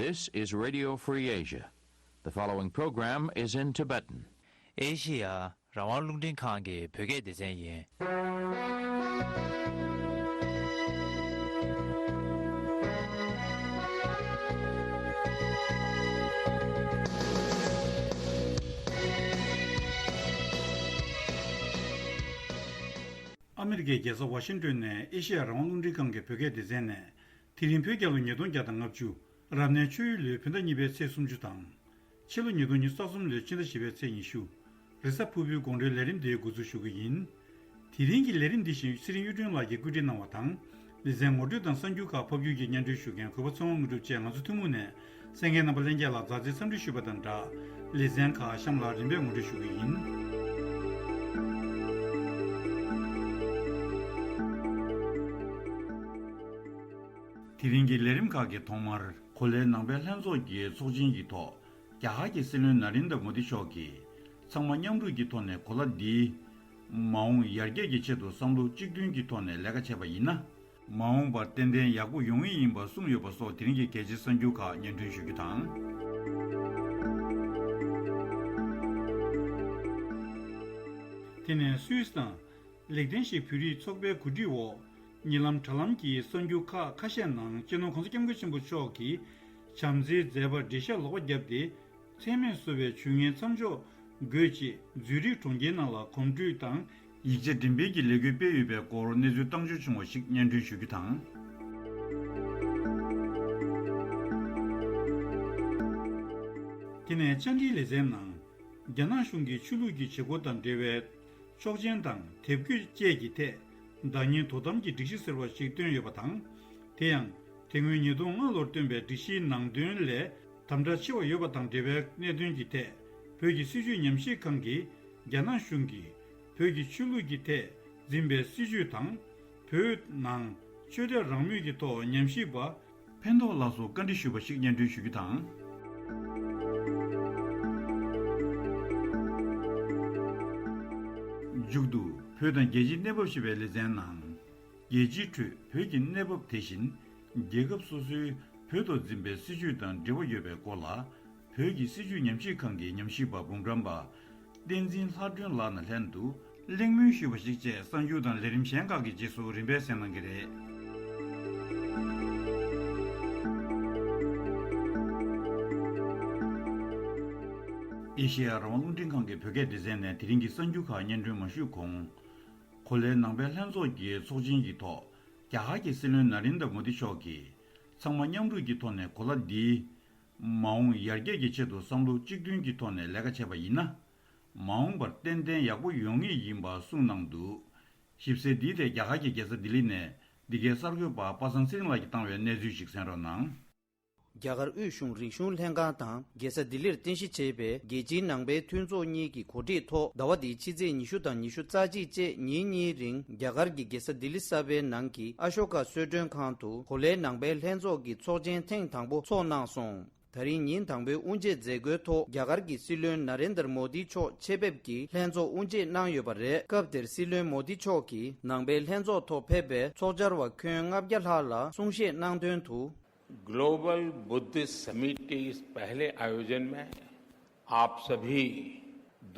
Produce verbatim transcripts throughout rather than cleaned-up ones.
This is Radio Free Asia. The following program is in Tibetan. ཨེ་ཤི་ཡ་རང་དབང་རླུང་འཕྲིན་ཁང་གི་བོད་སྐད་སྡེ་ཚན་ཡིན། ཨ་མི་རི་ཀའི་རྒྱལ་ས་ཝ་ཤིང་ཏོན་ནས་ཨེ་ཤི་ཡ་རང་དབང་རླུང་འཕྲིན་ཁང་གི་བོད་སྐད་སྡེ་ཚན་ནས། དེ་རིང་བོད་རྒྱལ་ལོ་ཉིས་སྟོང་བརྒྱ་དང་ལྔ་བཅུ། རབ་གནས་ཆུ་ཡོས་ལོའི་བོད་ཟླ་གཉིས་པའི་ཚེས་སུམ་ཅུ་དང་། ཕྱི་ལོ་ཉིས་སྟོང་ཉི་ཤུ་རྩ་གསུམ་ལོའི་ཕྱི་ཟླ་བཞི་པའི་ཚེས་ཉི་ཤུ། རེས་གཟའ་ཕུར་བུའི་དགོང་དྲོའི་ལས་རིམ་འདི་འགོ་འཛུགས་ཞུ་གི་ཡིན། དེ་རིང་གི་ལས་རིམ་འདི་བཞིན་ཚེ་རིང་གཡུ་སྒྲོན་ལགས་ཀྱིས་བཀོད་སྒྲིག་གནང་བ་དང་། ལེ་ཚན་ངོ་སྤྲོད་དང་གསར་འགྱུར་ཁག་ཕབ་སྒྱུར་གྱིས་སྙན་སྒྲོན་ཞུ་མཁན་གུས་པ་ཚེ་དབང་དངོས་གྲུབ་བཅས་ང་ཚོ་ཐུན་མོང་ནས། གསན་མཁན་རྣམ་པ་ལྷན་རྒྱས་ལ་མཛའ་བརྩེའི་འཚམས་འདྲི་ཞུས་པ་དང་སྦྲགས། ལེ་ཚན་ཁག་གཤམ་ལ་རིམ་པས་ངོ་སྤྲོད་ཞུ་གི་ཡིན། དེ་རིང་གི་ལས་རིམ་ཁག་གི་ཐོག་མར། གོ་ལའི་ནང་པའི་ལྷན་ཚོགས་ཀྱི་ཚོགས་ཆེན་གྱི་ཐོག་རྒྱ་གར་གྱི་སྲིད་བློན་ན་རེན་དྲ་མོ་དི་མཆོག་གིས། ཚང་མ་མཉམ་རུབ་ཀྱི་ཐོག་ནས་གོ་ལ་འདིའི་མ་འོངས་ཡར་རྒྱས་ཀྱི་ཆེད་དུ་བསམ་བློ་གཅིག་མཐུན་གྱི་ཐོག་ནས་ལས་ཀ་བྱས་པ་ཡིན་ན། མ་འོངས་པར་ཏན་ཏན་ཡག་པོ་ཡོང་ངེས་ཡིན་པ་གསུངས་ཡོད་པ་སོགས་དེ་རིང་གི་གལ་ཆེའི་གསར་འགྱུར་ཁག་སྙན་སྒྲོན་ཞུ་རྒྱུ་དང་། དེ་ནས་སུད་སི་དང་། ལིག་ཏེན་ཤིན་བོད་རིགས་ཚོགས་པའི་གོ་སྒྲིག་འོག་ཉེ་ལམ་དྲ་ལམ་གྱི་གསར་འགྱུར་ཁག་ཁ་ཤས་ནང་སྤྱི་ནོར་༸གོང་ས་༸སྐྱབས་མགོན་ཆེན་པོ་མཆོག་གིས་བྱམས་བརྩེའི་མཛད་པར་འགྲེལ་བཤད་ལོག་པ་བརྒྱབ་སྟེ། ཚད་མེད་བཟོ་བའི་ཇུས་ངན་མཚམས་འཇོག་དགོས་ཅེས་ཛུ་རིག་གྲོང་ཁྱེར་ནང་ལ་གོམ་བགྲོད་དང་། ཡིག་ཆ་འགྲེམས་སྤེལ་གྱི་ལས་འགུལ་སྤེལ་ཡོད་པའི་སྐོར་གནས་ཚུལ་བཏང་འབྱོར་བྱུང་བ་ཞིག་སྙན་སྒྲོན་ཞུ་རྒྱུ་དང་། དེ་ནས་བཅར་འདྲིའི་ལེ་ཚན་ནང་། རྒྱ་ནག་གཞུང་གིས་ཆོས་ལུགས་ཀྱི་བྱེད་སྒོ་དང་འབྲེལ་བའི་ཆོག་མཆན་དང་དེབ་འགོད་བཅས་ཀྱི་ཐད་བདག་གཉེར་དོ་དམ་གྱི་སྒྲིག་གཞི་ཟེར་བ་ཞིག་བཏོན་ཡོད་པ་དང་། དེ་ཡང་། དེ་སྔོན་ཉིས་སྟོང་ལྔ་ལོར་བཏོན་པའི་སྒྲིག་གཞིའི་ནང་དོན་ལས་དམ་དྲག་ཆེ་བ་ཡོད་པ་དང་འབྲེལ་བའི་གནད་དོན་གྱི་ཐད། བོད་ཀྱི་སྲིད་བྱུས་ཉམས་ཞིབ་ཁང་གིས་རྒྱ་ནག་གཞུང་གིས་བོད་ཀྱི་ཆོས་ལུགས་ཀྱི་ཐད་འཛིན་པའི་སྲིད་བྱུས་དང་། བོད་ནང་ཆོས་དད་རང་མོས་ཀྱི་ཐོག་ཉམས་ཞིབ་པ་ཕན་ཐོགས་ལགས་སུ་བཀའ་འདྲི་ཞུས་པ་ཞིག་སྙན་སྒྲོན་ཞུ་རྒྱུ་དང་། མཇུག་ཏུ་བོད་དང་རྒྱལ་སྤྱིའི་གནས་བབ་ཞེས་པའི་ལེ་ཚན་ནང་། རྒྱལ་སྤྱིའི་ཁྲོད་བོད་ཀྱི་གནས་བབ་དེ་བཞིན། རྒྱལ་ཁབ་སོ་སོའི་བོད་ཐོག་འཛིན་པའི་སྲིད་བྱུས་དང་འབྲེལ་བ་ཡོད་པའི་སྐོར་ལ། བོད་ཀྱི་སྲིད་བྱུས་ཉམས་ཞིབ་ཁང་གི་ཉམས་ཞིབ་པ་འབུམ་རམས་པ་བསྟན་འཛིན་ལྷ་སྒྲོན་ལགས་ནས་ལྷན་དུ་གླེང་མོལ་ཞུས་པ་ཞིག་བཅས་གསར་འགྱུར་དང་ལས་རིམ་གཞན་ཁག་གི་རྗེས་སུ་རིམ་པས་གསན་གནང་གི་རེད། ཨེ་ཤེ་ཡ་རང་དབང་རླུང་འཕྲིན་ཁང་གི་བོད་སྐད་སྡེ་ཚན་ནས་དེ་རིང་གི་གསར་འགྱུར་ཁག་སྙན་སྒྲོན་མ་ཞུས་གོང་། གོ་ལའི་ནང་པའི་ལྷན་ཚོགས་ཀྱི་ཚོགས་ཆེན་གྱི་ཐོག་རྒྱ་གར་གྱི་སྲིད་བློན་ན་རེན་དྲ་མོ་དི་མཆོག་གིས་ཚང་མ་མཉམ་རུབ་ཀྱི་ཐོག་ནས་གོ་ལ་འདིའི་མ་འོངས་ཡར་རྒྱས་ཀྱི་ཆེད་དུ་བསམ་བློ་གཅིག་མཐུན་གྱི་ཐོག་ནས་ལས་ཀ་བྱས་པ་ཡིན་ན། མ་འོངས་པར་ཏན་ཏན་ཡག་པོ་ཡོང་ངེས་ཡིན་པ་གསུངས་གནང་འདུག། ཞིབ་གསལ་འདིའི་ཐད་རྒྱ་གར་གྱི་རྒྱལ་ས་ལྡི་ལི་ནས་འདི་གའི་གསར་འགོད་པ་པ་སངས་ཚེ་རིང་ལགས་ཀྱིས་བཏང་བའི་གནས་ཚུལ་ཞིག་གསན་རོགས་གནང་། རྒྱ་གར་དབུས་གཞུང་རིག་གཞུང་ལྷན་ཁང་དང་རྒྱལ་ས་ལྡི་ལིར་རྟེན་གཞི་བྱས་པའི་རྒྱལ་སྤྱིའི་ནང་པའི་མཐུན་ཚོགས་གཉིས་ཀྱི་གོ་སྒྲིག་ཐོག་ཟླ་བ་འདིའི་ཕྱི་ཚེས་ཉི་ཤུ་དང་ཉི་ཤུ་རྩ་གཅིག་བཅས་ཉིན་གཉིས་རིང་རྒྱ་གར་གྱི་རྒྱལ་ས་ལྡི་ལི་གསར་པའི་ནང་གི་ཨ་ཤོ་ཀ་གསོལ་མགྲོན་ཁང་དུ་གོ་ལའི་ནང་པའི་ལྷན་ཚོགས་ཀྱི་ཚོགས་ཆེན་ཐེངས་དང་པོ་འཚོགས་གནང་སོང་། ད་རིང་ཉིན་དང་པོའི་དབུ་འབྱེད་མཛད་སྒོའི་ཐོག་རྒྱ་གར་གྱི་སྲིད་བློན་ན་རེན་དར་མོ་དི་མཆོག་ཆེད་ཕེབས་ཀྱིས་ལྷན་ཚོགས་དབུ་འབྱེད་གནང་ཡོད་པ་རེད། སྐབས་དེར་སྲིད་བློན་མོ་དི་མཆོག་གིས་ནང་པའི་ལྷན་ཚོགས་ཐོག་ཕེབས་པའི་ཚོགས་བཅར་བ་ཁྱོན་ལྔ་བརྒྱ་ལྷག་ལ་གསུང་བཤད་གནང་དོན་དུ། global Buddhist summit के इस पहले आयोजन में आप सभी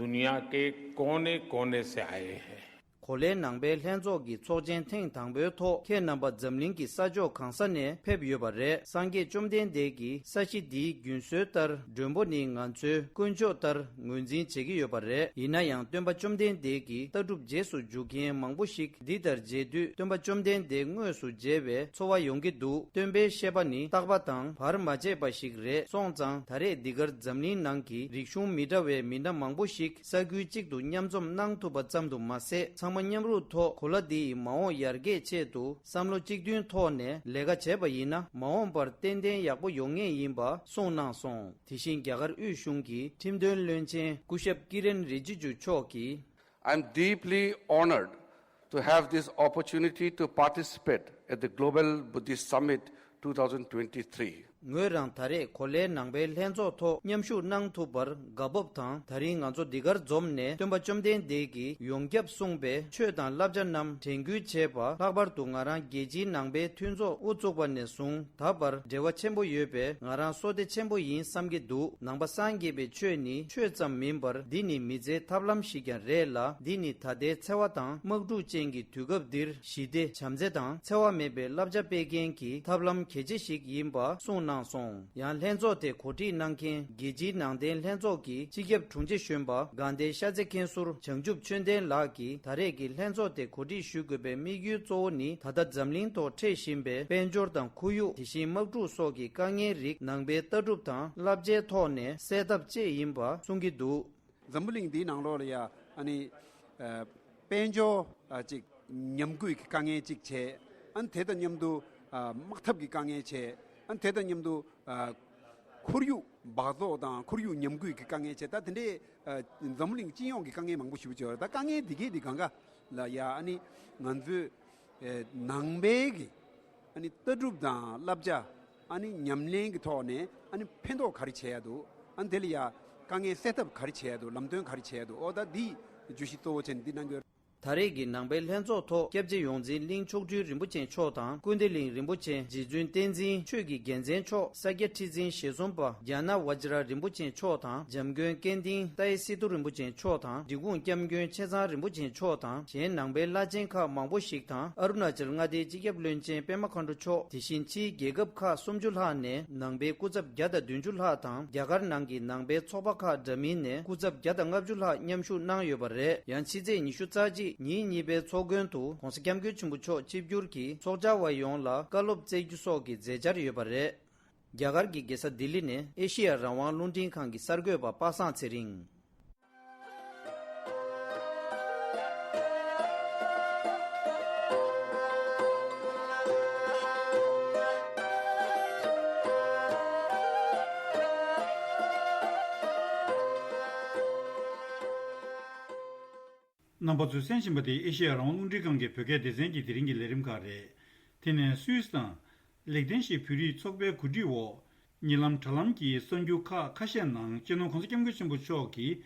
दुनिया के कोने-कोने से आए हैं। གོ་ལའི་ནང་པའི་ལྷན་ཚོགས་ཀྱི་ཚོགས་ཆེན་ཐེངས་དང་པོའི་ཐོག་ཁྱེད་རྣམ་པ་འཛམ་གླིང་གི་ས་ཕྱོགས་གང་ས་ནས་ཕེབས་ཡོད་པ་རེད། སངས་རྒྱས་བཅོམ་ལྡན་འདས་ཀྱིས་ས་གཞི་འདིའི་རྒྱུན་སྲོལ་ལྟར་མགྲོན་པོ་ནི་ང་ཚོའི་དཀོན་མཆོག་ལྟར་ངོས་འཛིན་བྱེད་ཀྱི་ཡོད་པ་རེད། ཡིན་ན་ཡང་སྟོན་པ་བཅོམ་ལྡན་འདས་ཀྱི་ལྟ་གྲུབ་རྗེས་སུ་འཇུག་མཁན་མང་པོ་ཞིག་འདི་ལྟར་མཇལ་དུས་སྟོན་པ་བཅོམ་ལྡན་འདས་དངོས་སུ་མཇལ་བའི་ཚོར་བ་ཡོང་གི་འདུག། སྟོན་པའི་བཤད་པ་ནི་རྟག་པ་དང་བར་མ་ཆད་པ་ཞིག་རེད། སོང་ཙང་ད་རེས་འདི་གར་འཛམ་གླིང་ནང་གི་རིག་གཞུང་མི་འདྲ་བའི་མི་སྣ་མང་པོ་ཞིག་ས་ཁུལ་གཅིག་ཏུ་མཉམ་འཛོམས་གནང་ཐུབ་པ་ཙམ་དུ་མ་ཟད། ཚང་མ་མཉམ་རུབ་ཐོག་གོ་ལ་འདི་ཡི་མ་འོངས་ཡར་རྒྱས་ཆེད་དུ་བསམ་བློ་གཅིག་མཐུན་ཐོག་ནས་ལས་ཀ་བྱས་པ་ཡིན་ན། མ་འོངས་པར་ཏན་ཏན་ཡག་པོ་ཡོང་ངེས་ཡིན་པ་གསུངས་གནང་སོང་། དེ་བཞིན་རྒྱ་གར་དབུས་གཞུང་གི་ཁྲིམས་དོན་བློན་ཆེན་སྐུ་ཞབས་ཀི་རེན་རི་ཇི་ཇུ་མཆོག་གིས། I'm deeply honored to have this opportunity to participate at the Global Buddhist Summit two thousand twenty-three. ངོས་རང་ད་རེས་གོ་ལའི་ནང་པའི་ལྷན་ཚོགས་ཐོག་མཉམ་ཞུགས་གནང་ཐུབ་པར་དགའ་སྤོབས་དང་། ད་རིང་ང་ཚོ་འདི་གར་འཛོམས་ནས་སྟོན་པ་བཅོམ་ལྡན་འདས་ཀྱིས་ཡོངས་ཁྱབ་གསུངས་པའི་ཆོས་དང་བསླབ་བྱ་རྣམས་དྲན་སྐུལ་བྱས་པ། ལྷག་པར་དུ་ང་རང་རྒྱལ་སྤྱིའི་ནང་པའི་མཐུན་ཚོགས་དབུ་བཙུགས་པ་ནས་བཟུང་ད་བར་འབྲེལ་བ་ཆེན་པོ་ཡོད་པས་ང་རང་བསོད་བདེ་ཆེན་པོ་ཡིན་བསམ་གྱི་འདུག་ནང་པ་སངས་རྒྱས་པའི་ཆོས་ནི་ཆོས་ཙམ་མིན་པར་འདི་ནི་མི་ཚེའི་ཐབས་ལམ་ཞིག་ཀྱང་རེད་ལ། འདི་ནི་ད་ལྟའི་འཚེ་བ་དང་དམག་འཁྲུག་ཅན་གྱི་དུས་སྐབས་འདིར་ཞི་བདེ་བྱམས་བརྩེ་དང་འཚེ་བ་མེད་པའི་བསླབ་བྱ་སྤེལ་མཁན་གྱི་ཐབས་ལམ་གལ་ཆེ་ཞིག་ཡིན་པ་གསུངས་གནང་སོང་། ཡང་ལྷན་ཚོགས་དེ་གོ་སྒྲིག་གནང་མཁན་རྒྱལ་སྤྱིའི་ནང་བསྟན་ལྷན་ཚོགས་ཀྱི་སྤྱི་ཁྱབ་དྲུང་ཆེ་གཞོན་པ་དགའ་ལྡན་ཤ་ཚའི་མཁན་ཟུར་བྱང་ཆུབ་ཆོས་ལྡན་ལགས་ཀྱིས་ད་རེས་ཀྱི་ལྷན་ཚོགས་དེ་གོ་སྒྲིག་ཞུ་དགོས་པའི་དམིགས་ཡུལ་གཙོ་བོ་ནི་ད་ལྟ་འཛམ་གླིང་ཐོག་འཕྲད་བཞིན་པའི་དཔལ་འབྱོར་དང་ཁོར་ཡུག་དེ་བཞིན་དམག་འཁྲུག་སོགས་ཀྱི་དཀའ་ངལ་རིགས་ནང་པའི་ལྟ་གྲུབ་དང་བསླབ་བྱའི་ཐོག་ནས་སེལ་ཐབས་བཅས་ཡིན་པ་གསུང་གི་འདུག་འཛམ་བུ་གླིང་འདིའི་ནང་ལོགས་ལ་ཡ་ཨ་ནི་ཨ་དཔལ་འབྱོར་ཨ་ཅིག་ཉམས་རྒུད་ཀྱི་དཀའ་ངལ་ཅིག་བྱས། ཨ་ནི་དེ་དང་མཉམ་དུ་ཨ་དམག་འཐབ་ཀྱི་དཀའ་ངལ་བྱས། ཨ་ནི་དེ་དང་མཉམ་དུ་ཨ་ཁོར་ཡུག་འབག་བཙོག་དང་ཁོར་ཡུག་ཉམས་རྒུད་ཀྱི་དཀའ་ངལ་བྱས། ད་དེ་འདྲའི་ཨ་འཛམ་བུ་གླིང་སྤྱི་ཡོངས་ཀྱི་དཀའ་ངལ་མང་པོ་ཞེ་པོ་ཅིག་ཡོད་རེད། ད་དཀའ་ངལ་འདི་གས་འདི་གང་ག་ལ་ཡ་ཨ་ནི་ང་ཚོས་ཨེ་ནང་པའི་གི་ཨ་ནི་ལྟ་གྲུབ་དང་བསླབ་བྱ་ཨ་ནི་ཉམས་ལེན་གྱི་ཐོག་ནས་ཨ་ནི་ཕན་ཐོགས་ག་རེ་བྱེད་ཡ་འདུག་ཨ་ནི་དེ་ལ་ཡ་དཀའ་ངལ་སེལ་ཐབས་ག་རེ་བྱེད་ཡ་འདུག་ལམ་སྟོན་ག་རེ་བྱེད་ཡ་འདུག་ཨོ་ད་འདི་བརྗོད་གཞི་གཙོ་བོ་བྱས་ནས་འདི་གནང་གི་ཡོད། ད་རེས་ཀྱི་ནང་པའི་ལྷན་ཚོགས་ཐོག་སྐྱབས་རྗེ་ཡོངས་འཛིན་གླིང་མཆོག་སྤྲུལ་རིན་པོ་ཆེ་མཆོག་དང་། ཀུན་བདེ་གླིང་རིན་པོ་ཆེ། རྗེ་བཙུན་བསྟན་འཛིན་ཆོས་ཀྱི་རྒྱལ་མཚན་མཆོག་ས་སྐྱ་ཁྲི་འཛིན་ཞེ་གསུམ་པ་ཛྙཱ་ན་བཛྲ་རིན་པོ་ཆེ་མཆོག་དང་། འཇམ་མགོན་སྐལ་ལྡན་ཏཱའི་སི་ཏུ་རིན་པོ་ཆེ་མཆོག་དང་། འབྲི་གུང་སྐྱབས་མགོན་ཆེ་ཚང་རིན་པོ་ཆེ་མཆོག་དང་། གཞན་ནང་པའི་བླ་ཆེན་ཁག་མང་པོ་ཞིག་དང་། ཨ་རུ་ན་ཅལ་མངའ་སྡེའི་སྤྱི་ཁྱབ་བློན་ཆེན་པད་མ་མཁའ་འགྲོ་མཆོག་དེ་བཞིན་ཕྱིའི་རྒྱལ་ཁབ་ཁག་སུམ་ཅུ་ལྷག་ནས་ནང་པའི་སྐུ་ཚབ་བརྒྱ་དང་བདུན་ཅུ་ལྷག་དང་། རྒྱ་གར་ནང་གི་ནང་པའི་ཚོགས་པ་ཁག་འདྲ་མིན་ནས་སྐུ་ཚབ་བརྒྱ་དང་ལྔ་བཅུ་ལྷག་མཉམ་ཞུགས་གནང་ཡོད་པ་རེད། ཡང་ཕྱི་ཚེས་ཉི་ཤུ་རྩ་གཅིག་ཉིན་གཉིས་པའི་ཚོགས་མགོན་དུ་༧གོང་ས་༧སྐྱབས་མགོན་ཆེན་པོ་མཆོག་ཆིབས་བསྒྱུར་གྱིས་ཚོགས་བཅར་བ་ཡོངས་ལ་བཀའ་སློབ་སྩལ་རྒྱུ་སོགས་ཀྱི་མཛད་འཆར་ཡོད་པ་རེད། རྒྱ་གར་གྱི་རྒྱལ་ས་ལྡི་ལི་ནས་ཨེ་ཤེ་ཡ་རང་དབང་རླུང་འཕྲིན་ཁང་གི་གསར་འགོད་པ་པ་སངས་ཚེ་རིང་། རྣམ་པ་ཚོས་གསན་བཞིན་པ་དེ་ཨེ་ཤེ་ཡ་རང་དབང་རླུང་འཕྲིན་ཁང་གི་བོད་སྐད་སྡེ་ཚན་གྱི་དེ་རིང་གི་ལས་རིམ་ཁག་རེད། དེ་ནས་སུད་སི་དང་། ལེག་ཏེན་ཞི་བོད་རིགས་ཚོགས་པའི་གོ་སྒྲིག་འོག་ཉེ་ལམ་དྲ་ལམ་གྱི་གསར་འགྱུར་ཁག་ཁ་ཤས་ནང་སྤྱི་ནོར་༧གོང་ས་༧སྐྱབས་མགོན་ཆེན་པོ་མཆོག་གིས་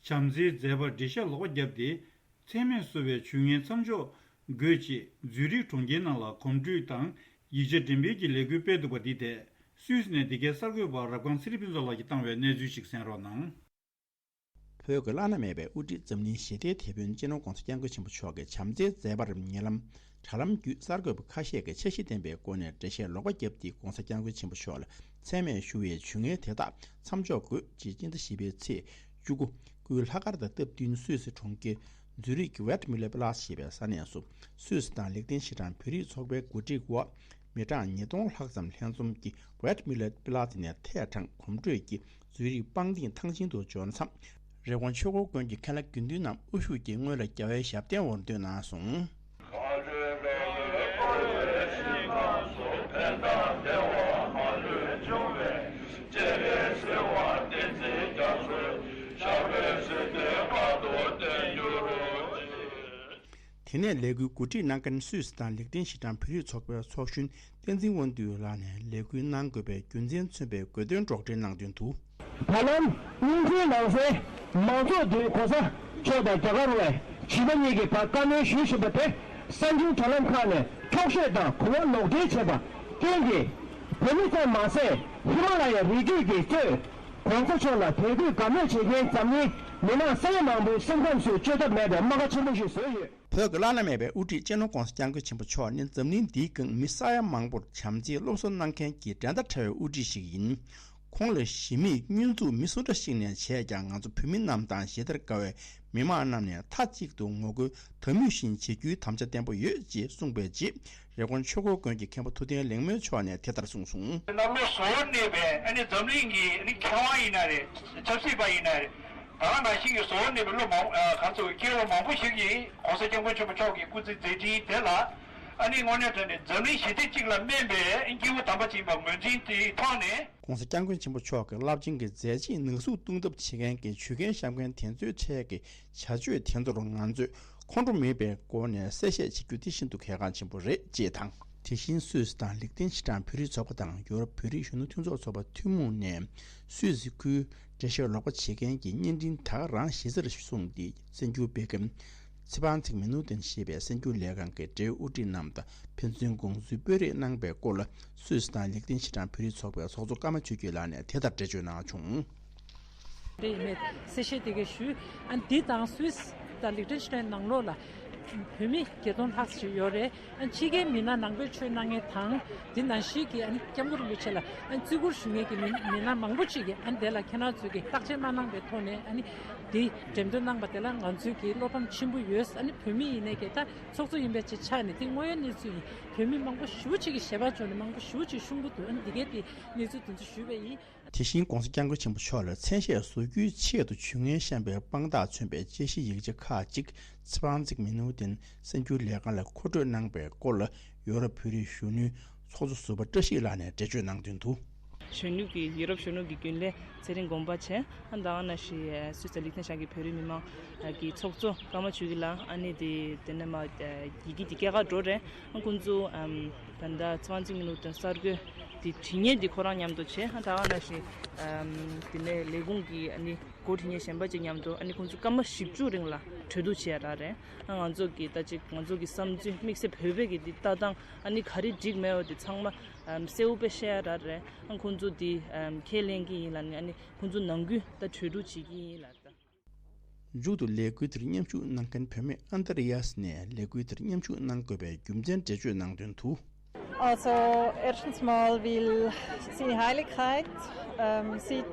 བྱམས་བརྩེའི་མཛད་པར་འགྲེལ་བཤད་ལོག་པ་བརྒྱབ་སྟེ། འཚེ་མེད་བཟོ་བའི་ཇུས་ངན་མཚམས་འཇོག་དགོས་ཅེས་ཛུ་རིག་གྲོང་ཁྱེར་ནང་ལ་གོམ་བགྲོད་དང་ཡིག་ཆ་འགྲེམས་སྤེལ་གྱི་ལས་འགུལ་སྤེལ་འདུག་པ་འདི་ཐད་སུད་སི་ནས་འདི་གའི་གསར་འགོད་པ་རབ་སྒང་ཚེ་རིང་ཕུན་ཚོགས་ལགས་ཀྱིས་བཏང་བའི་གནས་ཚུལ་ཞིག་གསན་རོགས་གནང་། བོད་ཀྱི་བླ་ན་མེད་པའི་དབུ་ཁྲིད་འཛམ་གླིང་ཞི་བདེའི་དེད་དཔོན་སྤྱི་ནོར་༧གོང་ས་༧སྐྱབས་མགོན་ཆེན་པོ་མཆོག་གི་བྱམས་བརྩེའི་མཛད་པར་ཉེ་ལམ་དྲ་ལམ་བརྒྱུད་གསར་འགོད་པ་ཁ་ཤས་ཀྱིས་འཆར་གཞི་ལྡན་པའི་སྒོ་ནས་འགྲེལ་བཤད་ལོག་པ་བརྒྱབ་སྟེ། ༧གོང་ས་༧སྐྱབས་མགོན་ཆེན་པོ་མཆོག་ལ་མཚན་སྨད་ཞུ་བའི་ཇུས་ངན་དེ་དག་མཚམས་འཇོག་དགོས་ཅེས་སྤྱི་ཟླ་བཞི་པའི་ཚེས་བཅུ་དགུ་སྐུའི་ལྷག་དཀར་དང་སྟབས་བསྟུན་སུད་སི་གྲོང་ཁྱེར་ཛུ་རིག་ཝེར་ཏི་མུ་ལེར་པི་ལཱ་ཞེས་པའི་ས་གནས་སུ་སུད་སི་དང་ལེག་ཏེན་ཞི་ཀྲང་བོད་རིགས་ཚོགས་པའི་གོ་སྒྲིག་འོག་མི་གྲངས་ཉིས་སྟོང་ལྷག་ཙམ་ལྷན་འཛོམས་ཀྱིས་ཝེར་ཏི་མུ་ལེར་པི་ལཱ་ནས་ཐད་དྲངས་གོམ་བགྲོད་ཀྱིས་ཛུ་རིག་པང་གདན་ཐང་ཆེན་དུ་འབྱོར་མཚམས། རི་ཀོན་ཆོས་འཁོར་དགོན་གྱི་མཁན་བླ་དགེ་འདུན་རྣམས་དབུ་བཞུགས་ཀྱིས་སྔོན་ལ་རྒྱལ་བའི་ཞབས་བརྟན་འོར་འདོན་གནང་སོང་། དེ་ནས་ལས་འགུལ་གོ་སྒྲིག་གནང་མཁན་སུད་སི་དང་ལེག་ཏེན་ཞི་ཀྲང་བོད་རིགས་ཚོགས་པའི་ཚོགས་གཞོན་བསྟན་འཛིན་དབང་འདུས་ལགས་ནས་ལས་འགུལ་གནང་དགོས་པའི་རྒྱུ་མཚན་མཚོན་པའི་དགོས་འདུན་སྒྲོག་འགྲེལ་གནང་དོན་དུ། ད་ལམ་སྔོན་འགྲོའི་ནང་གསལ་མང་ཚོགས་མདུན་གོང་ས་མཆོག་དང་རྒྱ་གར་བའི་བྱིས་པ་གཉིས་ཀྱི་བར་བཀའ་མོལ་ཞུས་བཞིན་པ་དེ་གསར་འགྱུར་དྲ་ལམ་ཁག་ནས་འཁྱོག་བཤད་དང་གོ་བ་ལོག་འགྲེལ་བྱས་པ་རྐྱེན་གྱིས། བོད་མི་ཙམ་མ་ཟད་ཧི་མ་ལ་ཡ་རི་རྒྱུད་ཀྱིས་གཙོས་གོང་ས་མཆོག་ལ་དད་གུས་དགའ་མོས་བྱེད་མཁན་འཛམ་གླིང་མི་མང་ས་ཡ་མང་པོའི་སེམས་ཁམས་སུ་བཅོས་ཐབས་མེད་པའི་རྨ་ཁ་ཆེན་པོ་ཞིག་བཟོས་ཡོད། བོད་ཀྱི་བླ་ན་མེད་པའི་དབུ་ཁྲིད་སྤྱི་ནོར་༧གོང་ས་༧སྐྱབས་མགོན་ཆེན་པོ་མཆོག་ནི་འཛམ་གླིང་འདིའི་སྒང་མི་ས་ཡ་མང་པོར་བྱམས་བརྩེའི་སློབ་གསོ་གནང་མཁན་གྱི་འགྲན་ཟླ་བྲལ་བའི་དབུ་ཁྲིད་ཞིག་ཡིན། ཁོང་ལ་གཞི་མེད་བསྙོན་འཛུགས་མི་སུ་འདྲ་ཞིག་ནས་བྱས་ཀྱང་ང་ཚོ་བོད་མི་རྣམས་དང་གཞི་རྩར་དགའ་བའི་མི་མང་རྣམས་ནས་མཐའ་གཅིག་ཏུ་ངོ་རྒོལ་དམ་མུས་བཞིན་བྱེད་རྒྱུའི་དམ་བཅའ་བརྟན་པོ་ཡོད་ཅེས་གསུངས་པའི་རྗེས། རི་ཀོན་ཆོས་འཁོར་དགོན་གྱི་མཁན་པོ་ཐུབ་བསྟན་ལེགས་སྨོན་མཆོག་ནས་དེ་ལྟར་གསུངས་སོང་། གནམ་ལོ་བཟོ་བོར་གནས་པའི་ཨ་ནི་འཛམ་གླིང་གི་ཨ་ནི་མཁས་དབང་ཡིན་ན་རེད། ཆབ་སྲིད་པ་ཡིན་ན་རེད། ད་ག་ནང་བཞིན་གྱི་བཟོ་བོར་གནས་པའི་བློ་མང་ཨ་ག་ཚོད་སྐྱེ་བོ་མང་པོ་ཞིག་གིས་༧གོང་ས་༧སྐྱབས་མགོན་ཆེན་པོ་མཆོག་གི་སྐུ་ཚེ་མཛད་འཕྲིན་དེ་ལ་ཨ་ནི་དངོས་གནས་དྲང་གནས་འཛམ་གླིང་ཞི་བདེ་གཅིག་ལ་སྨན་པའི་སྐྱེས་བུ་དམ་པ་ཅིག་ཡིན་པ་ངོས་འཛིན་དེའི་ཐོག་ནས། ༧གོང་ས་༧སྐྱབས་མགོན་ཆེན་པོ་མཆོག་གི་རླབས་ཆེན་གྱི་མཛད་རྗེས་ནག་གསུག་བཏུང་ཐབས་བྱེད་མཁན་གྱི་ཇུས་འགན་བཞག་མཁན་དེ་ཚོའི་གྲས་ཀྱི་བྱ་སྤྱོད་དེ་ཚོར་ང་ཚོས་ཁོང་ཁྲོ་མེད་པའི་སྒོ་ནས་གསལ་བཤད་བྱེད་རྒྱུ་དེ་ཤིན་ཏུ་གལ་འགངས་ཆེན་པོ་རེད་ཅེས་དང་ དེ་བཞིན་སུད་སི་དང་ལིག་ཏེན་ཤི་ཊན་བོད་རིགས་ཚོགས་པ་དང་ཡོ་རོབ་བོད་རིགས་གཞོན་ནུ་མཐུན་ཚོགས་ཚོགས་པ་ཐུན་མོང་ནས་སུད་སི་ཁུལ་འགྲེལ་བཤད་ཀློག་པ་བྱེད་མཁན་གྱི་བརྙན་འཕྲིན་ད་ག་རང་གཞི་རྩར་བཟུང་སྟེ་གསར་འགྱུར་སྤེལ་མཁན་ཚེ་དབང་ཚེགས་མི་ནུ་ཏན་ཞེས་པའི་གསར་འགྱུར་ལས་ཁང་གི་འབྲེལ་ཡོད་དབུ་ཁྲིད་རྣམས་དང་ཕན་ཚུན་དགོངས་ཚུལ་སྤོད་རེས་གནང་པའི་སྐོར་ལ་སུད་སི་དང་ལིག་ཏེན་ཤི་ཊན་བོད་རིགས་ཚོགས་པའི་ཚོགས་གཙོ་ཀརྨ་ཆོས་སྐྱིད་ལགས་ནས་དེ་ལྟར་འགྲེལ་བརྗོད་གནང་བྱུང་། དེ་ཡིན་མེད་གསལ་བཤད་དེ་གའི་ཞུས། ཨ་ནི་འདི་དང་སུད་སི་དང་ལིག་ཏེན་ཤི་ཊན་ནང་ལོགས་ལ་བོད་མི་བརྒྱད་སྟོང་ལྷག་ཅིག་ཡོད་རེད། ཨ་ནི་ཕྱི་རྒྱལ་མི་སྣ་ནང་པའི་ཆོས་གནང་མཁན་དང་། དེ་ནང་བཞིན་གྱི་ཨ་ནི་སྐྱབས་མགོན་རིན་པོ་ཆེ་ལ་ཨ་ནི་བརྩི་བཀུར་ཞུ་མཁན་གྱི་མི་མི་སྣ་མང་པོ་ཅིག་གིས་ཨ་ནི་དེ་ལ་ཁྱེད་རང་ཚོས་ཀྱི་བརྟག་དཔྱད་མ་གནང་པའི་ཐོག་ནས་ཨ་ནི་འདི་འགྲེམས་སྟོན་གནང་པ་དེ་ལ་ང་ཚོས་ཀྱི་བློ་ཕམ་ཆེན་པོ་ཡོད། ཨ་ནི་བོད་མི་ཡིན་ནའི་ཀྱི་ད་ཚོགས་གཙོ་ཡིན་པའི་ཆ་ཆགས་ནས་དེ་དངོས་ཡོད་གནས་ཚུལ་ཡིན། བོད་མི་མང་པོ་ཞེ་པོ་ཅིག་གིས་ཞལ་པར་བྱུང་ནས་མང་པོ་ཞེ་པོ་ཅིག་ཤོང་གི་འདུག་ཨ་ནི་འདི་གའི་དེ་གནས་ཚུལ་དེ་ཚོ་ཞུས་པ་ཡིན། དེ་བཞིན་༧གོང་ས་༧སྐྱབས་མགོན་ཆེན་པོ་མཆོག་ལ་མཚན་ཤས་བཟོ་རྒྱུའི་ཆེད་དུ་ཇུས་ངན་བཤམས་པའི་དཔང་རྟགས་མཚོན་པའི་དཔྱད་གཞི་ཡིག་ཆ་ཁག་ཅིག་ཚེ་དབང་ཚེགས་མི་ནུ་ཏན་གསར་འགྱུར་ལས་ཁང་ལ་མཁོ་སྤྲོད་གནང་པའི་སྐོར་ལ་ཡོ་རོབ་བོད་རིགས་གཞོན་ནུའི་ཚོགས་གཙོ་ཟུར་པ་བཀྲ་ཤིས་ལགས་ནས་འགྲེལ་བརྗོད་གནང་དོན་དུ། གཞོན་ནུ་གི་ཡུ་རོབ་གཞོན་ནུ་གི་རྒྱུན་ལས་ཚེ་རིང་དགོངས་པ་ཆེ། ཨ་ད་ག་ནང་བཞིན་སུད་སི་ལིག་ཏེན་ཤི་ཊན་གྱི་བོད་རིགས་མི་མང་གི་ཚོགས་གཙོ་ཀརྨ་ཆོས་སྐྱིད་ལགས། ཨ་ནི་དེ་དེ་ནས་མ་ཡི་གེ་དེ་སྐྱེལ་ག་འགྲོ་རེད། ཨ་ཁོང་ཚོ་ཨམ་ད་ལྟ་ཚེ་དབང་ཚེགས་མི་ནུ་ཏན་གསར་འགོད་དེ་བྲིས་མཁན་དེ་ཁོ་རང་མཉམ་དུ་བྱས། ཨ་ད་ག་ནང་བཞིན་ཨམ་དེ་ནས་ལས་ཁུངས་ཀྱི་ཨ་ནི་འགོ་ཁྲིད་མཁན་གཞན་པ་ཅིག་མཉམ་དུ་ཨ་ནི་ཁོང་ཚོ་སྐར་མ་བཞི་བཅུ་རིང་ལ་གྲོས་བསྡུར་བྱས་ཡ་རག་རེད། ཨ་ང་ཚོ་གི་ད་ཅིག་ང་ཚོ་གི་བསམ་ཚུལ་དམིགས་བསལ་བོད་པའི་གི་འདི་ལྟ་སྟངས་ཨ་ནི་ག་རེ་འགྲིག་མེད་པ་དེ་ཚང་མ་ཨམ་གསལ་བོ་དཔེ་བཤད་ཡ་རག་རེད། ཨ་ཁོང་ཚོ་འདི་ཨམ་ཁས་ལེན་གྱི་ཡིན་ལབ་ནས་ཨ་ནི་ཁོང་ཚོ་ནང་ཁུལ་ད་གྲོས་བསྡུར་བྱེད་ཀྱི་ཡིན་ལབ་ད། མཇུག་ཏུ་ལས་འགུལ་དེར་མཉམ་ཞུགས་གནང་མཁན་བུད་མེད་ཨན་ཏར་ཡཱས་ནས་ལས་འགུལ་དེར་མཉམ་ཞུགས་གནང་དགོས་པའི་རྒྱུ་མཚན་འགྲེལ་བརྗོད་གནང་དོན་དུ། Also, erstens mal, weil Seine Heiligkeit ähm, seit,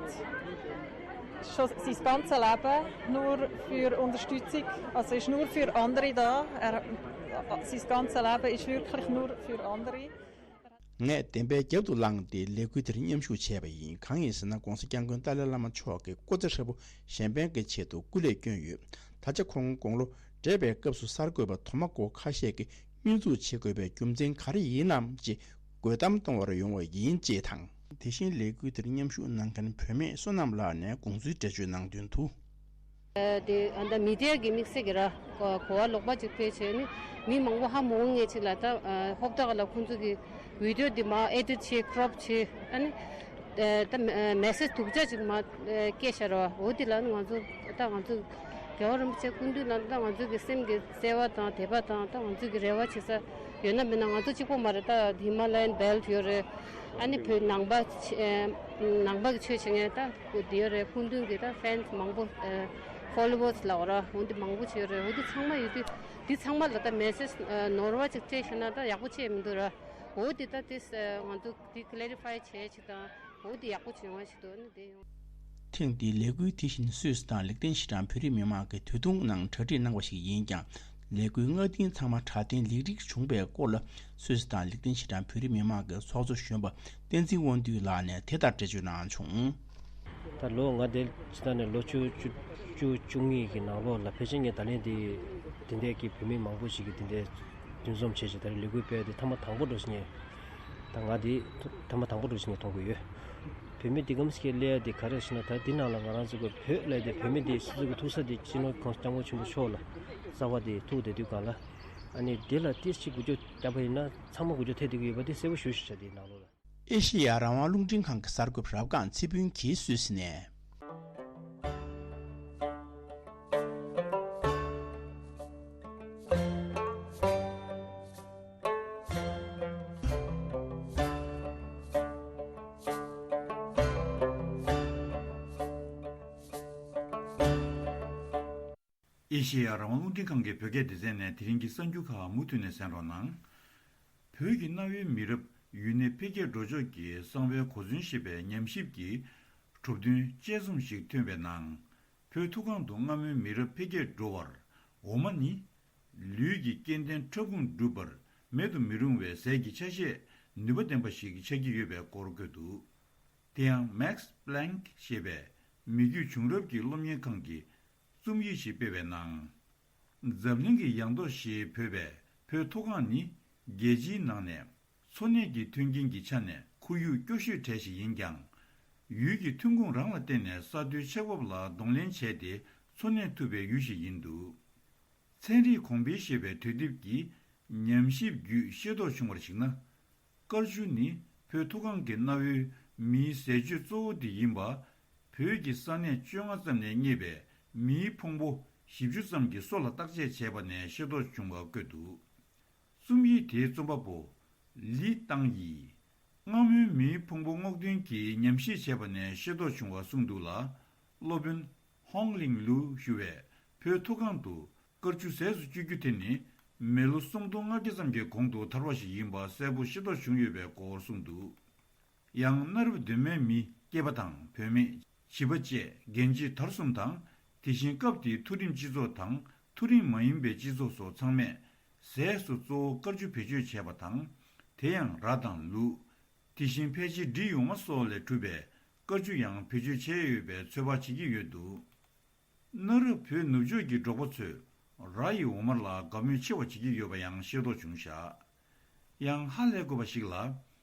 schon sein ganzes Leben nur für Unterstützung, also ist nur für andere da. Er, sein ganzes Leben ist wirklich nur für andere. ངས་བདེན་པའི་རྒྱབ་ཏུ་ལངས་ཏེ་ལས་འགུལ་དེར་མཉམ་ཞུགས་བྱས་པ་ཡིན། གང་ཡིན་ཟེར་ན། ༸གོང་ས་༸སྐྱབས་མགོན་ཏཱ་ལའི་བླ་མ་མཆོག་གི་སྐུ་ཚེ་ཧྲིལ་པོ་གཞན་ཕན་གྱི་ཆེད་དུ་སྐུ་ལས་བསྐྱོན་ཡོད། ད་ཆ་ཁོང་དགུང་ལོ་བགྲེས་པའི་སྐབས་སུ་གསར་འགོད་པ་དོ་མ་མགོ་ཁ་ཤས་ཀྱིས་བསྙོན་འཛུགས་བྱེད་དགོས་པའི་རྒྱུ་མཚན་ག་རེ་ཡིན་ནམ་ཅེས་དགོད་གཏམ་གཏོང་བར་ཡོང་བ་ཡིན་ཅེས་དང་། དེ་བཞིན་ལས་འགུལ་དེར་མཉམ་ཞུགས་གནང་མཁན་བུད་མེད་བསོད་ནམས་ལགས་ནས་དགོངས་ཚུལ་འགྲེལ་བརྗོད་གནང་དོན་དུ། དེ་ཨ་ད་མི་སྡེ་གི་དམིགས་བསལ་གྱི་ར་གོ་བ་ལོག་པ་ཅིག་སྤེལ་བྱས་ནས་མི་མང་པོ་ཧ་མ་གོ་མཁན་ཅིག་ལ་ད་ཧོབ་ཏག་ལ་ཁོང་ཚོ་གི་བི་ཌི་ཡོ་དེ་མ་ཨེ་ཌིཊ་བྱས་ཀྲོབ་བྱས། ཨ་ནི་ད་མེ་སེ་ཇི་སྡུག་ཅག་ཅིག་མ་སྐྱེལ་བཞག་ར་བ། འོ་དེ་ལ་ནི་ང་ཚོ་ད་ང་ཚོ་རྒྱལ་བ་རིན་པོ་ཆེ་སྐུ་མདུན་ལ་ད་ང་ཚོ་གི་སེམས་ཀྱི་བརྩེ་བ་དང་དད་པ་དང་ད་ང་ཚོ་གི་རེ་བ་བྱེད་ས་ཡོད་ན་མེད་ན། ང་ཚོ་གཅིག་པོ་མ་རེད། ད་ཧི་མ་ལ་ཡན་བེལ་ཊི་ཡོད་རེད། ཨ་ནི་བོད་ནང་པ་ཆེ་ནང་པ་གི་ཆོས་བྱེད་མཁན་ད་འདི་ཡོད་རེད། སྐུ་མདུན་གྱི་ད་ཕེན་སི་མང་པོ་ཨ་ཕོ་ལོ་ཝར་སི་ལབ་ར། འོ་འདི་མང་པོ་ཅིག་ཡོད་རེད། འོ་འདི་ཚང་མ་ཡོད་དུས་འདི་ཚང་མ་ལ་ད་མེ་སེ་ཇི་ཨ་ནོར་བ་ཅིག་སྤྲད་ཤེས་ན་ད་ཡག་པོ་ཅིག་མི་འདུག་ར། འོ་འདི་ད་དེ་ང་ཚོ་འདི་ཀི་ལེ་རི་ཕའི་བྱས་ཅིག་དང་འོ་འདི་ཡག་པོ་ཅིག་ཡོང་བ་ཞིག་འདུག་ཨ་ནི་དེ་ཡོང་། ཐེངས་འདིའི་ལས་འགུལ་དེ་བཞིན་སུད་སི་དང་ལིག་ཏེན་ཤི་ཊན་བོད་རིགས་མི་མང་གི་དུས་ཐུང་ནང་གྲ་སྒྲིག་གནང་བ་ཞིག་ཡིན་ཀྱང་། ལས་འགུལ་སྔ་རྟིང་ཚང་མ་དྲ་སྟེང་ལེགས་གྲིག་བྱུང་པའི་སྐོར་ལ་སུད་སི་དང་ལིག་ཏེན་ཤི་ཊན་བོད་རིགས་མི་མང་གི་ཚོགས་གཙོ་གཞོན་པ་བསྟན་འཛིན་དབང་འདུས་ལགས་ནས་དེ་ལྟར་འགྲེལ་བརྗོད་གནང་བྱུང་། ད་ལོ་ང་དེ་ཇི་ལྟར་ནས་ལོ་བཅུ་བཅུ་བཅུ་བཅུ་གཉིས་ཀྱི་ནང་ལོགས་ལ་ཕལ་ཆེར་ངས་ད་ལན་དེ་དེ་འདྲའི་གི་བོད་མི་མང་པོ་ཞིག་གིས་དེ་འདྲའི་འདུ་འཛོམས་བྱས་ཤིང་ད་རེས་ལས་འགུལ་སྤེལ་དེ་ཐེངས་མ་དང་པོ་འདྲ་ཞིག་ངས་ད་ང་དེ་ཐེངས་མ་དང་པོ་འདྲ་ཞིག་ངས་མཐོང་གི་ཡོད། བོད་མི་འདི་གམ་སྐད་ལས་དེ་ག་རེ་ཞེ་ན། ད་འདི་ནང་ལ་ང་རང་ཚོ་གི་བོད་ལས་དེ་བོད་མི་དེ་སོ་སོ་གི་ཐུག་ས་དེ་སྤྱི་ནོར་གོང་ས་སྐྱབས་མགོན་ཆེན་པོ་མཆོག་ལ་རྩ་བ་དེ་ཐུག་བསྡད་དུས་སྒང་ལ། ཨ་ནི་དེ་ལ་ཏིས་ཅིག་འགུལ་སྐྱོད་བརྒྱབ་པ་ཡིན་ན་ཚང་མ་འགུལ་སྐྱོད་ཐེབས་བསྡད་ཀྱི་ཡོད་པ་དེ་གསལ་པོ་ཞེ་པོ་ཞིག་ཆགས། དེའི་ནང་ལོགས་ལ། ཨེ་ཤེ་ཡ་རང་དབང་རླུང་འཕྲིན་ཁང་གི་གསར་འགོད་པ་རབ་སྒང་ཚེ་ཕུན་གྱིས་སུད་སི་ནས། ཨེ་ཤེ་ཡ་རང་དབང་རླུང་འཕྲིན་ཁང་གི་བོད་སྐད་སྡེ་ཚན་ནས་དེ་རིང་གི་གསར་འགྱུར་ཁག་མུ་མཐུད་ནས་གསན་རོགས་གནང་། བོད་ཀྱི་གནའ་བོའི་མི་རབས་ཡུན་གནས་འཕེལ་རྒྱས་འགྲོ་ཕྱོགས་ཀྱི་གསང་བའི་གོ་མཚོན་ཞེས་པའི་ཉམས་ཞིབ་ཀྱི་གྲུབ་དོན་དཔྱད་རྩོམ་ཞིག་ཐོན་པའི་ནང་། བོད་མཐོ་སྒང་དུ་སྔ་མོའི་མི་རབས་འཕེལ་རྒྱས་འགྲོ་བར་འོ་མ་ནི། ལུས་ཀྱི་སྐྱེ་ལྡན་ཕྲ་ཕུང་གྲུབ་པར་མེད་དུ་མི་རུང་བའི་ཟས་ཀྱི་ཆ་ཤས་ནུས་པ་ལྡན་པ་ཞིག་ཆགས་ཀྱི་ཡོད་པའི་སྐོར་བཀོད་འདུག་དེ་ཡང་Max Planck་ཞེས་པའི་མི་རྒྱུད་བྱུང་རབས་ཀྱི་སློབ་གཉེར་ཁང་གིས་རྩོམ་ཡིག་ཞིག་སྤེལ་བའི་ནང་། འཛམ་གླིང་གི་ཡང་ཐོག་ཞེས་འབོད་པའི་བོད་མཐོ་སྒང་ནི་རྒྱལ་སྤྱིའི་ནང་ནས་འཚོ་གནས་ཀྱི་མཐུན་རྐྱེན་གྱི་ཆ་ནས་ཁོར་ཡུག་སྐྱོ་ཤོས་གྲས་ཤིག་ཡིན་ཀྱང་། ཡུལ་གྱི་ཐོན་ཁུངས་རང་ལ་བརྟེན་ནས་ས་མཐོའི་ཆར་འབབ་ལ་གདོང་ལེན་བྱས་ཏེ་འཚོ་གནས་ཐུབ་པའི་ཡུལ་ཞིག་ཡིན་འདུག་ཚན་རིག་གོང་འཕེལ་ཞེས་པའི་དུས་དེབ་ཀྱིས་ ཉམས་ཞིབ་བརྒྱུད་ཤེས་རྟོགས་བྱུང་བར་གཞིགས་ན། དཀར་ཆུ་ནི་བོད་མཐོ་སྒང་གི་གནའ་བོའི་མིའི་ཟས་སྤྱོད་གཙོ་བོ་དེ་ཡིན་པ། བོད་ཀྱི་ས་གནས་བཅོ་ལྔ་ཙམ་ནས་རྙེད་པའི་མིའི་ཕུང་པོ་བཞི་བཅུ་ཙམ་གྱི་སོ་ལ་བརྟག་དཔྱད་བྱས་པ་ནས་ཤེས་རྟོགས་བྱུང་བ་བཀོད་འདུག་རྩོམ་ཡིག་དེའི་རྩོམ་པ་པོ་ལི་ཏང་ཡིས། སྔ་མོའི་མིའི་ཕུང་པོ་སྔོག་འདོན་གྱིས་ཉམས་ཞིབ་བྱས་པ་ནས་ཤེས་རྟོགས་བྱུང་བ་གསུངས་འདུག་ལ། སློབ་དཔོན་ཧོང་ལིང་ལུའུ་ཞུ་བས། བོད་མཐོ་སྒང་དུ་དཀར་ཆུ་ཟས་སུ་སྤྱོད་རྒྱུ་དེ་ནི་མི་ལོ་སུམ་སྟོང་ལྔ་བརྒྱ་ཙམ་གྱི་གོང་དུ་དར་བ་ཞིག་ཡིན་པ་གསལ་པོ་ཤེས་རྟོགས་བྱུང་ཡོད་པའི་སྐོར་གསུངས་འདུག་ཡང་གནའ་རབས་གདོད་མའི་མི་སྐྱེས་པ་དང་བུད་མེད། བྱིས་པ་བཅས་རྒན་བྱིས་དར་གསུམ་དང་། དེ་བཞིན་སྐབས་དེའི་མཐོ་རིམ་སྤྱི་ཚོགས་དང་མཐོ་རིམ་མ་ཡིན་པའི་སྤྱི་ཚོགས་སོགས་ཚང་མས་ཟས་སུ་གཙོ་བོ་དཀར་ཆུ་བེད་སྤྱོད་བྱས་པ་དང་། དེ་ཡང་ར་དང་ལུད། དེ་བཞིན་ཕལ་ཆེར་འབྲི་ཡོང་བ་སོགས་ལས་གྲུབ་པའི་དཀར་ཆུ་ཡང་བེད་སྤྱོད་བྱས་ཡོད་པའི་ཚོད་དཔག་བྱེད་ཀྱི་ཡོད་འདུག་གནའ་རབས་བོད་ནུབ་ཕྱོགས་ཀྱི་འབྲོག་པ་ཚོས་ར་ཡི་འོ་མར་ལ་དགའ་མོས་ཆེ་བ་བྱེད་ཀྱི་ཡོད་པ་ཡང་ཤེས་རྟོགས་བྱུང་བཞག་ཡང་ཧ་ལས་དགོས་པ་ཞིག་ལ།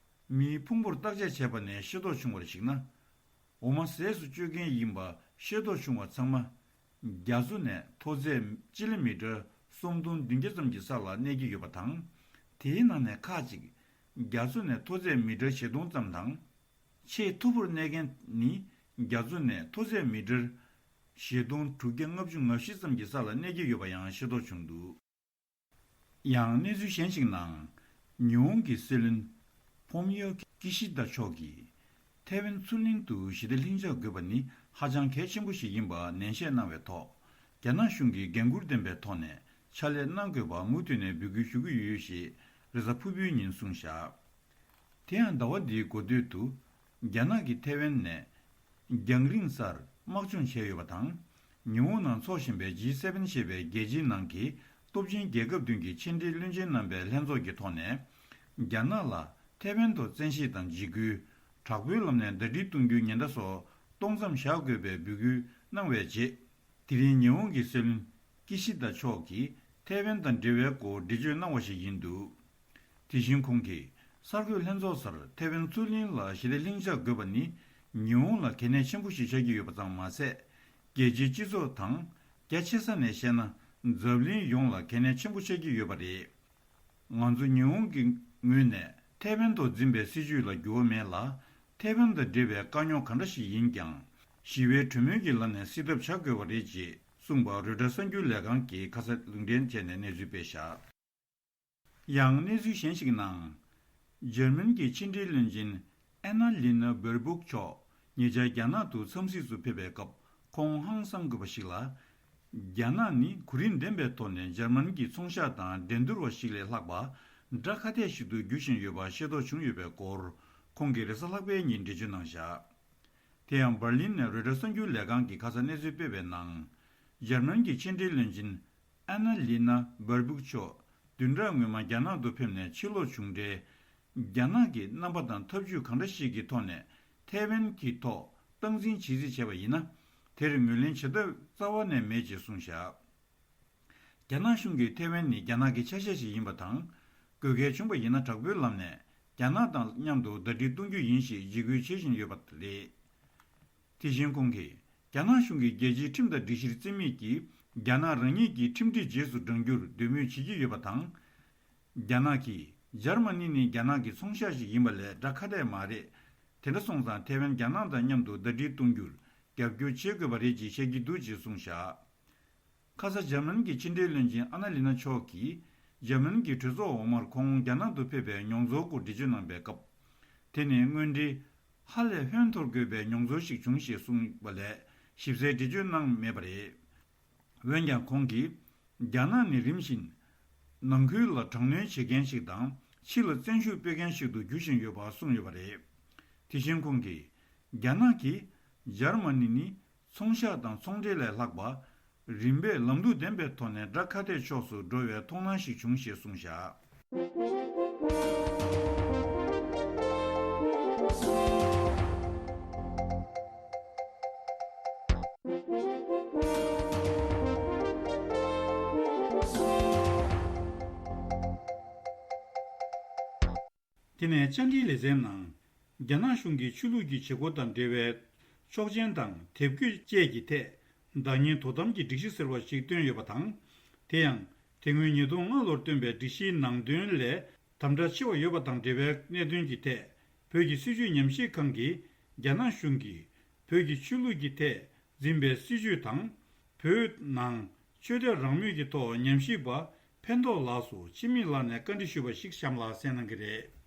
མིའི་ཕུང་པོར་བརྟག་དཔྱད་བྱས་པ་ནས་ཤེས་རྟོགས་བྱུང་བར་གཞིགས་ན། འོ་མ་ཟས་སུ་སྤྱོད་མཁན་ཡིན་པ་ཤེས་རྟོགས་བྱུང་བ་ཚང་མ། རྒྱ་མཚོ་ནས་མཐོ་ཚད་སྤྱི་ལེ་མི་ཊར་སུམ་སྟོང་བདུན་བརྒྱ་ཙམ་གྱི་ས་ལ་གནས་ཀྱི་ཡོད་པ་དང་། དེའི་ནང་ནས་ཁག་ཅིག་རྒྱ་མཚོ་ནས་མཐོ་ཚད་མི་ཊར་བཞི་སྟོང་ཙམ་དང་། ཆེས་མཐོ་པོར་གནས་མཁན་ནི་རྒྱ་མཚོ་ནས་མཐོ་ཚད་མི་ཊར་བཞི་སྟོང་དྲུག་བརྒྱ་ལྔ་བཅུ་ང་བཞི་ཙམ་གྱི་ས་ལ་གནས་ཀྱི་ཡོད་པ་ཡང་ཤེས་རྟོགས་བྱུང་འདུག་ཡང་གནས་ཚུལ་གཞན་ཞིག་ནང་། ཉི་ཧོང་གི་སྲིད་བློན་ཕོམ་ཡོ་ཀི་ཤི་ད་མཆོག་གིས། ཐའེ་ཝན་མཚོ་གླིང་དུ་ཞི་བདེ་ལྷིང་འཇགས་དགོས་པ་ནི་ཧ་ཅང་གལ་ཆེན་པོ་ཞིག་ཡིན་པ་ནན་བཤད་གནང་བའི་ཐོག་རྒྱ་ནག་གཞུང་གིས་འགན་འཁུར་ལྡན་པའི་ཐོག་ནས་ཕྱག་ལས་གནང་དགོས་པ་མུ་མཐུད་ནས་འབོད་སྐུལ་ཞུ་གི་ཡོད་ཞེས་རེས་གཟའ་ཕུར་བུའི་ཉིན་གསུངས་བཞག་དེ་ཡང་ཟླ་བ་འདིའི་འགོ་སྟོད་དུ། རྒྱ་ནག་གིས་ཐའེ་ཝན་ནས་རྒྱང་རིང་སར་དམག་སྦྱོང་བྱས་ཡོད་པ་དང་། ཉི་ཧོང་ནང་འཚོགས་བཞིན་པའི་ཇི་སེ་བེན་ཞེས་པའི་རྒྱལ་སྤྱིའི་ནང་གི་སྟོབས་ཆེན་རྒྱལ་ཁབ་བདུན་གྱི་ཕྱི་འབྲེལ་བློན་ཆེན་རྣམ་པའི་ལྷན་ཚོགས་ཀྱི་ཐོག་ནས། རྒྱ་ནག་ལ་ཐའེ་ཝན་ཐོག་བཙན་ཤེད་དང་འཇིགས་སྐུལ། དྲག་པོའི་ལམ་ནས་ཟླ་སྒྲིལ་གཏོང་རྒྱུའི་ཉེན་བརྡ་སོགས་གཏོང་མཚམས་བཞག་དགོས་པའི་འབོད་སྐུལ་གནང་བའི་རྗེས། དེ་རིང་ཉི་ཧོང་གི་སྲིད་བློན་ཀི་ཤི་ད་མཆོག་གིས་ཐའེ་ཝན་དང་འབྲེལ་བའི་སྐོར་འགྲེལ་བརྗོད་གནང་བ་ཞིག་ཡིན་འདུག་དེ་བཞིན་ཁོང་གིས་གསར་འགོད་ལྷན་ཚོགས་སར་ཐའེ་ཝན་མཚོ་གླིང་ལ་ཞི་བདེ་ལྷིང་འཇགས་དགོས་པ་ནི་ཉི་ཧོང་ལ་གལ་གནད་ཆེན་པོ་ཞིག་ཆགས་ཀྱི་ཡོད་པ་ཙམ་མ་ཟད། རྒྱལ་སྤྱིའི་སྤྱི་ཚོགས་དང་། རྒྱ་ཆེ་ས་ནས་བཤད་ན་འཛམ་གླིང་ཡོངས་ལ་གལ་གནད་ཆེན་པོ་ཆགས་ཀྱི་ཡོད་པ་རེད། ང་ཚོ་ཉི་ཧོང་གི་ངོས་ནས་ཐའེ་ཝན་ཐོག་འཛིན་པའི་སྲིད་བྱུས་ལ་འགྱུར་བ་མེད་ལ། ཐའེ་ཝན་དང་འབྲེལ་བའི་དཀའ་རྙོག་གང་འདྲ་ཞིག་ཡིན་ཀྱང་། ཞི་བའི་གྲོས་མོལ་གྱི་ལམ་ནས་སེལ་ཐབས་བྱ་དགོས་པ་རེད་ཅེས་གསུངས་པ་རོའི་ཊར་གསར་འགྱུར་ལས་ཁང་གིས་ཁ་ས་ལུང་འདྲེན་བྱས་ནས་གནས་ཚུལ་སྤེལ་བཞག་ཡང་གནས་ཚུལ་གཞན་ཞིག་ནང་། འཇར་མན་གྱི་ཕྱི་འབྲེལ་བློན་ཆེན་ཨ་ན་ལི་ན་བེར་བུག་མཆོག་ཉེ་ཆར་རྒྱ་ནག་ཏུ་འཚམས་གཟིགས་སུ་ཕེབས་པའི་སྐབས་ཁོང་ཧང་སང་དགོས་པ་ཞིག་ལ། རྒྱ་ནག་ནི་གོ་རིམ་ལྡན་པའི་ཐོག་ནས་འཇར་མན་གྱི་ཚོང་ཤག་དང་འགྲན་བསྡུར་བ་ཞིག་ལས་ལྷག་པ། དགྲ་ཁ་གཏད་ཞིག་ཏུ་འགྱུར་བཞིན་ཡོད་པ་ཤེས་རྟོགས་བྱུང་ཡོད་པའི་སྐོར། ཁོང་གིས་རེས་གཟའ་ལྷག་པའི་ཉིན་འགྲེལ་བརྗོད་གནང་བཞག་དེ་ཡང་འབར་ལིན་ནས་རོའི་ཊར་གསར་འགྱུར་ལས་ཁང་གིས་ཁ་སང་གནས་ཚུལ་སྤེལ་བའི་ནང་། འཇར་མན་གྱི་ཕྱི་འབྲེལ་བློན་ཆེན་ཨ་ན་ལི་ན་བར་བུག་མཆོག་བདུན་ཕྲག་སྔོན་མ་རྒྱ་ནག་ཏུ་ཕེབས་ནས་ཕྱིར་ལོག་བྱུང་འཕྲལ། རྒྱ་ནག་གི་རྣམ་པ་དང་ཐབས་ཇུས་གང་འདྲ་ཞིག་གི་ཐོག་ནས་ཐའེ་ཝན་གྱི་ཐོག་སྟངས་འཛིན་བྱེད་རྩིས་བྱས་པ་ཡིན་ན། དེར་ངོས་ལེན་བྱེད་ཐབས་རྩ་བ་ནས་མེད་ཅེས་གསུངས་བཞག་རྒྱ་ནག་གཞུང་གིས་ཐའེ་ཝན་ནི་རྒྱ་ནག་གི་ཆ་ཤས་ཤིག་ཡིན་པ་དང་། དགོས་གལ་བྱུང་བ་ཡིན་ན་དྲག་པོའི་ལམ་ནས་རྒྱ་ནག་དང་མཉམ་དུ་ཟླ་སྒྲིལ་གཏོང་རྒྱུ་ཡིན་ཞེས་འཇིགས་སྐུལ་བྱེད་བཞིན་ཡོད་པ་རེད། དེ་བཞིན་ཁོང་གིས་རྒྱ་ནག་གཞུང་གིས་རྒྱལ་སྤྱིའི་ཁྲིམས་དང་སྒྲིག་གཞིར་བརྩི་མེད་ཀྱིས་རྒྱ་ནག་རང་ཉིད་ཀྱི་ཁྲིམས་སྒྲིག་རྗེས་སུ་འབྲང་རྒྱུར་འདོད་མོས་བྱེད་ཀྱི་ཡོད་པ་དང་། རྒྱ་ནག་གིས་འཇར་མ་ནི་ནི་རྒྱ་ནག་གི་ཚོང་ཤག་ཞིག་ཡིན་པ་ལས་དགྲ་ཁ་གཏད་མ་རེད། དེ་འདྲ་སོང་ཙང་ཐའེ་ཝན་རྒྱ་ནག་དང་མཉམ་དུ་ཟླ་སྒྲིལ་གཏོང་རྒྱུར་རྒྱབ་སྐྱོར་བྱེད་དགོས་པ་རེད་ཅེས་བཤད་ཀྱི་འདུག་ཅེས་གསུངས་བཞག་ཁ་ས་འཇར་མན་གྱི་ཕྱི་འབྲེལ་བློན་ཆེན་ཨ་ན་ལི་ན་མཆོག་གིས་འཇར་མན་གྱི་གྲོས་ཚོགས་འོག་མར་ཁོང་རྒྱ་ནག་ཏུ་ཕེབས་པའི་མྱོང་ཚོར་སྐོར་འགྲེལ་བརྗོད་གནང་པའི་སྐབས། དེ་ནི་དངོས་འབྲེལ་ཧ་ལས་ཧོན་འཐོར་དགོས་པའི་མྱོང་ཚོར་ཞིག་བྱུང་ཞེས་གསུངས་པ་ལས་ཞིབ་གསལ་འགྲེལ་བརྗོད་གནང་མེད་པ་རེད། འོན་ཀྱང་ཁོང་གིས་རྒྱ་ནག་ནི་རིམ་བཞིན་ནང་ཁུལ་ལ་དྲག་གནོན་བྱེད་མཁན་ཞིག་དང་ཕྱི་ལ་བཙན་ཤུགས་སྤེལ་མཁན་ཞིག་ཏུ་འགྱུར་བཞིན་ཡོད་པ་གསུངས་ཡོད་པ་རེད། དེ་བཞིན་ཁོང་གིས་རྒྱ་ནག་གིས་འཇར་མ་ནི་ནི་ཚོང་ཤག་དང་ཚོང་འབྲེལ་ལས་ལྷག་པ། རིམ་པས་ལམ་ལུགས་ལྡན་པའི་ཐོག་ནས་དགྲ་ཁ་གཏད་ཕྱོགས་སུ་འགྲོ་བའི་མཐོང་སྣང་ཞིག་བྱུང་ཞེས་གསུངས་བཞག་དེ་ནས་བཅར་འདྲིའི་ལེ་ཚན་ནང་། རྒྱ་ནག་གཞུང་གིས་ཆོས་ལུགས་ཀྱི་བྱེད་སྒོ་དང་འབྲེལ་བའི་ཆོག་མཆན་དང་དེབ་འགོད་བཅས་ཀྱི་ཐད་བདག་གཉེར་དོ་དམ་གྱི་སྒྲིག་གཞི་ཟེར་བ་ཞིག་བཏོན་ཡོད་པ་དང་། དེ་ཡང་ དེ་སྔོན་ཉིས་སྟོང་ལྔ་ལོར་བཏོན་པའི་སྒྲིག་གཞིའི་ནང་དོན་ལས་དམ་དྲག་ཆེ་བ་ཡོད་པ་དང་འབྲེལ་བའི་གནད་དོན་གྱི་ཐད། བོད་ཀྱི་སྲིད་བྱུས་ཉམས་ཞིབ་ཁང་གིས་རྒྱ་ནག་གཞུང་གིས་བོད་ཀྱི་ཆོས་ལུགས་ཀྱི་ཐད་འཛིན་པའི་སྲིད་བྱུས་དང་། བོད་ནང་ཆོས་དད་རང་མོས་ཀྱི་ཐོག་ཉམས་ཞིབ་པ་ཕན་ཐོགས་ལགས་སུ་ཆིངས་མིག་ལག་ནས་བཀའ་འདྲི་ཞུས་པ་ཞིག་གཤམ་ལ་གསན་གནང་གི་རེད།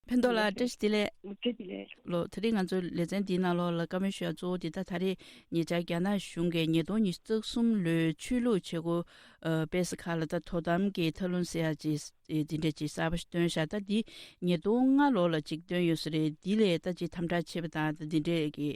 ཕན་ཐོགས་ལགས། བཀྲ་ཤིས་བདེ་ལེགས། བཀྲ་ཤིས་བདེ་ལེགས། ལོ། ད་རེས་ང་ཚོ་ལེ་ཚན་འདིའི་ནང་ལོགས་ལ་བཀའ་མོལ་ཞུ་ཡ་གཙོ་བོ་འདི་ད་ད་རེས་ཉེ་ཆར་རྒྱ་ནག་གཞུང་གིས་ཉིས་སྟོང་ཉི་ཤུ་རྩ་གསུམ་ལོའི་ཆོས་ལུགས་བྱེད་སྒོ་སྤེལ་ས་ཁག་ལ་ད་དོ་དམ་གྱི་ཐབས་ལམ་ཟེར་ཡ་ཅིག་འདི་འདྲས་ཅིག་གསར་པ་ཞིག་བཏོན་ཤག་ད་འདི་ཉིས་སྟོང་ལྔ་ལོ་ལ་ཅིག་བཏོན་ཡོད་ས་རེད། འདི་ལས་ད་ཅིག་དམ་དྲག་ཆེ་བ་དང་ད་འདི་འདྲས་ཀྱི་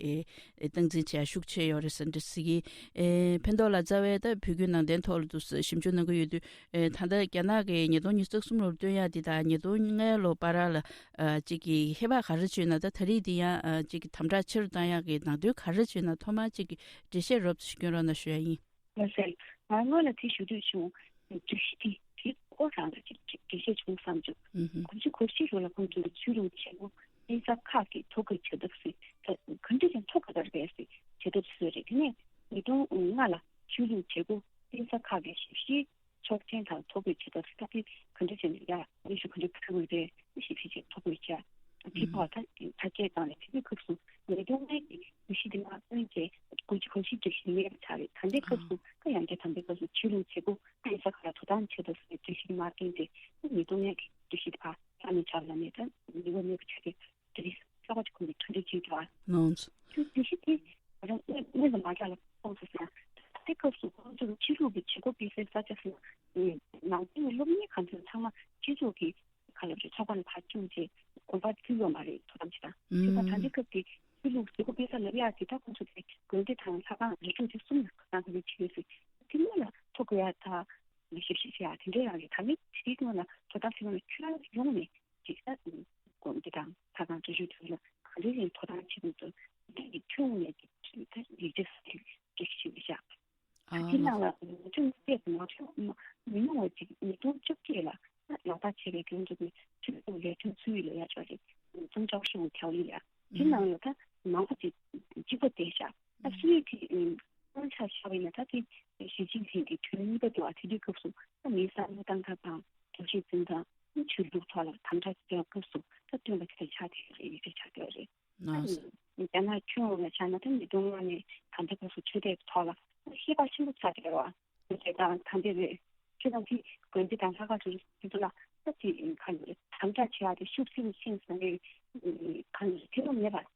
སྟངས་འཛིན་བྱེད་ཡ་ཤུགས་ཆེ་ཡོད་རེད་ཟེར་འདྲ་ཟེར་གི། ཨེ། ཕན་ཐོགས་ལགས། རྩ་བའི་ད་བོད་བརྒྱུད་ནང་བསྟན་ཐོག་ལ་དུ་ཞིབ་འཇུག་གནང་གི་ཡོད་དུས། ཨེ། ད་ལྟ་རྒྱ་ནག་གིས་ཉིས་སྟོང་ཉི་ཤུ་རྩ་གསུམ་ལོར་བཏོན་ཡག་འདི་དང་ཉིས་སྟོང་ལྔ་ལོ་བར་ལ་ཨ་གཅིག་གི་ཁྱད་པར་ག་རེ་བྱུང་ན། ད་ད་རེས་འདི་ཡང་ཨ་གཅིག་གི་དམ་དྲག་ཆེ་རུ་བཏང་ཡག་གི་ནང་དོན་ག་རེ་བྱུང་ན་ཐོག་མར་གཅིག་གི་འགྲེལ་བཤད་རོབ་ཙམ་ཞིག་སྐྱོན་རོགས་གནང་ཞུ་ཡ་ཡིན། ལགས་སེ། ང་སྔོན་ལ་དེ་ཞུ་འདོད་བྱུང་། སྒྲིག་གཞི་དེ་དེ་ཁོ་རང་ལ་ཅིག་འགྲེལ་བཤད་བྱུང་བསམ་བྱུང་། ཨུ་ཧུ། གོམས་གཤིས་གོམས་གཤིས་རོགས་ལ་ཁོང་ཚོས་ཆོས་ལུགས་བྱེད་སྒོ་སྤེལ་ས་ཁག་གི་ཐོ་འགོད་བྱ་ཐབས་ཟེར། ད་ག་འདྲ་ཅིག་ཐོ་འགོད་པར་བས་ཟེར་བྱ་ཐབས་བཟོས་རེད། དེ་ནས་ཉིས་སྟོང་ལྔ་ལ་ཆོས་ལུགས་བྱེད་སྒོ་སྤེལ་ས་ཁག་གི་ཞིབ་བཤེར་ཆོག་མཆན་དང་ཐོ་འགོད་བྱེད་ཐབས་ལྟ་དེ་ག་འདྲ་བྱས་ནས་ཡར་ལས་ཞུ་ག་འདྲ་ཕུལ་དགོས་རེད། ཞིབ་བཤེར་བྱས་ཐོ་འགོད་བྱས། དེ་ཐོག་ད་ཐག་བཅད་བཏང་ནས་དེ་དུས་སྐབས་སུ་ཉིས་སྟོང་ལྔ་གི་སྒྲིག་གཞི་དེ་མར་བཏོན་རྗེས་གོམས་གཤིས་གོམས་གཤིས་སྒྲིག་གཞི་གནས་པ་ཆགས་རེད། ད་ལྟའི་སྐབས་སུ་ད་ཡང་བསྐྱར་ད་ལྟའི་སྐབས་སུ་ཆོས་ལུགས་བྱེད་སྒོ་སྤེལ་ས་ཁག་ལ་དོ་དམ་བྱེད་དགོས་ཟེར་སྒྲིག་གཞི་དེ་མར་བཏོན་རྗེས་ཉིས་སྟོང་ལྔ་གི་སྒྲིག་གཞི་དེ་ཕར་ལྷག་མེད་ཆགས་ལ་ནས་ད་ཉེས་པ་མེད་པ་ཆགས་ཏེ། དེ་རིང་གསར་པ་ཅིག་ཁོང་གིས་གྲ་སྒྲིག་བྱེད་ཀྱི་ཡོད། ལགས་སོ། དེ་དེ་བཞིན་དེ་ང་རང་སྔོན་སྔོན་ལ་མ་རྒྱག་ལ་ཁོང་ཚོ་ཟེར་ན། ད་ལྟའི་སྐབས་སུ་ཁོང་ཚོ་ཆོས་ལུགས་ཀྱི་བྱེད་སྒོ་སྤེལ་སའི་ས་ཆ་ཟེར་ན། ནང་ཁུལ་སློབ་གཉེར་ཁང་ཚོ་ཚང་མ་སྤྱི་ཚོགས་ཀྱི་ག་ལབ་རེད། ཚོགས་པ་ལ་ཕར་བཅུག་རྗེས་དགོན་པར་བཙུགས་ཡོད་མ་རེད། དོ་དམ་བྱེད་སྟངས་དེ་ད་ད་ལྟའི་སྐབས་ཀྱི་ཆོས་ལུགས་བྱེད་སྒོ་སྤེལ་ས་ལབ་ཡག་དེ་ད་ཁོང་ཚོ་དེ་དགོན་སྡེ་དང་ལྷ་ཁང་རི་ཁྲོད་དེ་གསུམ་ལ་ཁ་སང་ཁ་ལས་བྱེད་ཡོད་ཟེར། དེ་སྔོན་ལ་ཐོ་འགོད་ཡག་དང་ཞིབ་བཤེར་བྱེད་ཡག་དེ་འདྲའི་རང་རེད། ད་ནི་དེའི་སྔོན་ལ་དོ་དམ་བྱེད་སྟངས་ལ་ཁྱོན་ཡོངས་ནས། ཅིག་ད་དགོན་སྡེ་དང་ལྷ་ཁང་གྲྭ་ཆོས་ཚོ་ལ་ག་འདྲ་ཞིག་དོ་དམ་བྱེད་དགོས་འདུག་འདི་གི་ཁྱོན་ནས་ད་ཡིག་ཆ་ཞིག་སྒྲིག་བཞིན་བཞག་ཨ་དེ་ནང་ལ་ནོར་འཁྲུལ་བལྟས་ནོར་འཁྲུལ་མི་ཉུང་བ་ཅིག་ཉིས་སྟོང་བཅོ་བརྒྱད་ལ་ལག་བསྟར་བྱས་པའི་དོན་དུ་ཆོས་ལུགས་ལས་དོན་ཚུལ་ཡིག་ལ་ཡ་ཅོག་རེད། ཙུང་ཀྲའོ་ཧྲུའུ་ཐའོ་ཡིག་ལ་དེ་ནང་ལ་ད་མང་པོ་ཅིག་གཅིག་པ་བསྡད་བཞག་ད་སུའི་དེ་དངུལ་ཆ་བཞག་པ་ཡིན་ན་ད་དེ་ཞི་ཅིན་ཕིང་གི་དུས་གཉིས་པ་འདུག་ཨ་དེ་དུས་སྐབས་སུ་ད་མིའི་བསམ་བློ་བཏང་ཐབས་དང་དོགས་གཞི་འཛིན་སྟངས་ཆོས་ལུགས་ཐོག་ལ་དམ་དྲག་བྱེད་སྐབས་སུ་ད་བཏོན་པ་དེ་ཆགས་བསྡད་ཡོད་རེད། ཡིག་ཆ་ཆགས་བསྡད་ཡོད་རེད། ཨ་ནི་རྒྱ་ནག་ཁྱོན་ཡོངས་ལ་ཆ་ན་ད་ཉིས་སྟོང་ལྔ་ནས་ད་ལྟ་སྐབས་སུ་ཆོས་དད་ཀྱི་ཐོག་ལ་ཤེས་པ་ཆེན་པོ་ཆགས་བསྡད་ཡོད་རེད། དང་ད་ལྟ་རེད། ཁྱོད་རང་གིས་དགོན་སྡེ་དང་ལྷ་ཁང་སོ་སོ་ལ་ད་དེ་ག་ནས་དམ་དྲག་བྱེད་ཡག་དེ་ཤུགས་ཆེན་པོ་ཕྱིན་སོང་ནས་ག་ནས་ཐེ་ཚོམ་མེད་པར།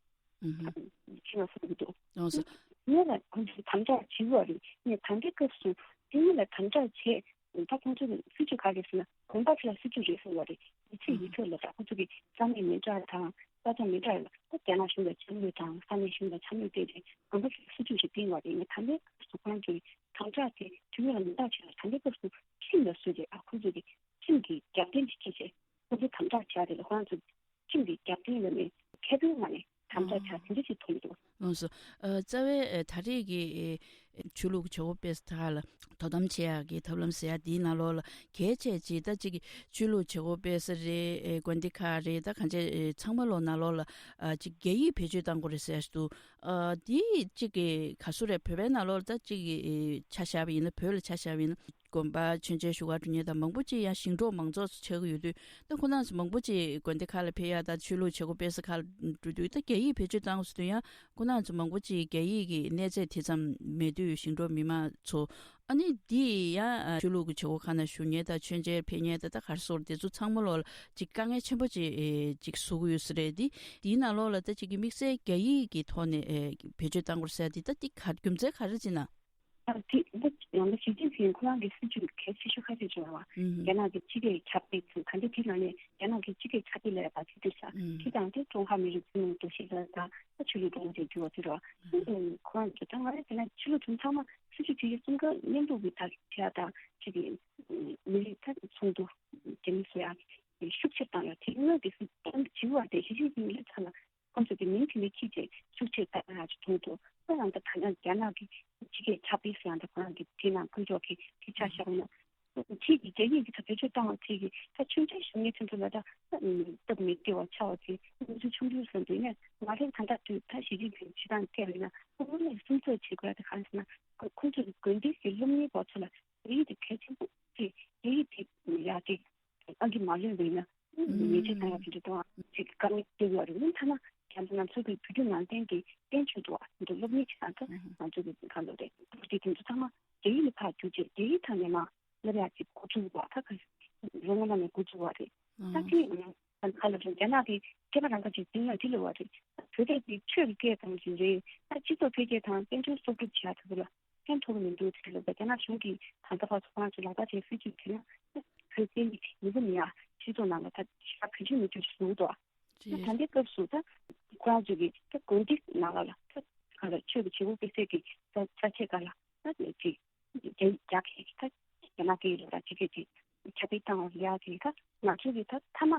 ཨུ་ཧུ། ཕྱིན་པ་གསུང་གི་འདུག་ཨོ་སོ། ངས་ལ་ཁོང་ཚོས་དམ་དྲག་བྱེད་དགོས་རེད། ངས་ད་ལྟའི་སྐབས་སུ་དེ་ཉིད་ལ་དམ་དྲག་བྱས། ད་ཁོང་ཚོས་སྲིད་ཇུས་ག་རེ་ཟེར་ན་དགོན་པ་དེ་ལ་སྲིད་ཇུས་རེ་ཟུང་བ་རེད། ཡིག་ཚད་ཡིག་ཚད་ལ་ད་ཁོང་ཚོ་གི་ས་གནས་མི་འདྲ་དང་ས་ཆ་མི་འདྲ་ལ་ད་རྒྱ་ནག་གཞུང་ལ་འཕྱ་སྨོད་དང་ས་གནས་གཞུང་ལ་འཕྱ་སྨོད་བཏང་རྗེས་དགོན་པ་དེ་ལ་སྲིད་ཇུས་ཤིག་བཏིང་བ་རེད། ངས་ད་ལྟའི་སྐབས་སུ་ཁོང་ཚོས་དམ་དྲག་དེ་དུས་ཡུན་ལ་མི་འདྲ་ཆེ་ལ་ད་ལྟའི་སྐབས་སུ་ཁྲིམས་ལ་བཟོས་རེད། ཨ་ཁོང་ཚོ་གི་ཁྲིམས་ཀྱི་རྒྱབ་རྟེན་ཅིག་བྱས་བྱས། ཁོང་ཚོས་དམ་དྲག་བྱས་དེ་ལ་ཁོ་རང་ཚོ་ཁྲིམས་ཀྱི་རྒྱབ་རྟེན་ལ་ནས་ཁེ་ཕན་ལ་ནས་དམ་དྲག་བྱ་དེ་འདྲ་ཞིག་མཐོང་གི་འདུག་ལགས་སོ། ཨ་རྩ་བའི་ཨ་ད་རེས་ཀྱི་ཨེ་ཆོས་ལུགས་ཀྱི་བྱེད་སྒོ་སྤེལ་ས་དག་ལ་དོ་དམ་བྱེད་ཡག་གི་ཐབས་ལམ་ཟེར་ཡག་འདིའི་ནང་ལོགས་ལ་གལ་ཆེ་ཅིག་ད་ཅིག་ཆོས་ལུགས་བྱེད་སྒོ་སྤེལ་ས་རེད། ཨེ་དགོན་སྡེ་ཁག་རེད། ད་གང་ཅི་ཨེ་ཚང་མ་ལོགས་ནང་ལོགས་ལ་ཨ་ཅིག་རྒྱ་ཡིག་བེད་སྤྱོད་གཏང་དགོས་རེད་ཟེར་ཡག་ཞིག་འདུག་ཨ་འདི་ཅིག་གི་ག་སུ་རེད། བོད་པའི་ནང་ལོགས་ལ་ད་ཅིག་གི་ཨེ་ཆ་བཞག་པ་ཡིན་ན། བོད་ལ་ཆ་བཞག་པ་ཡིན་ན། དགོན་པ་མཆོད་མཇལ་ཞུ་གར་འགྲོ་མཁན་དང་མང་པོ་ཅིག་ཡང་ཞིང་འབྲོག་མང་ཚོགས་སུ་ཆགས་ཀྱི་ཡོད་དུས། ད་ཁོ་རང་ཚོ་མང་པོ་ཅིག་དགོན་སྡེ་ཁག་ལ་ཕེབས་ཡག་དང་ཆོས་ལུགས་བྱེད་སྒོ་སྤེལ་ས་ཁག་ལ་འགྲོ་དུས། ད་རྒྱ་ཡིག་བེད་སྤྱོད་བཏང་དགོས་ཟེར་དུས་ཡང་ཁོ་རང་ཚོ་མང་པོ་ཅིག་རྒྱ་ཡིག་གི་གནས་ཚད་དེ་ཙམ་མེད་དུས། ཞིང་འབྲོག་མི་མང་ཚོ་ཨ་ནི་འདི་ཡང་ཆོས་ལུགས་ཀྱི་བྱེད་སྒོ་ཁག་ནང་ཞུགས་མཁན་དང་མཆོད་མཇལ་ཕེབས་མཁན་དང་ད་ག་རེ་ཟེར། དེ་ཚོ་ཚང་མ་ལོགས་ལ་ཅིག་དཀའ་ངལ་ཆེན་པོ་ཅིག་ཅིག་བཟོ་གི་ཡོད་ས་རེད། འདི་འདིའི་ནང་ལོགས་ལ་ད་ཅིག་གི་དམིགས་བསལ་རྒྱ་ཡིག་གི་ཐོག་ནས་བེད་སྤྱོད་བཏང་དགོས་ཟེར་ཡག་འདི་ད་འདི་ག་རྒྱུ་མཚན་ག་རེ་ཅིག་ན། ཨ་དེ་འདི་ཡང་ན་ཞི་ཅིན་ཕིང་ཁོ་རང་གི་སྲིད་ཇུས་གལ་ཆེ་ཤོས་ཁ་ཤས་བྱུང་བ། ཨུ་ཧུ། རྒྱ་ནག་གི་སྤྱི་སྐད་ཁྱབ་སྤེལ་ཚུལ་ག་འདྲ་དེ་ནང་ནས་རྒྱ་ནག་གི་སྤྱི་སྐད་ཁྱབ་སྤེལ་ལ་ཡ་བར་ཆད་དུ་ས་ཨུ་དེ་དང་དེ་ཀྲུང་ཧྭ་མི་རིགས་ཐུན་མོང་འདུ་ཤེས་ལ་དང་ད་ཆོས་ལུགས་འགྲོ་འོང་དེ་འགྱུར་བ་དེ་རེད་བ། ཨུ་ཁོ་རང་གི་ད་ང་རེ་དེ་ན་ཆོས་ལུགས་དུས་ཚང་མ་སྲིད་ཇུས་དེ་ཡི་གསུང་སྐད་མཉམ་དུ་གི་ད་བྱས་དང་ཅིག་གི་མི་རིགས་ད་ཚོགས་འདུ་རྒྱ་མི་སུ་ཡ་ཤུགས་ཆེར་བཏང་ཡ་དེ་སྔོན་གི་སྲིད་དོན་བྱེད་པ་དེ་ཞི་ཅིན་ཕིང་སླེབས་ཚར་ལ། ཁོང་ཚོས་དེ་མིང་དེ་འདྲ་ཁྱེར་བྱས་ཤུགས་ཆེར་བཏང་ཡག་ཅིག་མཐོང་འདུག་ད་ཡང་ད་ད་ལྟ་རྒྱ་ནག་གི་སྤྱི་སྐད་ཁྱབ་སྤེལ་ཟེར་ཡང་ད་ཁོ་རང་གི་དེ་ནང་བཀོད་འཇོག་གི་དེ་ཆ་བཞག་ན། ཁྱེད་ཀྱིས་རྒྱ་ཡིག་གི་ད་བེད་སྤྱོད་བཏང་བ་ཁྱེད་ཀྱིས་ད་ཆུང་ཆུང་ཞིག་ངའི་ཚན་ཚོ་ལ་ད་སྟབས་མི་བདེ་བ་ཆགས་པ་དེ་ང་ཚོ་ཆུང་ཆུང་བསམ་དུས་ནས་ང་རང་ད་ལྟ་དུས་ད་ཞི་ཅིན་ཕིང་སྤྱི་བཏང་ཐད་ཡིན་ན་ཁོ་དངོས་གནས་སུམ་ཚོད་བྱེད་དགོས་ཡ་དེ་གང་ཟེར་ན་ཁོ་ཁོ་ཚོ་གི་དགོན་སྡེ་གི་སློབ་གཉེར་བ་ཚོ་ལ། རྒྱ་ཡིག་དེ་གལ་ཆེན་པོ་ཅིག་རྒྱ་ཡིག་དེ་ཡག་གི་ཨང་ཀི་མ་ལོན་པ་ཡིན་ན་ཉེས་ཆད་བཏང་ཡག་དེ་འདྲ་གཏོང་ཡག་ཅིག་དཀའ་ངལ་སྐྱེ་གི་ཡོད་རེད། ཨ་ནི་ཐ་ན་རྒྱ་ནག་ང་ཚོ་གི་བོད་བརྒྱུད་ནང་བསྟན་གྱི་བསྟན་བཅོས་འདུག་བ། དེ་ཚོ་སློབ་གཉེར་བྱེད་སྟངས་ད་ང་ཚོ་གི་ག་ལོ་རེད། དེ་དེ་ཚོ་ཚང་མ་རྒྱ་ཡིག་ལ་ཕར་བསྒྱུར་བྱས་རྒྱ་ཡིག་དང་ཉམས་མ་སློབ་ཡག་ཅིག་འགོ་བཙུགས་པ་ད་ག་ལོ་སྔོན་མ་ནས་འགོ་བཙུགས་པ་རེད། ད་ཅི་ཨ་ཁ་ལ་རྒྱ་ནག་གི་སྐད་པ་རང་ཁ་ཅིག་འཛིན་ཡག་དེ་ལ་བ་རེད། བོད་སྐད་དེ་ཆོས་ཀྱི་སྐད་ཙམ་ཞིག་རེད། ད་སྤྱི་ཚོགས་འཕེལ་རྒྱས་དང་དཔལ་འབྱོར་གསོག་སྒྲུབ་བྱེད་ཡག་དེ་ཚོ་ལ་ཕན་ཐོགས་ཀྱི་མི་འདུག་དེ་ལ་རྒྱ་ནག་གཞུང་གིས་ད་ལྟ་བར་དུ་ཁོ་རང་ཚོ་ལག་བསྟར་བྱས་སྲིད་ཇུས་དེ་ན་བོད་སྐད་ཡིག་མི་བུ་མི་ཡག་སྤྱི་ཚོགས་ནང་ལ་ད་ཞེ་དྲག་བེད་སྤྱོད་མི་ཐུབ་ཞིག་བཟོ་འདུག་ད་ད་ལྟའི་སྐབས་སུ་ད་ཁོ་རང་ཚོ་གིས་ད་དགོན་སྡེ་ནང་ལ་ལ་ད་ག་ལ་ཆོས་ཀྱི་བྱེད་སྒོ་སྤེལ་སའི་གི་ས་ཆ་ཁག་ལ་ད་ཅིག་རྒྱ་རྒྱ་སྐད་ཀྱི་ད་རྒྱ་ནག་སྐད་ཡིག་ལ་ད་ཅིག་གི་ཅིག་ཁྱབ་སྤེལ་བཏང་བ་ཡག་གི་ད་ང་ཚོ་གི་ད་མཐའ་མ་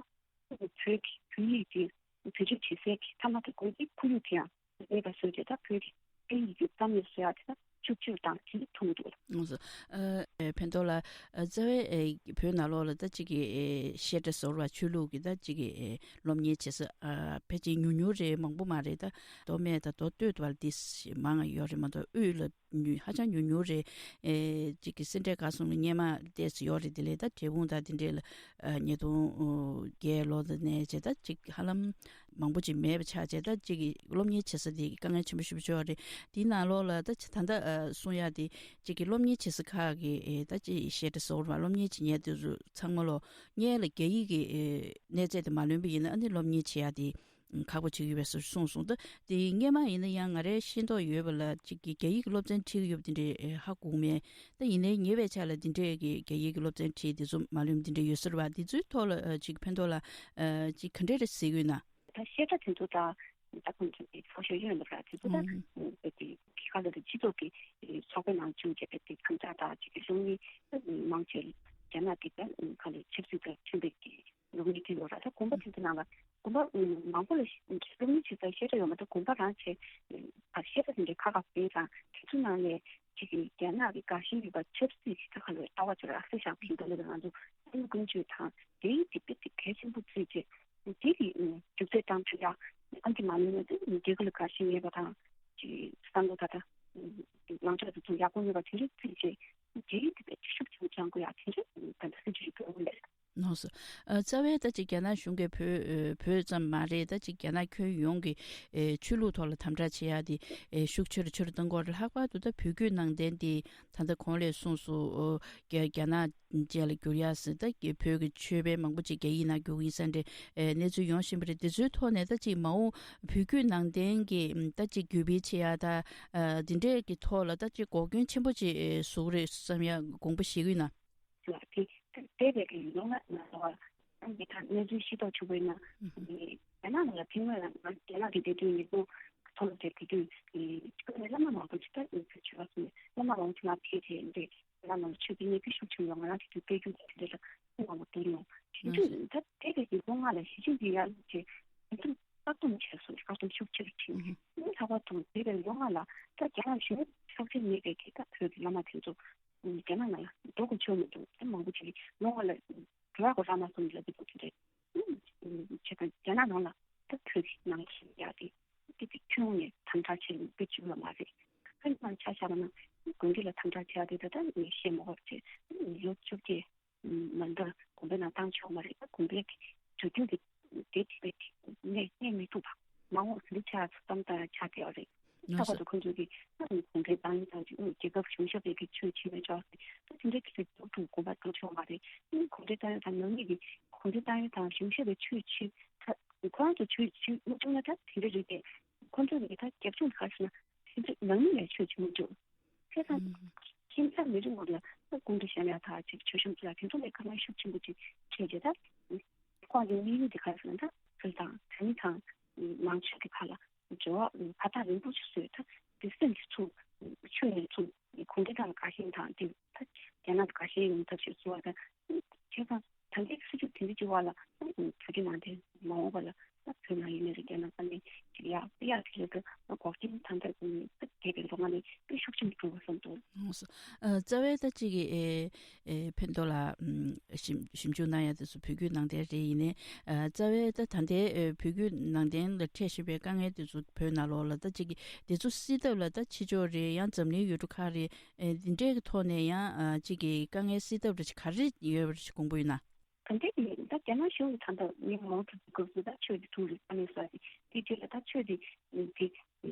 བོད་ཀྱི་བོད་ཡིག་དེ་བེད་སྤྱོད་བྱེད་སའི་གི་མཐའ་མ་དེ་དགོན་སྡེའི་ཁོར་ཡུག་དེ་ཡང་མེད་པ་བཟོས་ཏེ་ད་བོད་ཀྱི་སྐད་ཡིག་གི་རྩ་མེད་བཟོ་ཡག་དེ་ད་ཤུགས་ཆེ་རུ་བཏང་གི་ཐུབ་འདུག་ཨ་ཨ་ཕན་ཐོགས་ལ་ཨ་རྩ་བའི་ཨེ་བོད་ནང་ལོགས་ལ་ད་ཅིག་གི་ཨེ་བཤད་གྲྭ་ཟེར་བ་ཆོས་ལུགས་ཀྱི་ད་ཅིག་གི་ཨེ་སློབ་གཉེར་བྱེད་ས་ཨ་ཕལ་ཆེར་ཉུང་ཉུང་རེད། མང་པོ་མ་རེད། ད་མདོ་སྨད་ད་མདོ་སྟོད་བར་འདི་མང་ཡོད་རེད་མ་གཏོགས་དབུས་ལ་ཉུང་ཧ་ཅང་ཉུང་ཉུང་རེད། ཨེ་གཅིག་གི་སེ་འབྲས་དགའ་གསུམ་ལ་སྔོན་མ་ཏོག་ཙམ་ཡོད་རེད། དེ་ལས་ད་འབྲས་སྤུངས་དང་དེ་འདྲས་ལ་ཨ་ཉིས་སྟོང་བརྒྱད་ལོ་ནས་བྱས་ད་གཅིག་ཧ་ལམ་མང་པོ་ཅིག་མེད་པ་ཆགས་བྱས། ད་གཅིག་གི་སློབ་གཉེར་བྱེད་ས་དེ་དཀའ་ངལ་ཆེན་པོ་ཞེ་པོ་ཅིག་ཡོད་རེད། དེའི་ནང་ལོགས་ལ་ད་ད་ལྟ་ཨ་གསུང་ཡག་དེ་གཅིག་གི་སློབ་གཉེར་བྱེད་ས་ཁག་གི་ཨེ་ད་གཅིག་བཤད་གྲྭ་ཟེར་བ་སློབ་གཉེར་བྱེད་མཁན་དེ་ཚོ་ཚང་མ་ལོ་སྔོན་ལ་རྒྱ་ཡིག་གི་ཨེ་གནས་ཚད་དེ་མ་ལོན་པ་ཡིན་ན་ཨ་ནི་སློབ་གཉེར་བྱེད་ཡག་དེ་ཁག་པོ་ཆགས་ཀྱི་ཡོད་པའི་བཟོ་གསུངས་སོང་། ད་དེ་སྔོན་མ་ཡིན་ན་ཡང་ང་རའི་ཤེས་རྟོགས་ཡོད་པ་ལ་གཅིག་གི་རྒྱ་ཡིག་གི་སློབ་ཚན་ཁྲིད་ཀྱི་ཡོད་པ་དེ་འདྲའི་ཧ་གོ་མེད། ད་ཡིན་ནའི་ཉེ་བའི་ཆར་ལ་དེ་འདྲའི་གི་རྒྱ་ཡིག་གི་སློབ་ཚན་ཁྲིད་དེ་ཚོ་མ་ལོན་པ་དེ་འདྲ་ཡོད་ས་རེད་བ། དེ་ཚོའི་ཐོག་ལ་ཨ་གཅིག་ཕན་ཐོགས་ལ་ཨ་གཅིག་ག་འདྲ་རེད་ཟེར་གྱི་ཡོད་ན། ད་བཤད་གྲྭ་དེ་ཚོ་ད་ད་ཁོང་ཚོ་གི་ཚོགས་ཞུགས་ཡོད་འདུག་ར། དེ་ཚོ་ད་ཨུམ་དེ་གི་ག་ལ་དེ་སྤྱི་ཚོགས་ཀྱི་ཚོགས་པའི་ནང་བཅུག་བྱས་པའི་དེ་ཁང་ཚན་དང་གཅིག་གི་སློབ་གཉེར་མང་ཆེ་རྒྱ་ནག་གི་ད་ག་ལ་ཆབ་སྲིད་དང་མཐུན་པའི་གི་སློབ་གཉེར་ཁྲིད་ཡོད་ར། ད་དགོན་པ་དེ་ཚོ་ནང་ལ་དགོན་པ་མང་པོ་ལ་སློབ་གཉེར་བྱེད་སའི་བཤད་གྲྭ་ཡོད་མ་གཏོགས་དགོན་པ་རང་བྱས་ཨ་བཤད་གྲྭ་དེ་འདྲའི་ཁག་ཁག་ཡོད་ཙང་དེ་ཚོ་ནང་ལས་གཅིག་གི་རྒྱ་ནག་གི་དགའ་ཞེན་ཡོད་པ་ཆབ་སྲིད་ཀྱི་ད་ག་ལ་ལྟ་བ་ཚོ་ར་ཨ་སེ་ཤང་ཕིང་ཏོ་ལ་ང་ཚོ་ཀུན་སྤྱོད་དང་དེའི་དེ་དཔེ་དེ་གལ་ཆེན་པོ་བརྩིས་བྱས། དེ་གི་རྒྱུགས་སྤྲོད་བཏང་ཐུབ་ཡག་ཨང་ཀི་མ་ལོན་ན་དེ་རྒྱལ་ཁབ་ལ་དགའ་ཞེན་ཡོད་པ་དང་། ཅིག་བསམ་བློ་ད་ལྟ་ལངས་ཕྱོགས་དེ་ཚོ་ཡག་པོ་ཡོད་པ་དེ་འདྲ་བརྩིས་བྱས། དེ་དེ་བས་ཤུགས་ཆེན་པོ་སྦྱང་དགོས་ཡག་དེ་འདྲ་ད་ལྟ་སྲིད་ཇུས་ཡོད་པ་རེད། ལགས་སོ། ཨ་རྩ་བའི་ད་ཅིག་རྒྱ་ནག་གཞུང་གིས་བོད་ཨ་བོད་ཙམ་མ་རེད། ད་ཅིག་རྒྱ་ནག་ཁྱོན་ཡོངས་ཀྱི་ཨེ་ཆོས་ལུགས་ཐོག་ལ་དམ་དྲག་བྱེད་ཡག་དེ་ཨེ་ཤུགས་ཆེ་རུ་ཆེ་རུ་གཏོང་དགོས་རེད། ལྷག་པར་དུ་ད་བོད་བརྒྱུད་ནང་བསྟན་དེ་ད་ལྟ་གོང་ལ་གསུངས་སོང་། ཨོ་རྒྱ་རྒྱ་ནག་ཅན་ལ་བསྒྱུར་ཡག་ཟེར། ད་བོད་ཀྱི་ཆོས་པ་མང་པོ་ཅིག་རྒྱ་ཡིག་ནང་བསྒྱུར་གྱི་ཡིན་ས་འདྲ་ཨེ་གནས་ཚུལ་ཡོང་བཞིན་པ་རེད། དེ་ཚོའི་ཐོག་ནས་ད་ཅིག་མ་འོངས་བོད་བརྒྱུད་ནང་བསྟན་གྱི་ད་ཅིག་བསྒྱུར་སྤེལ་བྱེད་ཡག་ད་ཨ་འདི་འདྲས་ཀྱི་ཐོག་ལ་ད་ཅིག་འགོག་རྐྱེན་ཆེན་པོ་ཅིག་ཨེ་བཟོ་གི་རེད་བསམ་ཡག་དགོངས་པ་བཞེས་ཀྱི་ཡོད་ན། ལ་དེ་དེ་བས་ཀྱི་ལོ་ལྔ་ནང་ལ་བ་ཨང་གི་ཐང་གནས་ཚུལ་ཤེས་རྟོགས་བྱུང་བས་ན། ཨུ་ཧུ། རྒྱ་ནག་ནང་ལ་ཕེབས་སྔོན་ལ་ང་རྒྱ་ནག་གི་བདེ་དོན་ཉིན་མོ་ཐོག་ལ་དེ་དེ་དུས་ཨེ་ཁྱོད་ནས་བླ་མ་མང་པོ་ཅིག་ད་ཨེ་ཕེབས་བྱུང་བ་སོང་ནས་བླ་མ་མང་པོ་ཅིག་ང་ཕེབས་བྱས་འདི་རྒྱ་ནག་ནང་ལ་ཆོས་དཔེ་ཉེ་སྤེལ་ཤུགས་ཆེན་ཡོང་ང་རང་དེ་དུས་དཔེ་རྒྱུན་དེ་འདྲ་ལ་ཐུགས་མང་པོ་བཏོན་ཡོང་དེ་དུས་ད་དེ་བས་ཀྱི་ལོ་ལྔ་ལ་ཞི་ཅིན་ཕིང་ཡར་ལངས་བྱས་དེ་དུས་བཀག་སྡོམ་བྱས་སོང་། བཀག་སྡོམ་ཤུགས་ཆེ་རུ་ཕྱིན། ཨུ་ཧུ། ཨེ་ལྷག་པར་དུ་དེ་བས་ལོ་ལྔ་ལ་ད་རྒྱ་ནག་གཞུང་ཆོག་མཆན་མེད་པའི་གི་ད་བོད་ཀྱི་བླ་མ་དེ་ཚོ། རྒྱ་ནག་ནང་ལ་འགྲོ་དགོས་ཆོག་མི་འདུག་ད་མང་པོ་ཅིག་ལོ་ལྔ་ལ་འགྲོ་ཡག་གོ་རག་མ་སོང་ལབ་ཀྱི་འདུག་དེ་འདྲས། བྱས་ཙང་རྒྱ་ནག་ནང་ལ་ད་བོད་ཀྱི་ནང་བཞིན་ཡག་དེ་དེ་དེ་ཁྱོན་ནས་དམ་དྲག་བྱེད་དཔེ་བྱུང་ཡོད་མ་རེད། ཁ་ནང་ཆ་བཞག་པ་ན་དགོན་སྡེ་ལ་དམ་དྲག་བྱེད་ཡག་དེ་ད་ལྟ་ངས་བཤད་མ་དགོས་བྱས་ལོ་བཅོ་བརྒྱད་མ་འདྲ་དགོན་པའི་ནང་བཏང་ཆོག་མ་རེད། ད་དགོན་པའི་དུས་རྒྱུན་གྱི་དེ་དེ་བས་གནས་གནས་མི་ཐུབ་པ་མ་འོངས་འདི་ཆ་བསམ་བཏང་ཆགས་བསྡད་ཡོད་རེད། ལྷག་པར་དུ་ཁོང་ཚོ་གིས་ད་གུང་ཁྲན་ཏང་ཡོན་དང་རྒྱལ་ཁབ་གཞུང་ཞབས་པའི་གི་ཆོས་བྱེད་མི་ཆོག་ཟེར། ད་དེ་འདྲའི་གི་ཚིག་ཐུག་ཐུག་དགོངས་པ་གཏོང་ཆོག་མ་རེད། ཨ་ནི་གུང་ཁྲན་ཏང་ཡོན་དང་ནང་མི་གི་གུང་ཁྲན་ཏང་ཡོན་དང་གཞུང་ཞབས་པའི་ཆོས་བྱེད་ད་ཁོ་རང་ཚོ་ཆོས་བྱེད་མ་བྱུང་ན་ད་དེ་འདྲ་རེད་དེ། ཁོང་ཚོ་གི་ད་རྒྱབ་ལྗོངས་ག་རེ་ཟེར་ན་དེ་ཚོ་ནང་མི་ལ་ཆོས་བྱེད་མི་འདུག་བྱས་ཙང་ཁྱིམ་ཚང་མི་རེ་ངོ་ལ་ད་གུང་ཁྲན་ཤ་ཡ་ཐག་ཅིག་ཆོས་གཤོམ་ཚོ་ལ་དེ་ཚོ་ལས་ཁ་ལག་ཤུགས་ཆེན་པོ་ཅིག་ཁྱེར་རྗེས་ད་ཁོང་གི་དམིགས་ཡུལ་དེ་ག་རེ་ཟེར་ན་ད་བོད་དང་བོད་མི་དང་ནང་ཆོས་ཀྱི་བར་ལ། འབྲེལ་བ་ཕར་ཐག་རིང་པོ་ཞིག་བཟོས། ད་དེ་སེམས་ཀྱི་ཚུལ་ཆོས་ཡིན་ཚུལ་གུང་ཁྲན་ཏང་ཡོན་དགའ་ཞེན་དང་དེ་ད་རྒྱ་ནག་དགའ་ཞེན་ཡོང་ཐབས་ཤིག་བཟོ་བ་དང་། བྱས་ཙང་ད་ལྟའི་སྲིད་ཇུས་དེ་འདྲ་ཅིག་བར་ལ་བོད་ཀྱི་ནང་བསྟན་མ་འོངས་པ་ལ་ད་བོད་ནང་ཡིན་ནའི་རེད། རྒྱ་ནག་ས་གནས་ཅིག་ཡག་དཔེ་ཡག་དེ་ལས་ཀ་འགོག་རྐྱེན་ད་ལྟ་ད་ དེ་བས་མདོ་སྔ་ནས་དཔེ་ཤུགས་ཆེན་པོ་བྱུང་བ་བསམ་འདུག། ཨོ་སོ། ཨ་རྩ་བའི་ད་ཅིག་གི་ཨེ་ཨེ་ཕན་ཐོགས་ལ་ཨམ་ཞིབ་ཞིབ་འཇུག་གནང་ཡ་དེ་ཚོ་བོད་བརྒྱུད་ནང་བསྟན་རེད། ཡིན་ནའི་ཨ་རྩ་བའི་ད་ད་ལྟའི་ཨེ་བོད་བརྒྱུད་ནང་བསྟན་ལ་འཕྲད་བཞིན་པའི་དཀའ་ངལ་དེ་ཚོ་བོད་ནང་ལོགས་ལ་ད་ཅིག་གི་དེ་ཚོ་སེལ་ཐབས་ལ་ད་ཕྱི་ཕྱོགས་རེད། ཡང་འཛམ་གླིང་ཡུལ་གྲུ་ཁག་རེད། ཨེ་འདི་འདྲའི་གི་ཐོག་ནས་ཡང་ཨ་ཅིག་གི་དཀའ་ངལ་སེལ་ཐབས་ལ་ཅིག་ག་རེ་ཡོད་པ་ཞིག་དགོངས་པ་ཡོད་ན། ད་ལྟའི་ད་རྒྱ་ནག་གཞུང་གིས་ད་ལྟ་མི་མང་དུ་སྐབས་སུ་ད་ཆོས་དེ་ཐུགས་ལ་ཨ་ནེ་ས་དེ་དེ་དུས་ལ་ད་ཆོས་དེ་དེ་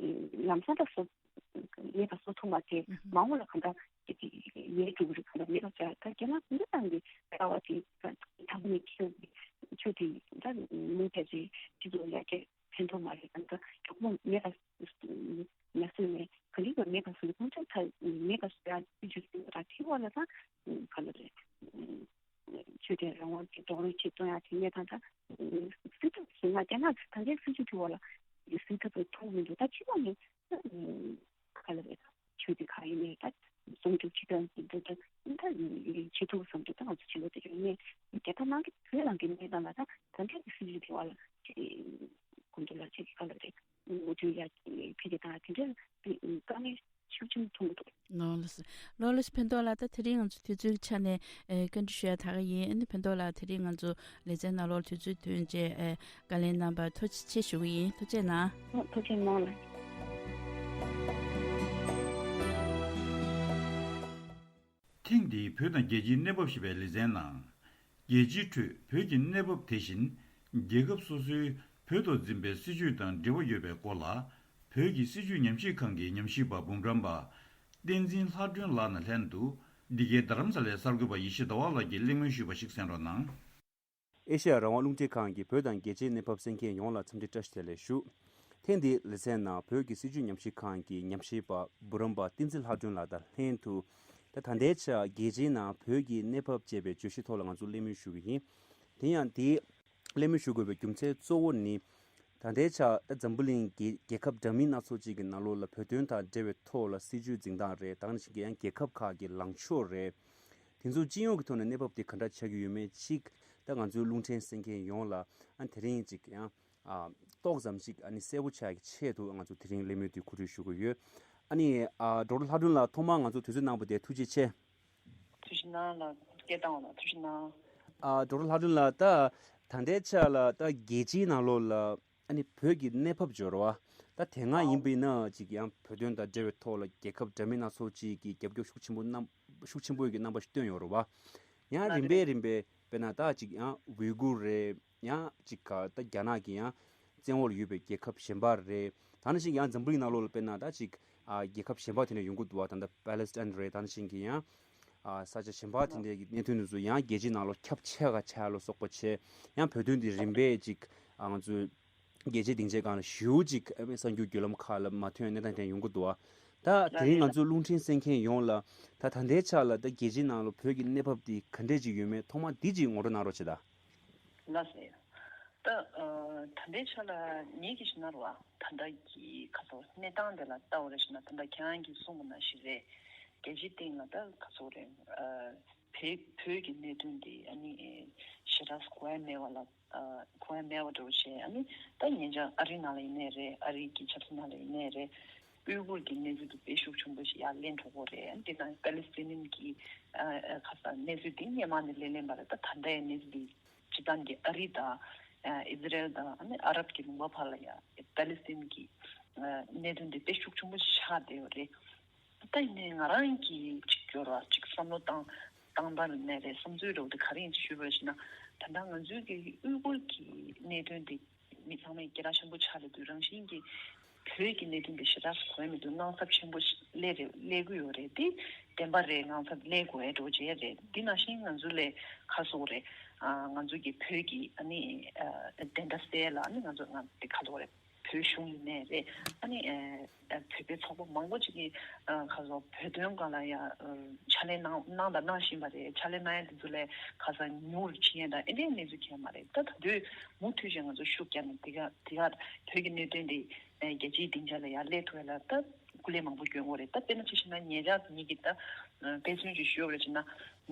ལམ་སང་ད་སོ་མེད་པ་བཟོ་ཐུབ་མ་དེ་མ་འོངས་ལ་གང་ལྟར་དེ་དེ་ཡལ་འགྲོ་གི་རེད། གང་ལྟར་མེད་པ་བྱ། ད་རྒྱ་ནག་གུང་ཁྲན་ཏང་གི་ལྟ་བ་དེ་ད་ཐབས་མེད་ཁྱེད་ཆོས་དེ་ད་མུ་མཐའ་རེད། སྤྱི་ཚོགས་ཡར་རྒྱས་ཕན་ཐོགས་མ་རེད། ད་ལྟ་གྲོགས་པོ་མེད་པ་མ་བཟོས་ནས་ག་ལེར་མེད་པ་བཟོས་ནས་ཁོང་ཚོ་ད་མེད་པ་བཟོ་ཡ་སྤྱི་ཚོགས་ད་དེ་བ་ལ་ད་ག་ལ་རེད། ཆོས་དད་རང་དབང་གི་རྡོག་རོལ་ཆེད་གཏོང་ཡ་དེ་ནས་ད་ལྟ་སྲིད་ཐབས་ཟེར་ན་རྒྱ་ནག་ད་ལྟའི་སྲིད་ཇུས་དེ་བ་ལ་སྲིད་ཐབས་ཐུབ་མི་འདུག། ད་ཕྱི་ལོགས་ནས་ག་ལ་རེད། ཆོས་དེ་ག་ཡིན་ནའི་ད་སྲུང་སྐྱོབ་བྱེད་སྟངས་དེ་འདྲ་ད་ད་བྱེད་ཐུབ་བསམ་འདུག། ད་ང་ཚོ་བྱེད་ལོ་དེ་རིང་ནས་རྒྱལ་ཁབ་ནང་གི་བོད་ནང་གི་གནས་སྟངས་ལ་ད་ད་ལྟའི་སྲིད་ཇུས་དེ་བ་ལ་ཁོང་ཚོ་ལ་ཆེད་ཀྱི་ག་ལ་རེད། ངོ་སྤྲོད་ཡ་འཕེལ་རྒྱས་བཏང་དེ་འདྲ་དཀའ་ངལ་ཤུགས་ཆེན་པོ་མཐོང་གི་འདུག། ལགས་ལགས་སོ། ལགས་ལགས་སོ། ཕན་ཐོགས་ལགས། ད་དེ་རིང་ང་ཚོ་དུས་ཚོད་ཀྱི་ཆ་ནས་ཨེ་བཀའ་འདྲི་ཞུ་ཡ་ད་ག་ཡིན། ཨ་ནི་ཕན་ཐོགས་ལགས་དེ་རིང་ང་ཚོ་ལེ་ཚན་ནང་ལོགས་དུས་ཚོད་བཏོན་བྱས་ཨེ་བཀའ་ལན་གནང་བར་ཐུགས་རྗེ་ཆེ་ཞུ་གི་ཡིན། ཐུགས་རྗེ་གནང་། ཨོ་ཐུགས་རྗེ་གནང་ལགས། ཐེངས་འདིའི་བོད་དང་རྒྱལ་སྤྱིའི་གནས་བབ་ཞེས་པའི་ལེ་ཚན་ནང་། རྒྱལ་སྤྱིའི་ཁྲོད་བོད་ཀྱི་གནས་བབ་དེ་བཞིན་རྒྱལ་ཁབ་སོ་སོའི་བོད་ཐོག་འཛིན་པའི་སྲིད་བྱུས་དང་འབྲེལ་བ་ཡོད་པའི་སྐོར་ལ། བོད་ཀྱི་སྲིད་བྱུས་ཉམས་ཞིབ་ཁང་གི་ཉམས་ཞིབ་པ་འབུམ་རམས་པ་བསྟན་འཛིན་ལྷ་སྒྲོན་ལགས་དང་ལྷན་དུ། འདི་གའི་རྡ་རམ་ས་ལའི་གསར་འགོད་པ་ཡེ་ཤེས་ཟླ་བ་ལགས་ཀྱིས་གླེང་མོལ་ཞུས་པ་ཞིག་གསན་རོགས་གནང་། ཨེ་ཤེ་ཡ་རང་དབང་རླུང་འཕྲིན་ཁང་གི་བོད་དང་རྒྱལ་སྤྱིའི་གནས་བབ་གསན་མཁན་ཡོངས་ལ་འཚམས་འདྲི་བཀྲ་ཤིས་བདེ་ལེགས་ཞུ། ཐེངས་འདིའི་ལེ་ཚན་ནང་བོད་ཀྱི་སྲིད་བྱུས་ཉམས་ཞིབ་ཁང་གི་ཉམས་ཞིབ་པ་འབུམ་རམས་པ་བསྟན་འཛིན་ལྷ་སྒྲོན་ལགས་དང་ལྷན་དུ། ད་ད་ལྟའི་ཆར་རྒྱལ་སྤྱིའི་ནང་བོད་ཀྱི་གནས་བབ་ཅེས་པའི་བརྗོད་གཞི་ཐོག་ལ་ང་ཚོ་གླེང་མོལ་ཞུ་གི་ཡིན། དེ་ཡང་དེའི་གླེང་མོལ་ཞུ་དགོས་པའི་རྒྱུ་མཚན་གཙོ་བོ་ནི། ད་ལྟའི་ཆར་ད་འཛམ་བུ་གླིང་གི་རྒྱལ་ཁབ་འདྲ་མིན་སྣ་ཚོགས་ཅིག་གི་ནང་ལོགས་ལ་བོད་དོན་དང་འབྲེལ་བའི་ཐོག་ལ་སྲིད་བྱུས་འཛིན་སྟངས་རེད། ད་ག་ནང་བཞིན་གྱི་ཡང་རྒྱལ་ཁབ་ཁག་གི་ལངས་ཕྱོགས་རེད། དེ་ཚོ་སྤྱི་ཡོངས་ཀྱི་ཐོག་ནས་གནས་བབ་དེ་ག་འདྲ་ཆགས་ཀྱི་ཡོད་མེད་ཅིག་ད་ང་ཚོའི་རླུང་འཕྲིན་གསན་མཁན་ཡོངས་ལ་ཨ་དེ་རིང་ཅིག་ཡང་ཨ་ཏོག་ཙམ་ཅིག་ཨ་ནི་གསལ་པོ་ཆགས་ཀྱི་ཆེད་དུ་ང་ཚོ་དེ་རིང་གླེང་མོལ་དེ་གོ་སྒྲིག་ཞུ་གི་ཡོད། ཨ་ནི་ཨ་ཌོག་ཊར་ལྷ་སྒྲོན་ལགས་ཐོག་མར་ང་ཚོ་དུས་ཚོད་གནང་བ་དེ་ཐུགས་རྗེ་ཆེ། ཐུགས་རྗེ་གནང་ལགས། སྐད་བཏང་བ་ལ་ཐུགས་རྗེ་གནང་། ཨ་ཌོག་ཊར་ལྷ་སྒྲོན་ལགས། ད་ད་ལྟའི་ཆ་ལ་ད་རྒྱལ་སྤྱིའི་ནང་ལོགས་ལ་ཨ་ནི་བོད་ཀྱི་གནས་བབ་འབྱོར་བ། ད་དེ་སྔ་ཡིན་པས་ན་ཅིག་ཡང་བོད་དོན་དང་འབྲེལ་བའི་ཐོག་ལ་རྒྱལ་ཁབ་འདྲ་མིན་སྣ་ཚོགས་ཅིག་གིས་རྒྱབ་སྐྱོར་ཤུགས་ཆེན་པོ་གནང་ཤུགས་ཆེན་པོ་ཡོད་ཀྱི་རྣམ་པ་ཞིག་བཏོན་ཡོད་རེད་བ། ཡང་རིམ་པས་རིམ་པས་དཔེར་ན་ད་ཅིག་ཡང་ཝུའི་གུར་རེད། ཡང་ཅིག་ག་ད་རྒྱ་ནག་གི་ཡང་བཙན་འོག་ལ་ཡོད་པའི་རྒྱལ་ཁབ་གཞན་པ་རེད། ད་ནང་བཞིན་ཡང་འཛམ་བུ་གླིང་ནང་ལོགས་ལ་དཔེར་ན་ད་ཅིག་ཨ་རྒྱལ་ཁབ་གཞན་པ་དེ་འདྲ་ཡོང་གི་འདུག་བ། ད་ལྟ་པ་ལེ་སི་ཐན་རེད། ད་ནང་བཞིན་གྱི་ཡང་ཨ་ས་ཆ་གཞན་པ་དེ་འདྲའི་གི་གནད་དོན་དེ་ཚོ་ཡང་རྒྱལ་སྤྱིའི་ནང་ལོགས་ཁྱབ་ཆེ་ག་ཆེ་ལ་སོགས་པ་བྱས། ཡང་བོད་དོན་འདི་རིམ་པས་ཅིག་ཨ་ང་ཚོའི་རྒྱལ་སྤྱིའི་སྡིངས་ཆའི་སྒང་ལ་ཞེ་པོ་ཅིག་ཨ་མའི་གསར་འགྱུར་བརྒྱུད་ལམ་ཁག་ལ་མ་ཐོན་གནས་སྟངས་དེ་འདྲ་ཡོང་གི་འདུག་བ། ད་དེ་རིང་ང་ཚོའི་རླུང་འཕྲིན་གསན་མཁན་ཡོངས་ལ་ད་ད་ལྟའི་ཆ་ལ་ད་རྒྱལ་སྤྱིའི་ནང་ལ་བོད་ཀྱི་གནས་བབ་འདི་ག་འདྲས་ཅིག་ཡོད་མེད་ཐོག་མར་འདི་ཅིག་ངོ་སྤྲོད་གནང་རོགས་བྱེད་ད། ལགས་སོ། ད་ཨ་ད་ལྟའི་ཆ་ལ་ངེད་ཀྱིས་ཞུ་ན་རེད་བ། ད་ལྟ་གི་ག་ཚོད་གནས་སྟངས་དེ་ལ་ལྟ་བ་རེད་ཞུ་ན། ད་ལྟ་ཁྱེད་རང་གིས་གསུངས་པ་ནང་བཞིན་རེད། རྒྱལ་སྤྱིའི་སྟེང་ལ་ད་ག་ཚོད་རེད། ཨ་བོད་བོད་ཀྱི་གནད་དོན་དེ་ཨ་ནི་ཞེ་དྲག་གོ་ཡ་མེད་པ་ལ་ཨ་གོ་ཡ་མེད་པ་འདྲ་བོ་བྱས། ཨ་ནི་ད་ཉེ་ཆར་ཨ་རི་ནང་ལ་ཡིན་ནའི་རེད། ཨ་རི་གི་ཆབ་སྲིད་ནང་ལ་ཡིན་ནའི་རེད། ཨུ་ཀུར་གྱི་གནས་ཚུལ་དེ་དཔེ་ཤུགས་ཆེན་པོ་ཞིག་ཡར་སླེབས་འགྲོ་གི་རེད། ཨ་ནི་དེ་ནང་པ་ལི་སི་ཐན་གྱི་ཨ་ཨ་ག་ས་གནས་ཚུལ་དེ་སྔོན་མ་ནས་སླེབས་སླེབས་པ་རེད། ད་ད་ལྟའི་གནས་ཚུལ་དེ་སྤྱིར་བཏང་གི་ཨ་རི་དང་ཨ་ཨི་ཟི་རལ་དང་ཨ་ནི་ཨ་རབ་ཀྱི་ལུང་པ་བར་ལ་ཡ་པ་ལི་སི་ཐན་གྱི་ཨ་གནད་དོན་དེ་དཔེ་ཤུགས་ཆེན་པོ་ཞིག་ཆགས་བསྡད་ཡོད་རེད། ད་ཡིན་ནའི་ང་རང་གིས་ཅིག་འབྱོར་བ་ཅིག་བསམ་བློ་བཏང་བཏང་པ་ནས་རེད། བསམ་ཚུལ་འདྲ་བོ་དེ་ག་རེ་ཡིན་ཞུས་པ་ཞུ་ན། ད་ལྟ་ང་ཚོའི་གི་ཨུ་ཀུར་གྱི་གནད་དོན་དེ་མི་ཚང་མས་སྐད་གྲགས་ཆེན་པོ་ཆགས་བསྡད་དུས། རང་བཞིན་གྱིས་བོད་ཀྱི་གནད་དོན་དེ་ཞེ་དྲག་གོ་ཡ་མི་འདུག། དངངས་འཚབ་ཆེན་པོ་ཞིག་སླེབས་རེད། སླེབས་ཀྱི་ཡོད་རེད། དེ་བདེན་པ་རེད། དངངས་འཚབ་སླེབས་དགོས་ཡ་འདྲ་བོ་བྱས་རེད། འདི་ནང་བཞིན་ང་ཚོ་ལས་ཁ་གསོ་རེད། ཨ་ང་ཚོ་གི་བོད་ཀྱི་ཨ་ནི་ཨ་བདེན་མཐའ་གསལ་ལ་ཨ་ནི་ང་ཚོ་ང་དེ་ཁ་ལོ་རེད། བོད་གཞུང་ཡིན་ནའི་རེད། ཨ་ནི་ཨ་ཨ་བོད་པའི་ཚོགས་པ་མང་པོ་ཅིག་གིས་ཨ་ཁ་སང་བོད་དོན་སྒང་ལ་ཡ་ཨ་ཕྱག་ལས་གནང་གནང་དང་གནང་བཞིན་པ་རེད། ཕྱག་ལས་གནང་ཡ་དེ་ཚོ་ལས་ཁ་སང་ཉུང་རུ་ཕྱིན་ཡ་དང་ཨེ་འདྲའི་གནས་ཚུལ་གང་ཡང་མ་རེད། ད་ད་དུང་མུ་མཐུད་བྱས་ང་ཚོ་ཤུགས་རྒྱག་ནས་འདི་ག་འདི་ག་བོད་ཀྱི་གནད་དོན་འདི་ཨ་རྒྱལ་སྤྱིའི་སྡིངས་ཆ་ལ་ཡར་སླེབས་ཐུབ་ཡ་ལ་ད་སྐུ་ལས་མང་པོ་སྐྱོན་དགོས་རེད། ད་དཔེར་ན་ཆ་བཞག་ན་ཉེ་ཆར་ངེད་ཀྱིས་ད་ཨ་དཔེ་མཚོན་ཅིག་ཞུས་པ་རེད་བྱས་ན།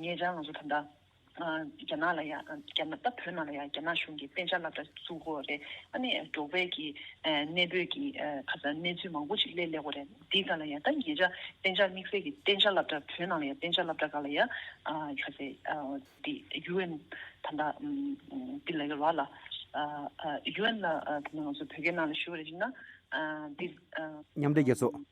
ཉེ་ཆར་ང་ཚོ་ད་ལྟ་ རྒྱ་ནག་ལ་ཡང་རྒྱ་ནག་ད་བོད་ནང་ལ་ཡང་རྒྱ་ནག་གཞུང་གིས་གཏན་འཇགས་སློབ་གྲྭ་བཙུགས་ཡོད་རེད། ཨ་ནི་འབྲོག་པའི་གི་གནས་སྤོས་ཀྱི་ཁ་སང་གནས་ཚུལ་མང་པོ་ཞིག་སླེབས་སླེབས་ཡོད་རེད། འདི་ག་ལ་ཡང་ད་ཉེ་ཆར་གཏན་འཇགས་དམིགས་བསལ་གྱི་གཏན་འཇགས་སློབ་གྲྭ་བོད་ནང་ལ་ཡང་གཏན་འཇགས་སློབ་གྲྭ་ག་ལ་ཡང་ཁ་སང་འདི་ཡུ་ཨེན་ད་ལྟ་འདི་ལ་ཡོད་ར་ལ་ཡུ་ཨེན་ལ་ད་ང་ཚོ་བོད་སྐད་ནང་ལ་ཞུ་བ་རེད་ཅེ་ན་འདི་མཉམ་འབྲེལ་རྒྱལ་ཚོགས།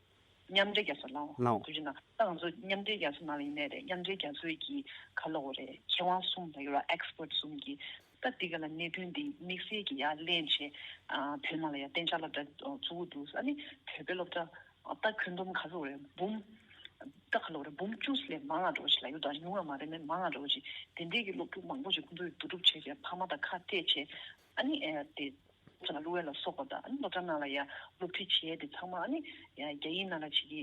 མཉམ་འབྲེལ་རྒྱལ་ཚོགས་ལའོ། ལའོ། དུ་ཅི་ན་ད་ང་ཚོ་མཉམ་འབྲེལ་རྒྱལ་ཚོགས་ནང་ལ་ཡིན་ནའི་རེད། མཉམ་འབྲེལ་རྒྱལ་ཚོགས་ཀྱི་ག་ལ་འོ་རེད། མཁས་དབང་གསུམ་ལ་ཡོད་ར་ཨེག་སི་པར་ཊི་གསུམ་གྱི་ད་འདི་ག་ལ་གནད་དོན་འདི་དམིགས་བསལ་གྱི་ཡར་གླེང་བྱས། བོད་ནང་ལ་ཡང་གཏན་འཇགས་སློབ་གྲྭ་བཙུགས་འདུག་ཨ་ནི་བོད་པའི་སློབ་གྲྭ་ད་ཁྱོན་བསྡོམས་ག་ཚོད་རེད། འབུམ་ད་ག་ལ་འོ་རེད། འབུམ་བཅུ་ལས་མང་ང་འགྲོ་ཞིག་ལ་ཡོད། ད་ཉུང་ང་མ་རེད། མེད་མང་ང་འགྲོ་ཞིག་དེ་འདྲས་ཀྱི་སློབ་ཕྲུག་མང་པོ་ཞིག་ཁོང་ཚོས་བསྡུ་རུབ་བྱས་བྱས་ཕ་མ་དང་ཁ་གཏད་བྱས། ཨ་ནི་དེ། ཚང་བསླུ་བ་ལ་སོགས་པ་དང་ཨ་ནི་སློབ་གྲྭ་ནང་ལ་ཡང་སློབ་ཁྲིད་བྱེད་ཡས་དེ་ཚང་མ་ཨ་ནི་ཡང་རྒྱ་ཡིག་ནང་ལ་བྱེད་ཀྱི་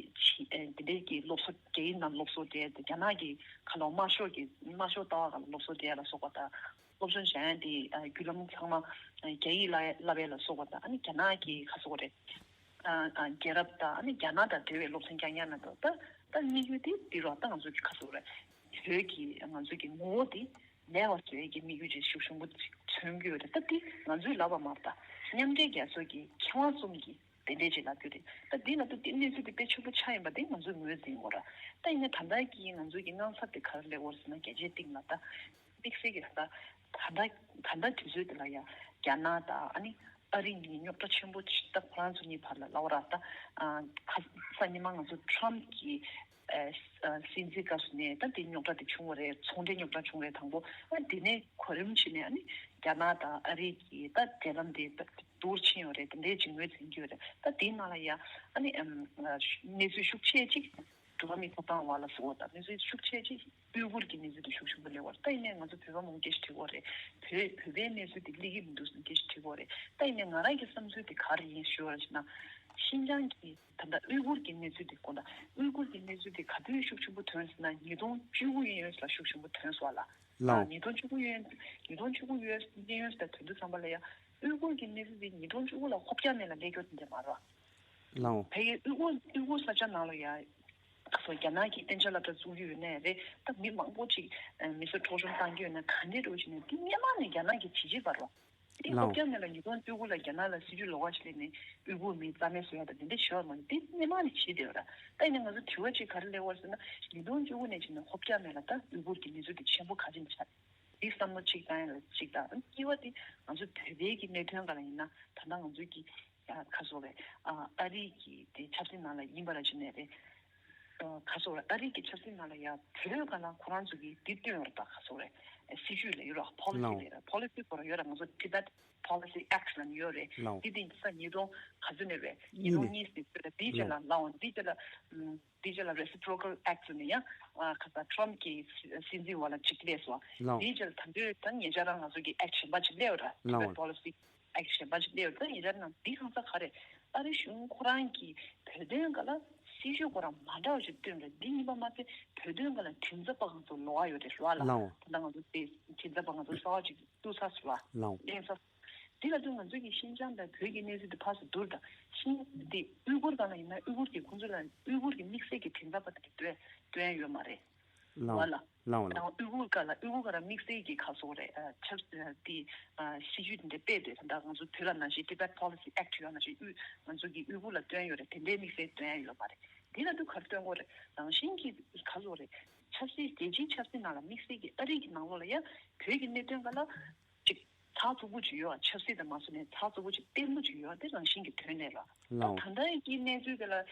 བྱེད་དེ་འདྲའི་གི་སློབ་གསོ། རྒྱ་ཡིག་ནང་སློབ་གསོ་སྤྲད་དེ་རྒྱ་ནག་གི་ཁ་ལོ་དམར་ཤོག་གི་དམར་ཤོག་ལྟ་བ་སྒང་ལ་སློབ་གསོ་སྤྲད་ཡས་ལ་སོགས་པ་དང་སློབ་སྦྱོང་བྱེད་ཡས་དེ་བརྒྱུད་ལམ་ཚང་མ་རྒྱ་ཡིག་བསླབ་བསླབ་ཡས་ལ་སོགས་པ་དང་ཨ་ནི་རྒྱ་ནག་གི་ཁ་སོགས་རེད། རྒྱལ་རབས་དང་ཨ་ནི་རྒྱ་ནག་དང་འབྲེལ་བའི་སློབ་ཚན་རྐྱང་རྐྱང་ན་འགྲོ། ད་ད་དམིགས་ཡུལ་དེ་འདི་རོ། ད་ང་ཚོ་གི་ཁ་སོགས་རེད། བོད་ཀྱི་ང་ཚོ་གི་ངོ་བོ་དེ། མེད་པ་བཟོ་ཡས་ཀྱི་དམིགས་ཡུལ་ཅིག་ཤུགས་ཆེན་པོ་ཅིག་མཚོན་གྱི་ཡོད་རེད། ད་འདི་ང་ཚོའི་ལབ་པ་མ་རེད། ད་མཉམ་འབྲེལ་རྒྱལ་ཚོགས་ཀྱི་མཁས་དབང་གསུམ་གྱིས་དེ་འདྲས་ཅིག་ལབ་ཀྱི་རེད། ད་འདི་ལ་ད་འདི་གནས་ཚུལ་འདི་དཔེ་ཆེན་པོ་ཆགས་ཡིན་པ་འདི་ང་ཚོས་ངོས་འཛིན་དགོས་ར། ད་ཡིན་ན་ད་ལྟ་གི་ང་ཚོའི་གི་དངངས་འཚབ་དེ་ག་རེ་སླེབས་ཡོད་རེད་ཟེར་ན་རྒྱལ་སྤྱིའི་སྟེང་ལ་ད་དམིགས་བསལ་གྱི་ད་ད་ད་ད་ལྟ་དུས་ཚོད་འདི་ལ་ཡང་རྒྱ་ནག་དང་ཨ་ནི་ཨ་རི་གཉིས་རྙོག་དྲ་ཆེན་པོ་ཅིག་ད་ཁོ་རང་ཚོ་གཉིས་བར་ལ་ལབ་ར། ད་ཁ་སང་ཉི་མ་ང་ཚོ་ཊམ་གྱི་ཨ་ཨ་སྲིད་འཛིན་སྐབས་སུ་ནས་ད་དེ་རྙོག་དྲ་དེ་བྱུང་བ་རེད། ཚོང་འབྲེལ་རྙོག་དྲ་བྱུང་རེད་དང་པོ། ཨ་དེ་ནས་གོ་རིམ་བྱས་ནས་ཨ་ནི་རྒྱ་ནག་དང་ཨ་རི་གི་ད་འབྲེལ་ལམ་དེ་ད་སྡུག་ཕྱིན་ཡོད་རེད། དེ་འདྲའི་ཅིག་ངོས་འཛིན་གྱི་ཡོད་རེད། ད་དེའི་ནང་ལ་ཡང་ཨ་ནི་ཨམ་གནས་ཚུལ་ཤུགས་ཆེ་ཅིག་འགྲོ་བ་མིའི་ཐོབ་ཐང་བ་ལ་སོགས་དང་གནས་ཚུལ་ཤུགས་ཆེ་ཅིག་ཨུ་གུར་གྱི་གནས་ཚུལ་དེ་ཤུགས་ཆེན་པོ་སླེབས་པ་རེད། ད་ཡིན་ནའི་ང་ཚོ་བོད་པ་མང་པོ་སྐད་ཆ་དྲི་གི་ཡོད་རེད། བོད་བོད་པའི་གནས་ཚུལ་དེ་སླེབས་ཀྱི་མི་འདུག་ཟེར་སྐད་ཆ་དྲི་གི་ཡོད་རེད། ད་ཡིན་ནའི་ང་རང་གི་བསམ་ཚུལ་དེ་ག་རེ་ཡིན་ཞུ་བ་ཞིག་ན། ཤིན་ཅང་གི་ད་ལྟ་ཨུ་གུར་གྱི་གནས་ཚུལ་དེ་དགོངས་དག་ཨུ་གུར་གྱི་གནས་ཚུལ་དེ་ག་དུས་ཤུགས་ཆེན་པོ་ཐོན་ཟེར་ན་ཉིས་སྟོང་བཅུ་དགུ་གཡས་གཡོན་ལ་ཤུགས་ཆེན་པོ་ཐོན་སོང་བ་ལ། ལའོ། ཉིས་སྟོང་བཅུ་དགུ་གཡས་གཡོན་ཉིས་སྟོང་བཅུ་དགུ་གཡས་གཡོན་ལ་ཐོན་དུས་ཙམ་པ་ལ་ཡང་ཨུ་གུར་གྱི་གནས་ཚུལ་དེ་ཉིས་སྟོང་བཅུ་དགུ་ལ་ཧོབ་རྒྱག་མེད་ལ་སླེབས་ཀྱི་ཡོད་དེ་འདྲ་མ་རེད། ལའོ། ཕ་གིའི་ཨུ་གུར་ཨུ་གུར་ས་ཆ་ནང་ལ་ཡང་ད་སོ་རྒྱ་ནག་གིས་གཏན་འཇགས་སློབ་གྲྭ་བཙུགས་ཀྱི་ཡོད་ནའི་རེད། ད་མི་མང་པོ་ཅིག་མི་གསོད་འཕྲོག་བཅོམ་བཏང་གི་ཡོད་ན་ག་འདྲས་འགྲོ་བྱས་ནས་དེ་སྔོན་མ་ནས་རྒྱ་ནག་གིས་བྱེད་བྱེད་པ་རེད། དེ་ལའོ། ཧོབ་རྒྱག་མེད་ལ་ཉིས་སྟོང་བཅུ་དགུ་ལ་རྒྱ་ནག་ལ་སྲིད་ཇུས་ལོགས་ཀ་ཞིག་སླེབས་ནས་ཨུ་གུར་མི་རྩ་མེད་བཟོ་ཡ་དང་དེ་འདྲ་བྱེད་པ་མ་རེད། དེ་སྔོན་མ་ནས་བྱེད་བསྡད་ཡོད་ར། ད་ཡིན་ན་ང་ཚོ་དྲི་བ་ཅིག་ག་རེ་སླེབས་ཡོད་ཟེར་ན་ཉིས་སྟོང་བཅུ་དགུ་ནས་བྱས་ནས་ཧོབ་རྒྱག་མེད་ལ་ད་ཨུ་གུར་གྱི་གནས་ཚུལ་དེ་ཆེན་པོ་ག་ཅིག་ཆགས། དེ་བསམ་བློ་གཅིག་བཏང་ཡ་ལ་གཅིག་དང་། གཉིས་པ་དེ་ང་ཚོ་བོད་པའི་གི་གནད་དོན་སྒང་ལ་ཡིན་ན་ད་ལྟ་ང་ཚོའི་གི་ཁ་སོ་རེད། ཨ་རི་གི་དེ་ཆབ་སྲིད་ནང་ལ་ཡིན་པ་ར་ཅི་ནས་རེད། ཁ་སོ་རེད། ཨ་རི་གི་ཆབ་སྲིད་ནང་ལ་ཡ་བོད་སྒང་ལ་ཁོ་རང་ཚོ་གི་འདི་བཏོན་ཡོད་རེད། ད་ཁ་སོ་རེད། སྲིད་ཇུས་ལ་ཡོད་ར། པོ་ལི་སི་ལའོ། ལ་ཡོད་ར། པོ་ལི་སི་ཁོ་རང་ཡོད་ར། ང་ཚོ་Tibet Policy Act ལ་ནི་ཡོད་རེད། ལའོ། འདི་དེ་ས་ཉིས་སྟོང་ག་ཚོད་ནས་རེད། ཉིས་སྟོང་གཉིས་ནས་ཡོད་རེད། དེའི་རྗེས་ལ་ལའོ། ལའོ་འདི་རྗེས་ལ་ཨམ། དེ་རྗེས་ལ་Reciprocal Act ནས་ཡང་ཁ་ས་Trump གི་སྲིད་འཛིན་འོག་ལ་གཅིག་སླེབས་སོང་། ལའོ། དེ་རྗེས་ལ་ད་འདོད་ད་ཉེ་ཆར་རང་ང་ཚོ་གི་Act གཞན་པ་གཅིག་སླེབས་ར། ལའོ། Tibet Policy Act གཞན་པ་གཅིག་སླེབས་ར། ད་ཉེ་ཆར་ནང་འདི་གང་ས་ག་རེད། ཨ་རི་གཞུང་ཁོ་རང་གི་བོད་དོན་སྒང་ལ་སྲིད་ཇུས་ཁོ་རང་མ་འདྲ་བ་ཞིག་བཏོན་རེད། འདི་གཉིས་པ་མ་ཚད་བོད་དོན་སྒང་ལ་མགྲིན་ཚབ་པ་གང་ཚོ་ལོགས་ཡོད་རེད་ལོ་ལ། ལའོ། ད་ང་ཚོ་དེ་མགྲིན་ཚབ་པ་ང་ཚོ་གསར་བ་ཅིག་བཙུགས་ཚར་སོང་ལ། ལའོ། གླེང་ཚར། དེ་ལ་དུས་ང་ཚོ་གི་ཤིན་ཅང་དང་བོད་ཀྱི་གནས་ཚུལ་དེ་ཕར་ཚུར་བསྡུར་དང་། ཤིན་དེ་ཨུ་གུར་སྒང་ལ་ཡིན་ན་ཨུ་གུར་གྱི་ཁོང་ཚོ་ལ་ཨུ་གུར་གྱི་དམིགས་བསལ་གྱི་མགྲིན་ཚབ་པ་དེ་འདྲ་སྟོན་སྟོན་ཡ་ཡོད་མ་རེད། ལའོ། ལ། ལའོ་ལ། དང་ཨུ་གུར་སྒང་ལ་ཨུ་གུར་སྒང་ལ་དམིགས་བསལ་གྱི་ཁ་སོགས་རེད། ཨ་ཆབ་དེ་ཨ་སྲིད་ཇུས་དེ་འདྲ་སྤེལ་དུས་ད་ལྟ་ང་ཚོ་བོད་ལ་ནང་བཞིན་Tibet Policy Act ཡོད་ནང་བཞིན་ཨུ་ང་ཚོ་གི་ཨུ་གུར་ལ་སྟོན་ཡོད་རེད། དེ་འདྲའི་དམིགས་བསལ་སྟོན་ཡ་ཡོད་མ་རེད། དེ་ལ་དུས་ག་རེ་སྟོན་དགོས་རེད། རང་བཞིན་གྱི་ཁ་སོགས་རེད། ཆབ་སྲིད་རྒྱལ་སྤྱིའི་ཆབ་སྲིད་ནང་ལ་དམིགས་བསལ་གྱི་ཨ་རི་གི་ནང་ལོགས་ལ་ཡ་བོད་ཀྱི་གནད་དོན་སྒང་ལ་ཅིག་ཚགས་ཚུད་པོ་ཅིག་ཡོད། ཆབ་སྲིད་དང་མ་སོ་ནས་ཚགས་ཚུད་པོ་ཅིག་བརྟན་པོ་ཅིག་ཡོད། དེ་རང་བཞིན་གྱི་ཐོན་ནས་ལ། ད་ལའོ། ད་ལྟ་གི་གནས་ཚུལ་དེ་ལ་ཨུ་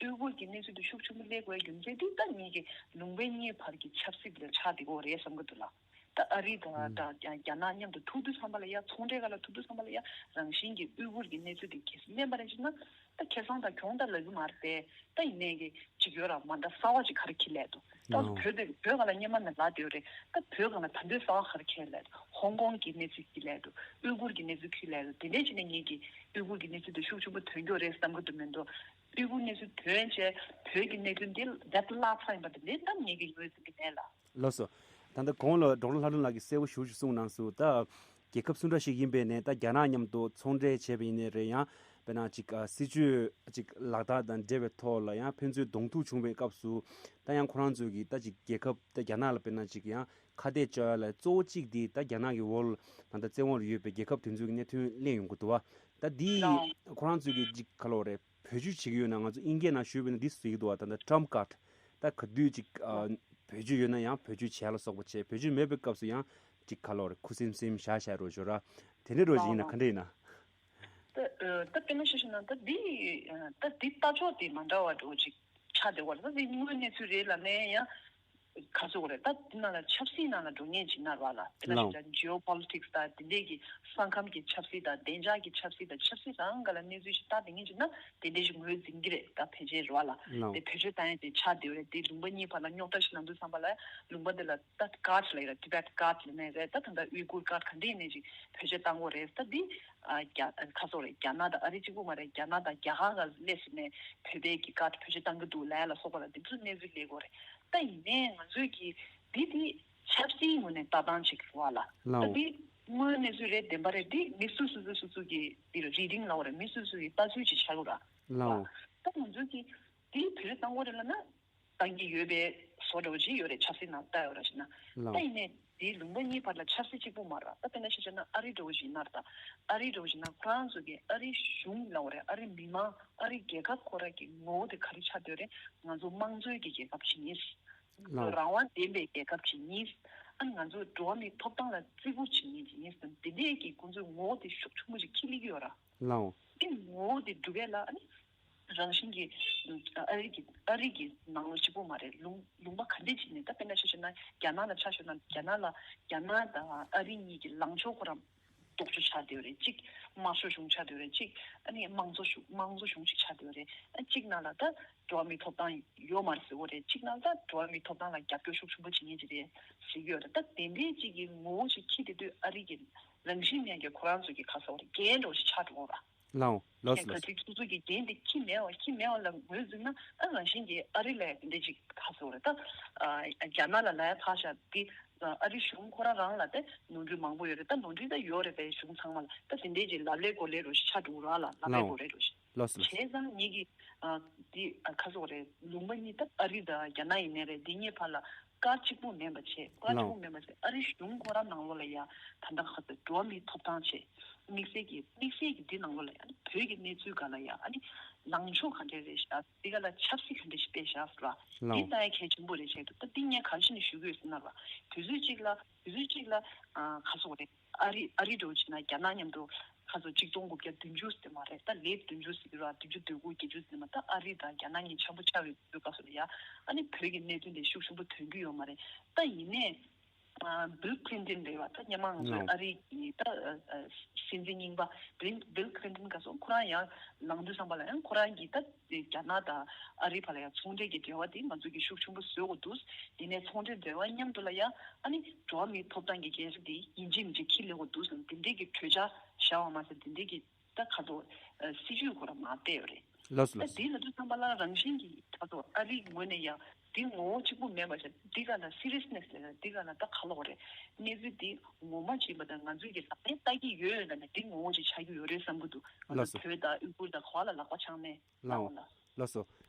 ཨུ་གུར་གྱི་གནས་ཚུལ་དེ་ཤུགས་ཆེན་པོ་སླེབས་དགོས་རྒྱུ་མཚན་དེ་ད་གཉིས་ཀྱི་ལུང་པའི་གཉིས་བར་གྱི་ཆབ་སྲིད་དེ་ཆགས་བསྡད་ཀྱི་ཡོད་རེད་བསམ་གྱི་འདུག་ལ། ད་ཨ་རི་དང་ཨུམ། དང་རྒྱ་རྒྱ་ནག་མཉམ་དུ་ཐུག་དུས་ཙམ་པ་ལ་ཡ་ཚོང་འབྲེལ་སྒང་ལ་ཐུག་དུས་ཙམ་པ་ལ་ཡ་རང་བཞིན་གྱི་ཨུ་གུར་གྱི་གནས་ཚུལ་དེ་གལ་སྲིད་གླེང་པ་རེད་ཅེ་ན། ད་ཁེ་བཟང་དང་གྱོང་ད་ལབ་ཀྱི་མ་རེད་པས། ད་ཡིན་ནའི་གི་ཅིག་ཡོད་ར། མ་འདྲ་གསར་བ་ཅིག་ག་རེ་འཁྱེར་སླེབས་འདུག་ད་ལའོ། བོད་དེ་བོད་སྒང་ལ་སྔོན་མ་ནས་ལབ་བསྡད་ཡོད་རེད། ད་བོད་སྒང་ལ་ད་འདོད་གསར་བ་ག་རེ་འཁྱེར་སླེབས་འདུག་ཧོང་ཀོང་གི་གནས་ཚུལ་འཁྱེར་སླེབས་འདུག་ཨུ་གུར་གྱི་གནས་ཚུལ་འཁྱེར་སླེབས་འདུག་དེ་འདྲས་བྱས་ནས་ངེད་ཀྱིས་ཨུ་གུར་གྱི་གནས་ཚུལ་དེ་ཤུགས་ཆེན་པོ་ཐོན་རྒྱུ་རེད་བསམ་གྱི་འདུག་མི་འདུག་ཨུ་གུར་གནས་ཚུལ་ཐོན་བྱས་བོད་ཀྱི་གནད་དོན་འདི་རྦད་དེ་བརླག་ཚར་ཡིན་པ་དེ་འདྲས་ད་ངེད་ཀྱིས་ངོས་འཛིན་གྱི་མེད་ལ། ལགས་སོ། ད་ལྟ་གོང་ལ་ཌོག་ཊར་ལྷ་སྒྲོན་ལགས་ཀྱིས་གསལ་པོ་ཞེ་པོ་ཅིག་གསུངས་གནང་སོང་། ད་རྒྱལ་ཁབ་སུ་འདྲ་ཞིག་ཡིན་པའི་ནས་ད་རྒྱ་ནག་མཉམ་དུ་ཚོང་འབྲེལ་བྱས་པ་ཡིན་ནའི་རེད། ཡང་དཔེར་ན་ཅིག་ཨ་སྲིད་ཇུས་ཅིག་ལག་བསྟར་དང་འབྲེལ་བའི་ཐོག་ལ་ཡང་ཕན་ཚུན་གདོང་ཐུག་བྱུང་བའི་སྐབས་སུ་ད་ཡང་ཁོ་རང་ཚོས་ཀྱིས་ད་ཅིག་རྒྱལ་ཁབ་ད་རྒྱ་ནག་ལ་དཔེར་ན་ཅིག་ཡང་ ཁ་གཏད་གཅོག་ཡ་ལ་གཙོ་བོ་གཅིག་དེ་ད་རྒྱ་ནག་གི་འོག་ད་ལྟ་བཙན་འོག་ལ་ཡོད་པའི་རྒྱལ་ཁབ་དེ་ཚོའི་གནད་དོན་གླེང་ཡོང་གི་འདུག་བ། ད་དེ་ལའོ། ཁོ་རང་ཚོའི་གི་ཅིག་ག་ལབ་དགོས་རེད། བེད་སྤྱོད་བྱེད་ཀྱི་ཡོད་ན། ང་ཚོ་དབྱིན་སྐད་ནང་ཞུས་པ་ཡིན་ན་འདི་ཟེར་གྱི་འདུག་བ། ད་ལྟ་ཊམ་ཁཌ། ད་ག་དུས་ཅིག་ཨ། བེད་སྤྱོད་ཡོད་ན་ཡང་བེད་སྤྱོད་བྱས་ལ་སོགས་པ་བྱས། བེད་སྤྱོད་མེད་པའི་སྐབས་སུ་ཡང་ཅིག་ག་ལབ་དགོས་རེད། ཁུ་སིམ་སིམ་བཞག་བཞག་རོགས་ཞུ་ར། དེ་འདྲའི་རོགས་ཞིག་ཡིན་ན་ག་འདྲ་ཡིན་ན། ད་ཨ། ད་དཔེར་ན་ཆ་བཞག་ན་ད་འདི་ཨ། ད་འདི་ལྟ་ཕྱོགས་དེ་མ་འདྲ་བ་འདྲ་བོ་ཅིག་ཆགས་བསྡད་པ་རེད། ད་འདི་དངོས་གནས་ཚུལ་རེད་ལབ་ནའི་ཡང་ག་ཟེར་དགོས་རེད། ད་འདི་ནང་ལ་ཆབ་སྲིད་ནང་ལ་འགྲོ་མཁན་ཅིག་ཡིན་ན་རེད་བ་ལ། དཔེར་ན་ལའོ། ཆ་བཞག་ན་ཇི་ཨོ་པོ་ལི་ཊིག་སི་དང་དེ་འདྲས་ཀྱི་ས་ཁམས་ཀྱི་ཆབ་སྲིད་དང་བདེ་འཇགས་ཀྱི་ཆབ་སྲིད་དང་ཆབ་སྲིད་རང་སྒང་ལ་གནས་ཚུལ་ཞིག་ལྟ་བསྡད་མཁན་ཅིག་ཡིན་ན་དེ་འདྲས་ཞིག་ངོས་འཛིན་གྱི་རེད། ད་ཕལ་ཆེར་རེད་བ་ལ། ལའོ། དེ་བེད་སྤྱོད་བཏང་ཡ་དེ་ཆགས་བསྡད་ཡོད་རེད། དེ་ལུང་པ་གཉིས་བར་ལ་རྙོག་དྲ་ཞིག་ལངས་དུས་ཙམ་པ་ལ་ལུང་པ་དེ་ལ་ད་ཁཌ་ལབ་ཡ་རེད། ཊི་བེཊ་ཁཌ་ལབ་ནའི་རེད། ད་ད་ལྟ་ཨུའི་གུར་ཁཌ་ག་འདྲས་ཡིན་ནའི་ཅིག་བེད་སྤྱོད་བཏང་དགོས་རེད། ད་འདི་ཨ། རྒྱ་ཁ་སོག་རེད། རྒྱ་ནག་དང་ཨ་རི་གཅིག་པུ་མ་རེད། རྒྱ་ནག་དང་རྒྱ་གར་ག་སླེབས་ཟིན་ནས་བོད་པའི་གི་ཁཌ་བེད་སྤྱོད་བཏང་གི་འདུག་ལབ་ཡ་ལ་སོགས་པ་ལ་འདི་ཚོ་གནས་ཚུལ་སླེབས་ཀྱི་ཡོད་རེད། ད་ཡིན་ནའི་ང་ཚོས་ཀྱི་འདི་དེ་ཆབ་སྲིད་ངོས་ནས་ལྟ་སྟངས་ཅིག་རེད་བ་ལ། ད་ལའོ། འདི་དངོས་གནས་ཚུལ་རེད། བདེན་པ་རེད། འདི་མི་སུ་སུ་སུ་སུ་གི་འདི་རེད་རི་ཌིང་ལབ་དགོས་རེད། མི་སུ་སུ་གི་ལྟ་ཚུལ་ཅིག་ཆགས་ཀྱི་ཡོད་ར། ལའོ། ད་ང་ཚོས་ཀྱི་འདི་བེད་སྤྱོད་བཏང་དགོས་རེད་ལབ་ན། བཏང་གི་ཡོད་པའི་བཟོ་འདྲ་བོ་ཅིག་ཡོད་རེད། ཆབ་སྲིད་ནང་ལྟ་ཡོད་ར་ཞེ་ན། ལའོ། ད་ཡིན་ནའི་དེའི་ལུང་པ་གཉིས་བར་ལ་ཆབ་སྲིད་གཅིག་པུ་མ་རེད། ད་དཔེར་ན་ཆ་བཞག་ན་ཨ་རི་འདྲ་བོ་ཞིག་ཡིན་ན་རེད། ད་ཨ་རི་འདྲ་བོ་ཞིག་ཡིན་ན་ཁོ་རང་ཚོ་གི་ཨ་རི་གཞུང་ལབ་དགོས་རེད། ཨ་རི་མི་མང་། ཨ་རི་རྒྱལ་ཁབ་ཁོ་རང་གི་ངོ་བོ་དེ་ག་རེ་ཆགས་བསྡད་ཡོད་རེད། ང་ཚོ་དམངས་གཙོའི་གི་རྒྱལ་ཁབ་ཅིག་ཡིན། ལའོ། རང་དབང་ལྡན་པའི་རྒྱལ་ཁབ་ཅིག་ཡིན། ཨ་ནི་ང་ཚོ་འགྲོ་བ་མིའི་ཐོབ་ཐང་ལ་བརྩི་བཀུར་བྱེད་མཁན་ཅིག་ཡིན་ཟེར་དེ་འདྲས་ཀྱི་ཁོང་ཚོའི་ངོ་བོ་དེ་ཤུགས་ཆེན་པོ་ཞིག་འཁྱེར་སླེབས་ཀྱི་ཡོད་ར། ལའོ། དེ་ངོ་བོ་དེ་སྒྲུབ་ཡས་ལ་ཨ་ནི། རང་བཞིན་གྱིས་ཨ་རི་གི་ཨ་རི་གི་ནང་ལོགས་གཅིག་པུ་མ་རེད། ལུང་ལུང་པ་ག་འདྲས་ཅིག་ནས། ད་དཔེར་ན་ཆ་བཞག་ན་རྒྱ་ནག་ལ་ཆ་བཞག་ན། རྒྱ་ནག་ལ་རྒྱ་ནག་དང་ཨ་རི་གཉིས་ཀྱི་ལངས་ཕྱོགས་ཁོ་རང་ལྡོག་ཕྱོགས་ཆགས་བསྡད་ཡོད་རེད། གཅིག་དམར་ཤོག་གཞུང་ཆགས་བསྡད་ཡོད་རེད། གཅིག་ཨ་ནི་དམངས་གཙོ་གཞུང་དམངས་གཙོ་གཞུང་ཞིག་ཆགས་བསྡད་ཡོད་རེད། ཨ་གཅིག་ནང་ལ་ད་འགྲོ་བ་མིའི་ཐོབ་ཐང་ཡོད་མ་རེད་ཟེར་གྱི་ཡོད་རེད། གཅིག་ནང་ལ་ད་འགྲོ་བ་མིའི་ཐོབ་ཐང་ལ་རྒྱབ་སྐྱོར་ཤུགས་ཆེན་པོ་བྱེད་མཁན་ཅིག་རེད་ཟེར་གྱི་ཡོད་རེད། ད་དེ་འདྲས་ཅིག་གི་ངོ་བོ་ཞིག་འཁྱེར་བསྡད་དུས་ཨ་རི་གི་རང་བཞིན་ལྡན་གྱི་ཁོ་རང་ཚོ་གི་ཁ་སོགས་རེད། འགན་འདྲ་བོ་ཞིག་ཆགས་འགྲོ་གི་རེད། ལའོ། ལོས་གལ་ལོས། སྲིད་སོ་སོ་གི་འགན་དེ་འཁྱེར་མེད་པ། འཁྱེར་མེད་པ་ལ་ངོས་འཛིན་ན། ཨ་རང་བཞིན་གྱིས་ཨ་རི་ལ་ཡང་དེ་འདྲ་ཅིག་ཁ་སོགས་རེད། ད་ཨ་རྒྱ་ནག་ལ་ལབ་ཡ་ཕར་བཞག་དེ་ཨ་རི་གཞུང་ཁོ་རང་རང་ལ་དེ་ནོར་འཁྲུལ་མང་པོ་ཡོད་རེད། ད་ནོར་འཁྲུལ་ད་ཡོད་རེད་པས། གཞུང་ཚང་མ་ལ་ད་དེ་འདྲ་ཅིག་ལབ་ལས་གོ་ལས་འདྲ་བོ་ཞིག་ཆགས་འགྲོ་གི་རེད་བ་ལ། ལབ་ལས་ལའོ། གོ་ལས་འདྲ་བོ་ཞིག་ལོས་ལོས། བྱས་ཙང་ངེད་ཀྱིས་ཨ་དེ་ཨ་ཁ་སོགས་རེད། ལུང་པ་གཉིས་ད་ཨ་རི་དང་རྒྱ་ནག་ཡིན་ནའི་རེད། དེ་གཉིས་བར་ལ་ཀཌ་གཅིག་པུ་མིན་པ་བྱས། ཀཌ་ལའོ། གཅིག་པུ་མིན་པ་བྱས། ཨ་རི་གཞུང་ཁོ་རང་ནང་ལོགས་ལ་ཡ་ད་ལྟ་ཁ་སོགས་འགྲོ་བ་མིའི་ཐོབ་ཐང་བྱས། དམིགས་བསལ་གྱི་དམིགས་བསལ་གྱི་འདི་ནང་ལོགས་ལ་ཡ་བོད་ཀྱི་གནས་ཚུལ་སྒང་ལ་ཡ་ཨ་ནི་ལངས་ཕྱོགས་ག་འདྲས་རེད་ཤག་འདི་ག་ལ་ཆབ་སྲིད་ག་འདྲས་ཤིག་སྤེལ་བཞག་ཟེར་བ། འདི་ལའོ། ལྟ་ཡ་གལ་ཆེན་པོ་རེད་བྱས་འདུག་ད་འདི་ངས་ག་རེ་བྱས་ནས་ཞུ་གི་ཡོད་ཟེར་ན་ར། དུས་ཚོད་གཅིག་ལ་དུས་ཚོད་གཅིག་ལ་ཨ་ཁ་སོགས་རེད། ཨ་རི་ཨ་རི་འདྲ་བོ་བྱས་ན་རྒྱ་ནག་མཉམ་དུ་ཁ་སོགས་གཅིག་སྟོང་དགུ་བརྒྱ་བདུན་ཅུ་ཟེར་མ་རེད། ད་ལོ་བདུན་ཅུ་ཟེར་གྱི་རེད་བ། བདུན་ཅུ་དོན་དགུ་བརྒྱད་ཅུ་ཟེར་མ། ད་ཨ་རི་དང་རྒྱ་ནག་གཉིས་འཆམ་པོ་ཆགས་པའི་དུས་སྐབས་སུ་ལ་ཡ་ཨ་ནི་བོད་ཀྱི་གནད་དོན་དེ་ཤུགས་ཆེན་པོ་ཐོན་གྱི་ཡོད་མ་རེད། ད་ཡིན་ནའི་ཨ་བིལ་ཁི་ལིན་ཏོན་རེད་བ། ད་སྔོན་མ་ང་ཚོའི་ལའོ། ཨ་རི་གི་ད་ཨ་ཨ་སྲིད་འཛིན་རྙིང་པ་བིལ་བིལ་ཁི་ལིན་ཏོན་ག་སོགས་ཁོ་རང་ཡང་ལངས་དུས་ཙམ་པ་ལ་ཡང་ཁོ་རང་གིས་ད་རྒྱ་ནག་དང་ཨ་རི་བར་ལ་ཡང་ཚོང་འབྲེལ་གྱི་འབྲེལ་བ་དེ་ང་ཚོ་གིས་ཤུགས་ཆེན་པོ་བཟོ་དགོས་འདུག་ཡིན་ནའི་ཚོང་འབྲེལ་འབྲེལ་བ་མཉམ་དུ་ལ་ཡང་ཨ་ནི་འགྲོ་བ་མིའི་ཐོབ་ཐང་གི་རྒྱལ་སྲིད་དེ་ཡིན་གཅིག་མིན་གཅིག་འཁྱེར་སླེབས་དགོས་འདུག་ཟེར་དེ་འདྲའི་གི་གྲོས་འཆར་བཞག་པ་མ་ཟད་དེ་འདྲའི་གི་ད་ག་ཚོད་ཨ་སྲིད་ཇུས་ཁོ་རང་མར་བཏོན་ཡོད་རེད། ལགས་སོ་ད་ལགས་སོ། དེ་ལབ་དུས་ཙམ་པ་ལ་རང་བཞིན་གྱིས་ད་ག་ཚོད་ཨ་རིའི་ངོས་ནས་ཡང་དེ་ངོ་བོ་གཅིག་པུ་མེད་པ་བྱས། འདི་ག་ལ་སི་རི་ཡས་ནེ་སི་ལབ་ཡ། འདི་ག་ལ་ད་ག་ལབ་དགོས་རེད། གནས་ཚུལ་འདི་ངོ་མ་ཅིག་ཡིན་པ་དང་ང་ཚོས་ཀྱི་ལག་ལེན་བསྟར་གྱི་ཡོད་ཡོད་ན་ནི་འདི་ངོ་བོ་ཅིག་ཆགས་ཀྱི་ཡོད་རེད་བསམ་གྱི་འདུག་ང་ལགས་ཚོ་སོ། བོད་དང་ཨུ་ཁུར་དང་ག་བ་ལ་ལག་པ་འཆང་མེད། ལགས་ལགས་འོ་ལགས། ལགས་སོ།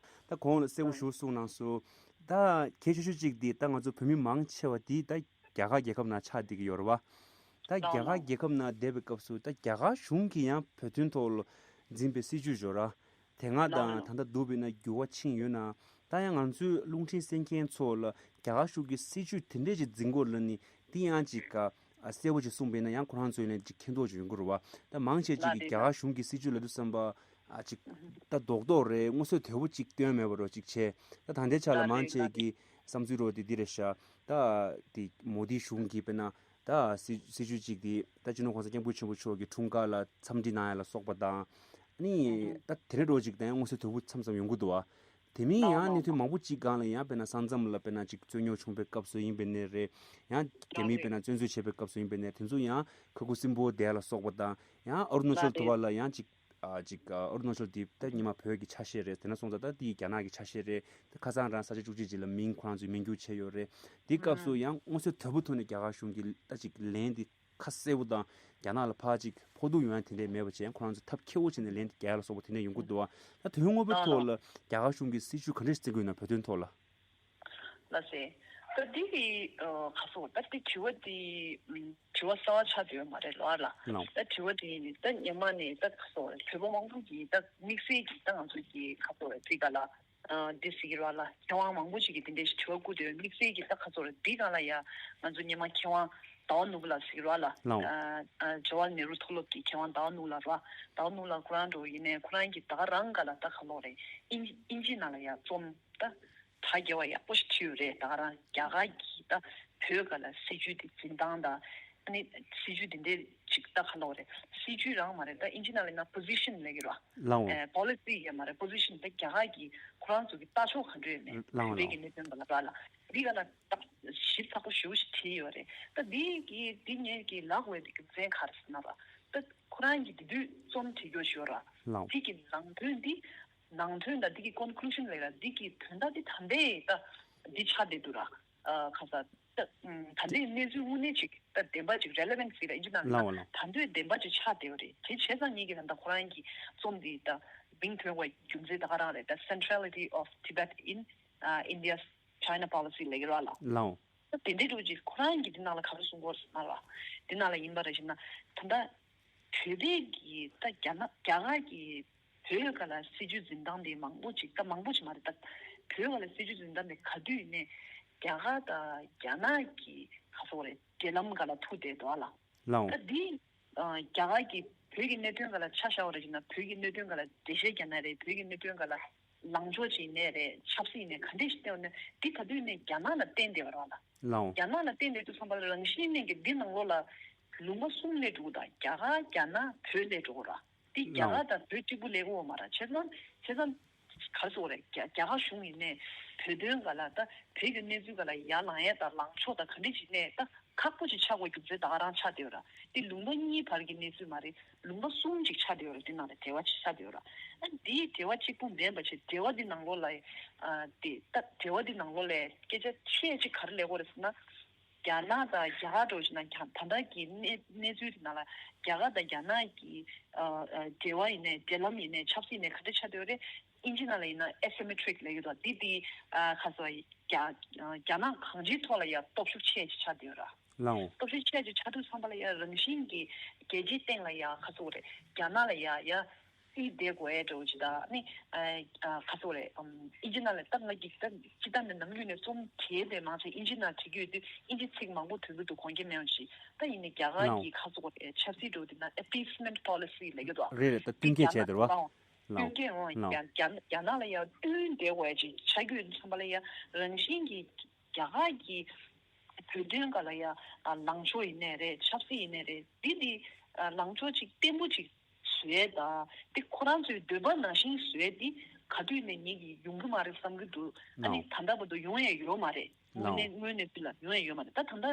ད་གོང་ལ་གསལ་པོ་ཞུ་གསུངས་གནང་སོང་། ད་གལ་ཆེ་ཤོས་གཅིག་འདི་ད་ང་ཚོ་བོད་མི་མང་ཆེ་བ་འདི་ད་རྒྱ་གར་རྒྱལ་ཁབ་ནང་ཆགས་བསྡད་ཀྱི་ཡོད་རེད་བ། ད་རྒྱ་གར་རྒྱལ་ཁབ་ནང་བསྡད་པའི་སྐབས་སུ་ད་རྒྱ་གར་གཞུང་གིས་ཡང་བོད་དོན་ཐོག་ལ་འཛིན་པའི་སྲིད་བྱུས་ཡོད་ར། དེ་སྔ་དང་ད་ལྟ་བསྡུར་བ་ཡིན་ན་འགྱུར་བ་ཕྱིན་ཡོད་ན། ད་ཡང་ང་ཚོའི་རླུང་འཕྲིན་གསན་མཁན་ཚོ་ལ་རྒྱ་གར་གཞུང་གི་སྲིད་བྱུས་དེ་འདྲས་ཅིག་འཛིན་དགོས་ལབ་ནི་འདི་ཡང་ཅིག་ག་ཨ་གསལ་པོ་ཅིག་གསུངས་པ་ཡིན་ན་ཡང་ཁོ་རང་ཚོའི་ལན་ཅིག་མཁྱེན་རྟོགས་ཅིག་ཡོང་གི་རེད་བ། ད་མང་ཆེ་ཅིག་གིས་རྒྱ་གར་གཞུང་གི་སྲིད་བྱུས་ལབ་དུས་ཙམ་པ་ཨ་ཅིག་ད་རྡོག་རྡོག་རེད། མངོན་གསལ་དོད་པོ་ཅིག་སྟོན་མེད་པ་རོ་ཅིག་བྱས། ད་ད་ལྟའི་ཆ་ལ་མང་ཆེ་གི་བསམ་ཚུལ་རོ་དེ་འདི་རེད་ཤག་ད་དེ་མོ་དི་གཞུང་གིས་དཔེར་ན་ད་སྲིད་སྲིད་བྱུས་ཅིག་དེ་ད་སྤྱི་ནོར་༸གོང་ས་༸སྐྱབས་མགོན་ཆེན་པོ་མཆོག་གི་འཁྲུངས་སྐར་ལ་འཚམས་འདྲི་གནང་ཡ་ལ་སོགས་པ་དང་། ཨ་ནི་ད་དེ་འདྲ་འདྲ་བོ་ཅིག་ད་ཡང་མངོན་གསལ་དོད་པོ་མཚམས་མཚམས་ཡོང་གི་འདུག་བ། དེ་མིན་ཡང་གནད་དོན་མང་པོ་ཅིག་སྒང་ལ་ཡང་དཔེར་ན་ས་མཚམས་ལ་དཔེར་ན་ཅིག་རྩོད་རྙོག་བྱུང་བའི་སྐབས་སུ་ཡིན་པ་ནི་རེད། ཡང་རྒྱ་མིས་དཔེར་ན་བཙན་འཛུལ་བྱས་པའི་སྐབས་སུ་ཡིན་པ་ནི་དེ་ཚོ་ཡང་ཁ་ཁུ་སིམ་པོ་བསྡད་ལ་སོགས་པ་དང་། ཡང་ཨ་རུ་ན་ཅལ་ཐུ་བ་ལ་ཡང་ཅིག་ཨ་ཅིག་ཨ་ཨ་རུ་ན་ཅལ་དེ་ད་ཉི་མ་བོད་ཀྱི་ཆ་ཤས་རེད། དེ་ན་སོང་ཙང་ད་དེ་རྒྱ་ནག་གི་ཆ་ཤས་རེད། ད་ཁ་སང་རང་ས་ཆ་བཅུ་གཅིག་ཅིག་ལ་མིང་ཁོ་རང་ཚོས་མིང་བསྒྱུར་བྱས་ཡོད་རེད། དེའི་སྐབས་སུ་ཡང་མངོན་གསལ་དོད་པོ་ཐོག་ནས་རྒྱ་གར་གཞུང་གིས་ད་ཅིག་ལན་དེ་ཁ་གསལ་པོ་དང་རྒྱ་ནག་ལ་ཕར་ཅིག་ཕོག་ཐུག་ཡོང་ཡ་དེ་འདྲས་མེད་པ་བྱས། ཁོ་རང་ཚོས་ཐབས་མཁས་པོ་བྱས་ནས་ལན་དེ་རྒྱག་ཡ་ལ་སོགས་པ་དེ་འདྲས་ཡོང་གི་འདུག་བ། ད་དོན་དངོས་པོའི་ཐོག་ལ་རྒྱ་གར་གཞུང་གིས་སྲིད་བྱུས་ག་འདྲས་བརྩི་གི་ཡོད་ན་བོད་དོན་ཐོག་ལ། ལགས་སེ། ད་འདི་གི་ཨ་ག་སོ་ད་འདི་དྲི་བ་འདི་ཨམ་དྲི་བ་གསར་བ་ཆགས་བསྡད་ཡོད་མ་རེད་ལོ་ཨ་ལ། ལའོ། ད་དྲི་བ་འདི་ད་སྔོན་མ་ནས་ད་ག་སོ་བོད་པ་མང་པོ་གིས་ད་དམིགས་བསལ་གྱིས་ད་ང་ཚོ་གི་ག་སོ་འདི་ག་ལ་ཨ་འདི་ཟེར་གྱི་རོ་ཨ་ལ་མཁས་དབང་མང་པོ་ཞིག་གིས་འདི་འདྲའི་ཞིག་དྲི་བ་བསྐུར་བསྡད་ཡོད། དམིགས་བསལ་གྱིས་ད་ག་སོ་འདི་ག་ལ་ཡ་ང་ཚོ་སྔོན་མ་མཁས་དབང་ཟླ་བ་ནོར་བུ་ལགས་ཟེར་གྱི་རོ་ཨ་ལ། ལའོ། ཨ་ཨ་ཇ་ཝ་ཧར་ནེ་རུ་མཐོ་སློབ་ཀྱི་མཁས་དབང་ཟླ་བ་ནོར་བུ་ལགས་རོ་ཨ། ཟླ་བ་ནོར་བུ་ལགས་ཁོ་རང་འགྲོ་ཡིན་ནའི་ཁོ་རང་གིས་ད་ག་རང་ག་ལ་ད་ག་ལོག་རེད། ཨིན་ཨིན་ཇི་ནང་ལ་ཡ་རྩོམ་ད་དྲ་རྒྱ་བ་ཡག་པོ་ཞིག་བྲིས་ཡོད་རེད། ད་ག་རང་རྒྱ་གར་གྱིས་ད་བོད་སྒང་ལ་སྲིད་བྱུས་དེ་འཛིན་སྟངས་དང་ཨ་ནི་སྲིད་བྱུས་དེ་འདྲའི་ཅིག་ད་ག་ལོག་རེད། སྲིད་བྱུས་རང་མ་རེད། ད་ཨིན་ཇི་ནང་ལ་ན་པོ་ཟི་ཤན་ལབ་ཀྱི་རེད་བ། ལའོ། ཨེ་པོ་ལི་སི་ཡང་མ་རེད། པོ་ཟི་ཤན་ད་རྒྱ་གར་གྱིས་ཁོ་རང་ཚོ་གི་ལྟ་ཕྱོགས་ག་འདྲ་ཡོད་མེད་ལའོ་བོད་ཀྱི་ལའོ། གནད་དོན་སྒང་ལ་ར་ལ་འདི་ག་ལ་ད་ཞིབ་ཚགས་པོ་ཞེ་པོ་ཞིག་བྲིས་ཡོད་རེད། ད་འདི་གི་འདི་ངས་ཀྱི་ལབ་དགོས་འདི་གི་རྒྱུ་མཚན་ག་རེ་ཟེར་ན་ར་ད་ཁོ་རང་གིས་དེ་དུས་རྩོམ་བྲིས་རྒྱུ་ཞིག་ཡོད་ར། ལའོ། འདི་གི་ནང་དོན་འདི་ནང་དོན་དང་འདི་གི་ཀོན་ཀུ་ལུ་ཤན་ལབ་ར་འདི་གི་དོན་དག་འདི་ད་ལྟའི་ད་འདི་ཆགས་བསྡད་འདུག་ར། ཨ་ཁ་ས་ད་ཨམ་ད་ལྟའི་གནས་ཚུལ་དངོས་གནས་ཅིག་ད་བདེན་པ་ཅིག་རེ་ལེ་ཝན་སི་ལ་ཨིན་ཇི་ནང་ལ་ལའོ་ལའོ། ད་དུང་བདེན་པ་ཅིག་ཆགས་བསྡད་ཡོད་རེད། དེ་བྱས་ཙང་ངེད་ཀྱི་ད་ལྟ་ཁོ་རང་གི་རྩོམ་འདི་ད་མིང་ཐོན་དགོས་རྒྱུ་མཚན་ད་ག་རང་རེད། ད་Centrality of Tibet in uh, India's China Policy ལབ་ཀྱི་ར་ལ། ལའོ། ད་དེ་འདྲའི་འདྲ་བོ་ཅིག་ཁོ་རང་གིས་འདི་ནང་ལ་ག་རེ་གསུང་གི་ཡོད་རེད་ཟེར་ན་ར། འདི་ནང་ལ་ཡིན་པ་རེད་ཟེར་ན་ད་ལྟ་བོད་པའི་གི་ད་རྒྱ་ནག་རྒྱ་གར་གྱི་བོད་སྒང་ལ་སྲིད་བྱུས་འཛིན་སྟངས་དེ་མང་པོ་ཅིག་ད་མང་པོ་ཅིག་མ་རེད། ད་བོད་སྒང་ལ་སྲིད་བྱུས་འཛིན་སྟངས་དེ་ག་དུས་ནས་རྒྱ་གར་དང་རྒྱ་ནག་གི་ག་སོ་རེད་འབྲེལ་ལམ་སྒང་ལ་ཐུག་བསྡད་འདུག་ཨ་ལ། ལའོ། ད་འདི་ཨ་རྒྱ་གར་གྱི་བོད་ཀྱི་གནད་དོན་སྒང་ལ་ཆ་བཞག་པ་རེད་ཟེར་ན་བོད་ཀྱི་གནད་དོན་སྒང་ལ་འགྲེལ་བཤད་རྒྱག་ན་རེད། བོད་ཀྱི་གནད་དོན་སྒང་ལ་ལངས་ཕྱོགས་ཅིག་ཡིན་ནའི་རེད། ཆབ་སྲིད་ཡིན་ནའི་ག་འདྲས་ཤིག་བསྟན་པ་ནས་འདི་ག་དུས་ནས་རྒྱ་ནག་ལ་བརྟེན་བསྡད་པ་རེད་ལ། ལའོ། རྒྱ་ནག་ལ་བརྟེན་བསྡད་དུས་ཙམ་པ་ལ་རང་བཞིན་གནས་ཀྱི་འདི་ནང་ལོགས་ལ་ལུང་པ་གསུམ་སླེབས་འགྲོ་གི་ད་རྒྱ་གར་རྒྱ་ནག་བོད་སླེབས་འགྲོ་གི་ར། འདི་རྒྱ་ལའོ། གར་དང་བོད་གཅིག་པུ་སླེབས་ཀྱི་ཡོད་མ་རེད། བྱས་ཙང་བྱས་ཙང་ག་རེ་ཟེར་དགོས་རེད། རྒྱ་རྒྱ་གར་གཞུང་ཡིན་ནའི་བོད་དོན་སྒང་ལ་ད་བོད་ཀྱི་གནས་ཚུལ་སྒང་ལ་ཡར་ལངས་ཡས་དང་ལངས་ཕྱོགས་དང་ག་འདྲས་ཅིག་ནས་ད་ཁག་པོ་ཅིག་ཆགས་དགོས་རྒྱུ་མཚན་ད་ག་རང་ཆགས་བསྡད་ཡོད་ར། འདི་ལུང་པ་གཉིས་བར་གྱི་གནས་ཚུལ་མ་རེད། ལུང་པ་གསུམ་ཅིག་ཆགས་བསྡད་ཡོད་ར། འདི་ནང་ལ་འབྲེལ་བ་ཅིག་ཆགས་བསྡད་ཡོད་ར། ཨ་འདིའི་འབྲེལ་བ་གཅིག་པུ་མིན་པ་བྱས་འབྲེལ་བ་འདི་ནང་ལོགས་ལ་ཨ་འདི་ད་འབྲེལ་བ་འདི་ནང་ལོགས་ལ་སྐད་ཆ་ཆེ་ཅིག་ག་རེ་ལབ་དགོས་རེད་ཟེར་ན། རྒྱ་ནག་དང་རྒྱ་གར་འདྲ་བོ་ཞིག་ན་རྒྱ་ད་ལྟ་གི་གནས་གནས་ཚུལ་དེ་ནང་ལ་རྒྱ་གར་དང་རྒྱ་ནག་གི་ཨ་ཨ་འབྲེལ་བ་ཡིན་ནའི་འབྲེལ་ལམ་ཡིན་ནའི་ཆབ་སྲིད་ཡིན་ནའི་ག་འདྲ་ཆགས་བསྡད་ཡོད་རེད། ཨིན་ཇི་ནང་ལ་ཡིན་ན་asymmetric ལབ་ཀྱི་འདུག་འདི་འདི་ཨ་ཁ་སོ་རྒྱ་རྒྱ་ནག་གང་ཅིའི་ཐོག་ལ་ཡ་སྟོབས་ཤུགས་ཆེ་ཅིག་ཆགས་བསྡད་ཡོད་ར། ལའོ། སྟོབས་ཤུགས་ཆེ་ཅིག་ཆགས་དུས་ཙམ་པ་ལ་ཡ་རང་བཞིན་གྱི་རྒྱལ་སྤྱིའི་སྟེང་ལ་ཡ་ཁ་སོ་རེད། རྒྱ་ནག་ལ་ཡ་ཡ། སྲིད་དེ་དགོས་ཡས་འདྲ་བོ་ཅིག་དང་ནི། ཨ་ཨ་ཁ་སོ་རེད། ཨམ་ཨིན་ཇི་ནང་ལ་ད་ང་གིས་ད་ཅི་ད་ནི་ནམ་རྒྱུན་ནས་རྩོམ་བྲིས་ཏེ་མང་ཆེ་ཨིན་ཇི་ནང་བྲིས་ཀྱི་ཡོད་དུས་ཨིན་ཇི་ཚིག་མང་པོ་ཐོན་གྱི་འདུག་གོང་ཁེ་མེད་པ་ཞིག་ད་ཡིན་ནའི་རྒྱ་གར་ལའོ། གྱི་ཁ་སོ་རེད་ཆབ་སྲིད་འདྲ་བོ་དེ་ན་appeasement policy ལབ་ཀྱི་འདུག་རེད་རེད། ད་བསྟུན་མཁས་བྱས་དེ་རེད་བ། ལའོ། ལའོ། བསྟུན་མཁས་འོང་ལའོ། རྒྱ་རྒྱ་རྒྱ་ནག་ལ་ཡང་བསྟུན་བསྡད་དགོས་ཡ་ཅིག་ཆགས་ཀྱི་ཡོད་དུས་ཙམ་པ་ལ་ཡ་རང་བཞིན་གྱིས་རྒྱ་གར་གྱི་བོད་དོན་སྒང་ལ་ཡ་ཨ་ལངས་ཕྱོགས་ཡིན་ནའི་རེད། ཆབ་སྲིད་ཡིན་ནའི་རེད། འདི་འདི་ཨ་ལངས་ཕྱོགས་ཅིག་བརྟན་པོ་ཅིག་བཟོ་ཡས་དང་དེ་ཁོ་རང་ཚོའི་འདོད་པ་ནང་བཞིན་བཟོ་ཡས་འདི་ག་དུས་ནས་ངེད་ཀྱིས་ཡོང་གི་མ་རེད་བསམ་གྱི་འདུག་ཨ་ནི་ལའོ། ད་ལྟ་བར་དུ་ཡོང་ཡས་ཡོད་མ་རེད། དངོས་གནས་ལའོ། དངོས་གནས་ཚུལ་ལ་ཡོང་ཡས་ཡོད་མ་རེད། ད་ད་ལྟ་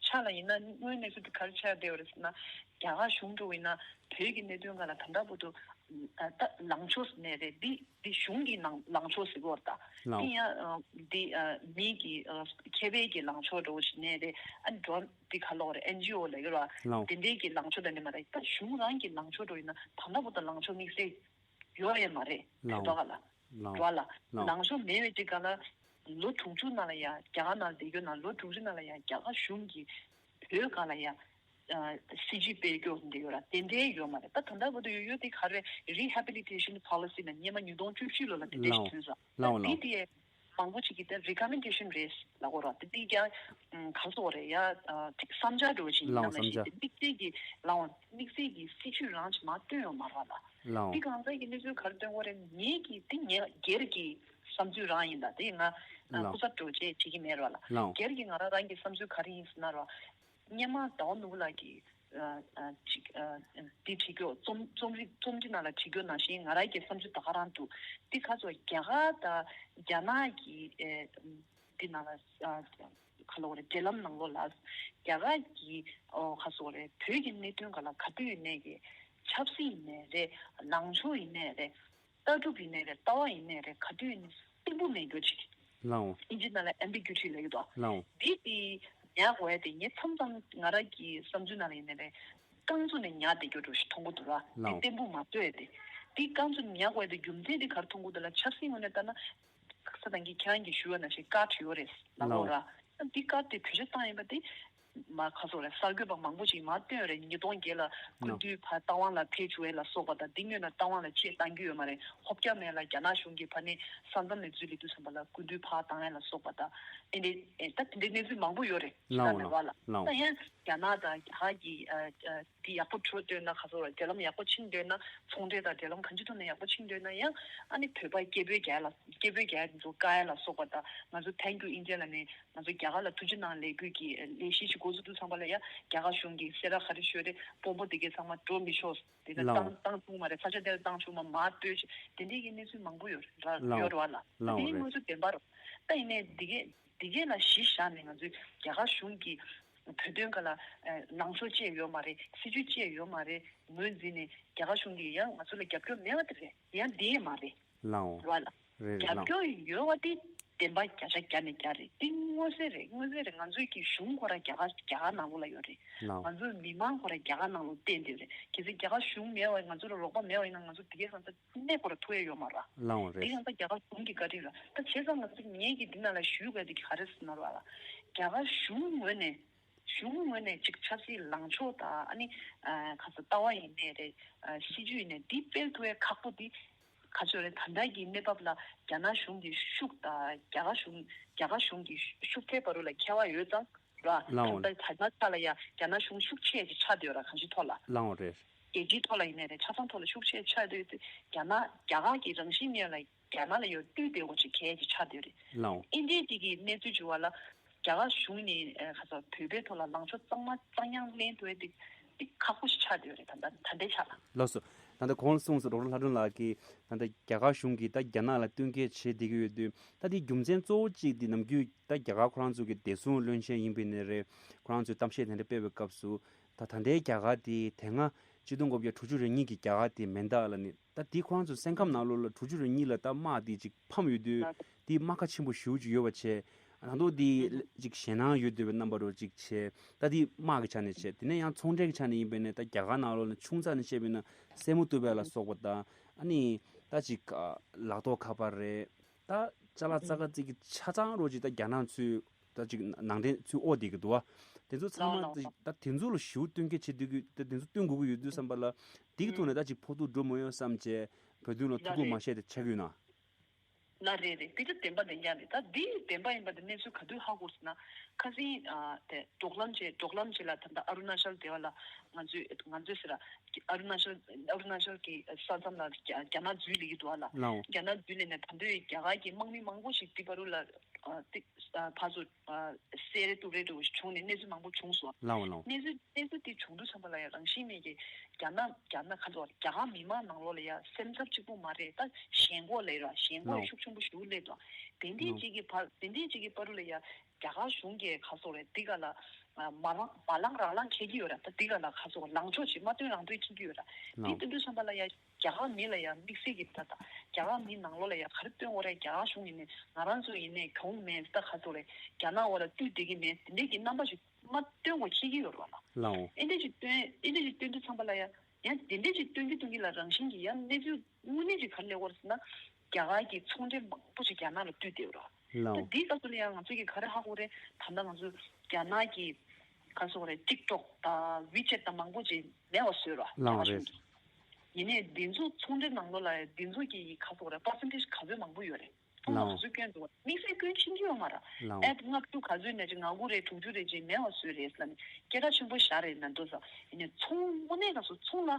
ཆ་ལ་ཡིན་ན་དངོས་གནས་ཚུལ་དེ་ག་རེ་ཆགས་བསྡད་ཡོད་རེད་ཟེར་ན་རྒྱ་གར་གཞུང་འདྲ་བོ་ཡིན་ན་བོད་ཀྱི་གནད་དོན་སྒང་ལ་ད་ལྟ་བར་དུ་ཨ་ད་ལངས་ཕྱོགས་ཟེར་ནའི་རེད། འདི་འདི་གཞུང་གི་ནང་ལངས་ཕྱོགས་ཟེར་གྱི་ཡོད་རེད་ད། ལའོ། འདི་ཡང་ཨ་འདི་ཨ་མི་གི་ཨ་མཁས་པའི་གི་ལངས་ཕྱོགས་འདྲ་བོ་ཞིག་ནའི་རེད། ཨ་འགྲོ་འདི་ག་ལབ་དགོས་རེད། ཨེན་ཇི་ཨོ་ལབ་ཀྱི་རེད་བ། ལའོ། དེ་འདྲའི་གི་ལངས་ཕྱོགས་དང་འདི་མ་རེད། ད་གཞུང་རང་གི་ལངས་ཕྱོགས་འདྲ་བོ་ཡིན་ན་ད་ལྟ་བར་དུ་ལངས་ཕྱོགས་དམིགས་བསལ་ཡོད་ཡས་མ་རེད། ལའོ། བོད་པ་ག་ལ། ལའོ། བོད་ལ། ལའོ། ལངས་ཕྱོགས་མེད་པའི་ཅིག་ག་ལ། ལོ་དྲུག་ཅུ་ནང་ལ་ཡ་རྒྱ་གར་ནང་བསྡད་རྒྱུ་ན་ལོ་དྲུག་ཅུ་ནང་ལ་ཡ་རྒྱ་གར་གཞུང་གིས་བོད་སྒང་ལ་ཡ་ཨ་སྲིད་ཇུས་སྤེལ་རྒྱུ་འདི་ཡོད་ར། དེ་འདྲའི་ཡོད་མ་རེད། ད་ད་ལྟ་བར་དུ་ཡོད་ཡོད་དེ་ག་རེ་rehabilitation policy ནས་སྔོན་མ་ཉིས་སྟོང་བཅུ་བཞི་ལོ་ལ་དེ་འདྲའི་ཞིག་ལའོ། ཐོན་སོང་། ད་ལའོ་ལའོ། འདི་དེ་མང་པོ་ཅིག་གིས་ད་recommendation རེད་ལབ་ཀྱི་ར། དེ་འདི་ཀྱང་ག་རེ་ཟེར་དགོས་རེད་ཡ། ཨ་ཅིག་བསམ་འཆར་འདྲ་བོ་ཞིག་ཡིན་ལའོ། ནམ་ཞིག་བསམ་འཆར། དེ་དམིགས་བསལ་གྱི་ལའོ་དམིགས་བསལ་གྱི་སྲིད་ཇུས་རང་ཅིག་མར་བཏོན་ཡོད་མ་རེད་ལ། ལའོ། འདི་གང་ཟག་གི་གནས་ཚུལ་ག་རེ་སྟོན་དགོས་རེད། ངེད་ཀྱི་འདི་ངེད་སྒེར་གྱི་བསམ་ཚུལ་རང་ཡིན་ད། དེ་ང་ལའོ། སྐུ་ཚབ་འདྲ་བོ་ཅིག་བྱེད་ཀྱི་མེད་ར་ལ། ལའོ། སྒེར་གྱི་ང་རང་རང་གི་བསམ་ཚུལ་ག་རེ་ཡིན་ཟེར་ན་ར། སྔོན་མ་ཟླ་བ་ནོར་བུ་ལགས་ཀྱིས་ཨ་ཨ་ཅིག་ཨ་འདི་བྲིས་རྒྱུ་རྩོམ་རྩོམ་རིག་རྩོམ་འབྲི་ནང་ལ་བྲིས་རྒྱུ་ནང་བཞིན་ང་རང་གི་བསམ་ཚུལ་ད་ག་རང་འདུག་འདི་ཁ་སོ་རྒྱ་གར་དང་རྒྱ་ནག་གི་ཨེ་འདི་ནང་ལ་ཨ་ག་ལབ་དགོས་རེད། འབྲེལ་ལམ་ནང་ལོགས་ལ་རྒྱ་གར་གྱི་ཨོ་ཁ་སོ་རེད། བོད་ཀྱི་གནད་དོན་སྒང་ལ་ག་དུས་ཡིན་ནའི་གི་ཆབ་སྲིད་ཡིན་ནའི་རེད། ལངས་ཕྱོགས་ཡིན་ནའི་རེད། ལྟ་གྲུབ་ཡིན་ནའི་རེད། ལྟ་བ་ཡིན་ནའི་རེད། ག་དུས་ཡིན་ནའི་བརྟན་པོ་མེད་རྒྱུ་ཅིག་ལའོ། ཨིན་ཇི་ནང་ལ་ambiguity ལབ་ཀྱི་འདུག་ལའོ། འདི་དེ་ཉར་དགོས་ཡ་དེ་ངས་མཚམས་མཚམས་ང་རང་གི་བསམ་ཚུལ་ནང་ལ་ཡིན་ནའི་རེད། རྐང་བཙུགས་ནས་ཉར་བསྡད་རྒྱུ་འདྲ་ཞིག་མཐོང་གི་འདུག་ར། འདི་ལའོ། བརྟན་པོ་མ་བཟོ་ཡ་དེ། འདི་རྐང་བཙུགས་ནས་ཉར་དགོས་ཡ་དེ་རྒྱུ་མཚན་དེ་ག་རེ་མཐོང་གི་འདུག་ལ། ཆབ་སྲིད་ངོས་ནས་ལྟ་ན། ཁ་སང་ད་གིན་ཁྱེད་རང་གིས་ཞུས་པ་ནང་བཞིན་བཀའ་བྲིས་ཡོད་རེད་ལབ་ལའོ། ཀྱི་ཡོད་ར། འདི་བཀའ་དེ་བེད་སྤྱོད་བཏང་ཡིན་པ་དེ། མ་ག་སོགས་རེད། གསར་འགོད་པ་མང་པོ་ཞིག་མར་བཏོན་རེད། ཉིས་སྟོང་བརྒྱད་ལ་སྐུ་ཨ་མདུན་ཕར་རྟ་དབང་ལ་ཕེབས་བྱུང་བ་ལ་སོགས་པ་དང་། འདི་སྔོན་ལ་རྟ་དབང་ལ་ཆེད་བཏང་རྒྱུ་ཡོད་མ་རེད། ཧོབ་རྒྱ་མེད་ལ་རྒྱ་ནག་གཞུང་གིས་ཕར་ནས་ས་མཚམས་ནས་འཛུལ་སླེབས་དུས་ཙམ་པ་ལ་སྐུ་མདུན་ཕར་བཏང་ཡ་ལ་སོགས་པ་དང་། ཨེ་འདྲ་ཨེ་ད་དེ་འདྲའི་གནས་ཚུལ་མང་པོ་ཡོད་རེད། ལའོ་ཤི་ད་ནས་བ་ལ་ལའོ། ད་ཡང་རྒྱ་ནག་དང་རྒྱ་གར་གྱི་ཨ་ཨ་དེ་ཡག་པོ་འགྲོ་འདོད་ན། ག་སོགས་རེད། འབྲེལ་ལམ་ཡག་པོ་ཕྱིན་འདོད་ན། ཚོང་འབྲེལ་དང་འབྲེལ་ལམ་གང་ཅི་ཐོག་ནས་ཡག་པོ་ཕྱིན་འདོད་ན་ཡང་། ཨ་ནི་བོད་པ་སྐད་འབོད་རྒྱག་ཡ་ལ་སྐད་འབོད་རྒྱག་ཡ་དེ་ཚོ་བཀག་ཡ་ལ་སོགས་པ་དང་། ང་ཚོ་Thank you India ལབ་ནས་ང་ཚོ་རྒྱ་གར་ལ་ཐུགས་རྗེ་གནང་ལས་འགུལ་གྱི་ལས་གཞི་ཞིག་འགོ་བཙུགས་དུས་ཙམ་པ་ལ་ཡ། རྒྱ་གར་གཞུང་གིས་སེ་ར་ག་རེ་ཤོད་རེད། དཔོན་པོ་དེ་གའི་ཚང་མ་འགྲོ་མི་ཆོག་དེ་ལ་ལའོ། བཏང་བཏང་བྱུང་མ་རེད། ས་ཆ་དེ་ལ་བཏང་བྱུང་མ། མར་སྤོས་ཤིག་དེ་འདྲའི་གི་གནས་ཚུལ་མང་པོ་ཡོད་ར་ལའོ། ཡོད་ར་བ་ལ། ལའོ་དེ་རེད། དངོས་སུ་བདེན་པ་རེད། ད་ཡིན་ནའི་འདི་གས་འདི་གས་ལ་གཞི་བཞག་ནས་ང་ཚོས་རྒྱ་གར་གཞུང་གིས་བོད་དོན་སྒང་ལ་ལངས་ཕྱོགས་བཅས་ཡོད་མ་རེད། སྲིད་ཇུས་བཅས་ཡོད་མ་རེད། ངོས་འཛིན་ནས་རྒྱ་གར་གཞུང་གིས་ཡང་ང་ཚོ་ལ་རྒྱབ་སྐྱོར་མེད་པ་དེ་རེད། ཡང་འདི་ཡས་མ་རེད། ལའོ། རེད་བ་ལ། རེད་རེད། རྒྱབ་ལའོ། སྐྱོར་ཡོད་པ་དེ་བདེན་པ་བརྒྱ་ཆ་བརྒྱ་ནས་བརྒྱ་རེད། དེ་མངོན་གསལ་རེད། མངོན་གསལ་རེད། ང་ཚོའི་གི་གཞུང་ཁོ་རང་རྒྱ་གར་རྒྱ་གར་ནང་ལོགས་ལ་ཡོད་རེད། ལའོ། ང་ཚོའི་མི་མང་ཁོ་རང་རྒྱ་གར་ནང་ལོགས་བསྡད་འདོད་རེད། གལ་སྲིད་རྒྱ་གར་གཞུང་མེད་པ། ང་ཚོ་ལ་རོགས་པ་མེད་པ་ཡིན་ན། ང་ཚོ་དེ་གའི་ས་མཚམས་གནས་ཁོ་རང་ཐུག་ཡ་ཡོད་མ་རེད། ལའོ་རེད། དེ་ཡང་ད་རྒྱ་གར་གཞུང་གི་བཀའ་དྲིན་རེད། ད་བྱས་ཙང་ང་ཚོ་ངེད་ཀྱིས་འདི་ནང་ལ་ཞུ་དགོས་དེ་ག་རེ་ཟེར་ན་ར་བ་ལ། རྒྱ་གར་གཞུང་ངོས་ནས་གཞུང་ངོས་ནས་ཅིག་ཆབ་སྲིད་ལངས་ཕྱོགས་དང་། ཨ་ནི་ཨ་ག་ས་ལྟ་བ་ཡིན་ནའི་རེད། ཨ་སྲིད་ཇུས་ཡིན་ནའི་འདི་སྤེལ་ཐུབ་ཡ་ཁག་པོ་འདི་ག་ཚོད་རེད། ད་ལྟ་གི་གནས་བབ་ལ་རྒྱ་ནག་གཞུང་གི་ཤུགས་དང་། རྒྱ་གར་གཞུང་རྒྱ་གར་གཞུང་གི་ཤུགས་ཚད་བར་དུ་ལ་ཁྱད་པར་ཡོད་ཙང་ར། ལའོ། ད་ལྟ་ད་ལྟ་ཆ་ལ་ཡ་རྒྱ་ནག་གཞུང་ཤུགས་ཆེ་ཅིག་ཆགས་བསྡད་ཡོད་ར། གང་ཅིའི་ཐོག་ལ། ལའོ་རེད། རྒྱལ་སྤྱིའི་ཐོག་ལ་ཡིན་ནའི་རེད། ཆ་ཚང་ཐོག་ལ་ཤུགས་ཆེ་ཆགས་བསྡད་ཡོད་དུས། རྒྱ་ནག་རྒྱ་གར་གྱི་རང་བཞིན་གནས་ལ་རྒྱ་ནག་ལ་ཡང་ལྟོས་བསྡད་དགོས་ཅིག་གལ་ཆེ་ཆགས་བསྡད་ཡོད་རེད། ལའོ། ཨིན་ཇིའི་གཅིག་གི་གནས་ཚུལ་བྱུང་བ་ལ་རྒྱ་གར་གཞུང་ནས་ཨ་ག་ས་བོད་པའི་ཐོག་ལ་ལངས་ཕྱོགས་གཙང་མ་གཙང་ཡང་ལེན་ཐུབ་ཡ་དེ་དེ་ཁག་པོ་ཞིག་ཆགས་བསྡད་ཡོད་རེད། ད་ལྟ་ད་ལྟའི་ཆ་ལ། ལགས་སོ། ད་ལྟ་གོང་ལ་གསུངས་སོང་། ཌོག་ཊར་ལྷ་སྒྲོན་ལགས་ཀྱིས་ད་ལྟ་རྒྱ་གར་གཞུང་གིས་ད་རྒྱ་ནག་ལ་བསྟུན་མཁས་བྱེད་བསྡད་ཀྱི་ཡོད་དུས། ད་དེའི་རྒྱུ་མཚན་གཙོ་བོ་གཅིག་དེ་ནམ་རྒྱུན་ད་རྒྱ་གར་ཁོ་རང་ཚོ་གི་བདེ་སྲུང་བློན་ཆེན་ཡིན་པ་ཡིན་ནའི་རེད། ཁོ་རང་ཚོས་གཏམ་བཤད་དེ་འདྲ་སྤེལ་བའི་སྐབས་སུ། ད་ད་ལྟའི་རྒྱ་གར་དེ་དེ་སྔ་ཆིག་སྟོང་དགུ་བརྒྱ་དྲུག་ཅུ་རེ་གཉིས་ཀྱི་རྒྱ་གར་དེ་མིན་འདུག་ལབ་ནས། ད་དེ་ཁོ་རང་ཚོའི་སེམས་ཁམས་ནང་ལོགས་ལ་དྲུག་ཅུ་རེ་གཉིས་ལ་ད་དམག་དེ་ཅིག་ཕམ་ཡོད་དུས། དེ་རྨ་ཁ་ཆེན་པོ་ཞེ་པོ་ཅིག་ཡོད་པ་བྱས། ད་དུང་དེ་ཅིག་ཞེད་སྣང་ཡོད་བསྡད་པའི་རྣམ་པ་རུ་ཅིག་བྱས། ད་དེ་དམག་གི་ཆ་ནས་བྱས། དེ་ནས་ཡང་ཚོང་འབྲེལ་གྱི་ཆ་ནས་ཡིན་པ་ཡིན་ནའི་ད་རྒྱ་གར་ནང་ལོགས་ལ་ཆུང་ཙག་ནས་བཤད་པ་ཡིན་ན་སེན་མོ་གཏུབ་པ་ལ་སོགས་པ་དང་། ཨ་ནི་ད་ཅིག་ལག་ཐོགས་ཁ་པར་རེད། ད་ཅ་ལག་ཙག་ཙིག་གི་ཆ་ཚང་རུ་ཅིག་ད་རྒྱ་ནག་ཚོས་ད་ཅིག་ནང་འདྲེན་ཚུར་ཨོ་བསྡད་ཀྱི་འདུག་བ། དེ་ཚོ་ཚང་མ་ད་དེ་ཚོ་ལ་ཞེ་པོ་བསྟུན་མཁས་བྱེད་སྡོད་ཀྱི། ད་དེ་ཚོ་བསྟུན་དགོས་ཀྱི་ཡོད་དུས་ཙམ་པ་ལ། དེ་གི་ཐོག་ནས་ད་ཅིག་ཕོག་ཐུག་འགྲོ་མ་ཡོང་བསམ་བྱས། བོད་དོན་ལ་ཐུགས་ཁུར་མ་བཞེས་དེ་ཆགས་ཀྱི་ཡོད་ན། ལགས་རེད་རེད། དེ་ཚོ་བདེན་པ་བདེན་རྐྱང་རེད། ད་འདི་བདེན་པ་ཡིན་པ་དེ་གནས་ཚུལ་ག་དུས་ཧ་གོ་ཟེར་ན། ཁ་སང་ཨ་དེ་གྲོགས་ལམ་བཅས་གྲོགས་ལམ་བཅས་ལ་ད་ལྟ་ཨ་རུ་ན་ཅལ་དེ་བ་ལ་ང་ཚོས་ང་ཚོས་ཟེར་ར། ཨ་རུ་ན་ཅལ་ཨ་རུ་ན་ཅལ་གྱི་ས་མཚམས་ལ་རྒྱ་རྒྱ་ནག་འཛུལ་ལེ་གི་འདུག་བ་ལ། ལའོ། རྒྱ་ནག་འཛུལ་ལེ་ནས་ད་དུང་རྒྱ་གར་གྱི་དམག་མི་མང་པོ་ཞིག་དེ་བར་དུ་ལ་ཨ་དེ་ཨ་ཕར་ཚུར་ཨ་བསད་རེས་གཏུབ་རེས་འདྲ་བོ་ཞིག་བྱུང་ནས་གནས་ཚུལ་མང་པོ་བྱུང་སོང་། ལའོ་ལའོ། གནས་ཚུལ་གནས་ཚུལ་དེ་བྱུང་དུས་ཙམ་པ་ལ་ཡང་རང་བཞིན་མེད་ཀྱི་རྒྱ་ནག་རྒྱ་ནག་ག་ཚོད་རྒྱ་གར་མི་མང་ནང་ལོགས་ལ་ཡང་སེམས་འཚབ་གཅིག་པུ་མ་རེད། ད་ཞེན་ཁོག་ལས་ར། ཞེན་ཁོག་ལའོ། ཤུགས་ཆེན་པོ་ཞིག་སླེབས་འདུག་དེ་འདྲའི་ལའོ། གཅིག་གི་བར་དེ་འདྲའི་གཅིག་གི་བར་དུ་ལ་ཡང་རྒྱ་གར་གཞུང་གིས་ག་ཚོད་རེད། འདི་ག་ལ་ཨ་མ་ལངས་མ་ལངས་རང་ལངས་འཁེལ་གྱི་ཡོད་ར། ད་འདི་ག་ལ་ག་ཚོད་ལངས་ཕྱོགས་ཅིག་མ་སྟོན་རང་སྟོན་འཁེལ་གྱི་ཡོད་ར། འདི་ལའོ། སྟོན་དུས་ཙམ་པ་ལ་ཡང་རྒྱ་གར་མི་ལ་ཡང་དམིགས་བསལ་གྱི་ད་ད་རྒྱ་གར་མི་ནང་ལོགས་ལ་ཡང་ག་རེ་སྟོན་དགོས་རེད། རྒྱ་གར་གཞུང་ཡིན་ནའི་ང་རང་ཚོ་ཡིན་ནའི་གྱོང་མེད། ད་ག་ཚོད་རེད། རྒྱ་ནག་འོག་ལ་བཏུལ་བསྡད་ཀྱི་མེད། དེ་འདྲའི་གི་རྣམ་པ་ཞིག་མ་སྟོན་དགོས་འཁེལ་གྱི་ཡོད་རེད་བ་ལ། ལའོ། ཨེ་འདྲ་ཅིག་སྟོན་ཨེ་འདྲ་ཅིག་སྟོན་དུས་ཙམ་པ་ལ་ཡང་ཡང་དེ་འདྲ་ཅིག་སྟོན་གྱི་སྟོན་གྱི་ལ་རང་བཞིན་གྱི་ཡང་གནས་ཚུལ་དངོས་གནས་ཅིག་ག་རེ་སླེབས་ཀྱི་ཡོད་རེད་ཟེར་ན། རྒྱ་གར་གྱི་ཚོང་འབྲེལ་མང་པོ་ཅིག་རྒྱ་ནག་ལ་བཏུལ་བསྡད་ཡོད་རེད་བ། ལའོ། ད་འདིའི་སྐབས་སུ་ལ་ཡང་ང་ཚོ་གིས་ག་རེ་ཧ་གོ་རེད། ད་ལྟ་ང་ཚོ་རྒྱ་ནག་གི་ག་ཚོད་རེད། ཊིག་ཊོག་དང་ཝི་ཆེ་ཊི་དང་མང་པོ་ཅིག་མེད་པ་བཟོས་རེད་བ། རྒྱ་ལའོ་གར་གཞུང་རེད། གིས། ཡིན་ནའི་འདི་ཚོ་ཚོང་འབྲེལ་ནང་ལོགས་ལ་འདི་ཚོ་གི་ག་ཚོད་རེད། པར་སེན་ཊེ་ཇི་ག་ཚོད་མང་པོ་ཡོད་རེད། ཚོང་ལ་ལའོ། ག་ཚོད་སྐྱོན་འདུག་དམིགས་བསལ་སྐྱོན་ཕྱིན་གྱི་ཡོད་མ་རེད། ལའོ། ཨེབ་ལྔ་བཅུ་ག་ཚོད་ནས་ཅིག་ལྔ་དགུ་རེད། དྲུག་ཅུ་རེད་ཅིག་མེད་པ་བཟོས་རེད་ཟེར་ནས་སྐད་གྲགས་ཆེན་པོ་བཞག་རེད་ན་འདུག་ས། ཡིན་ནའི་ཚོང་དངོས་གནས་ག་ཚོད་ཚོང་ལ་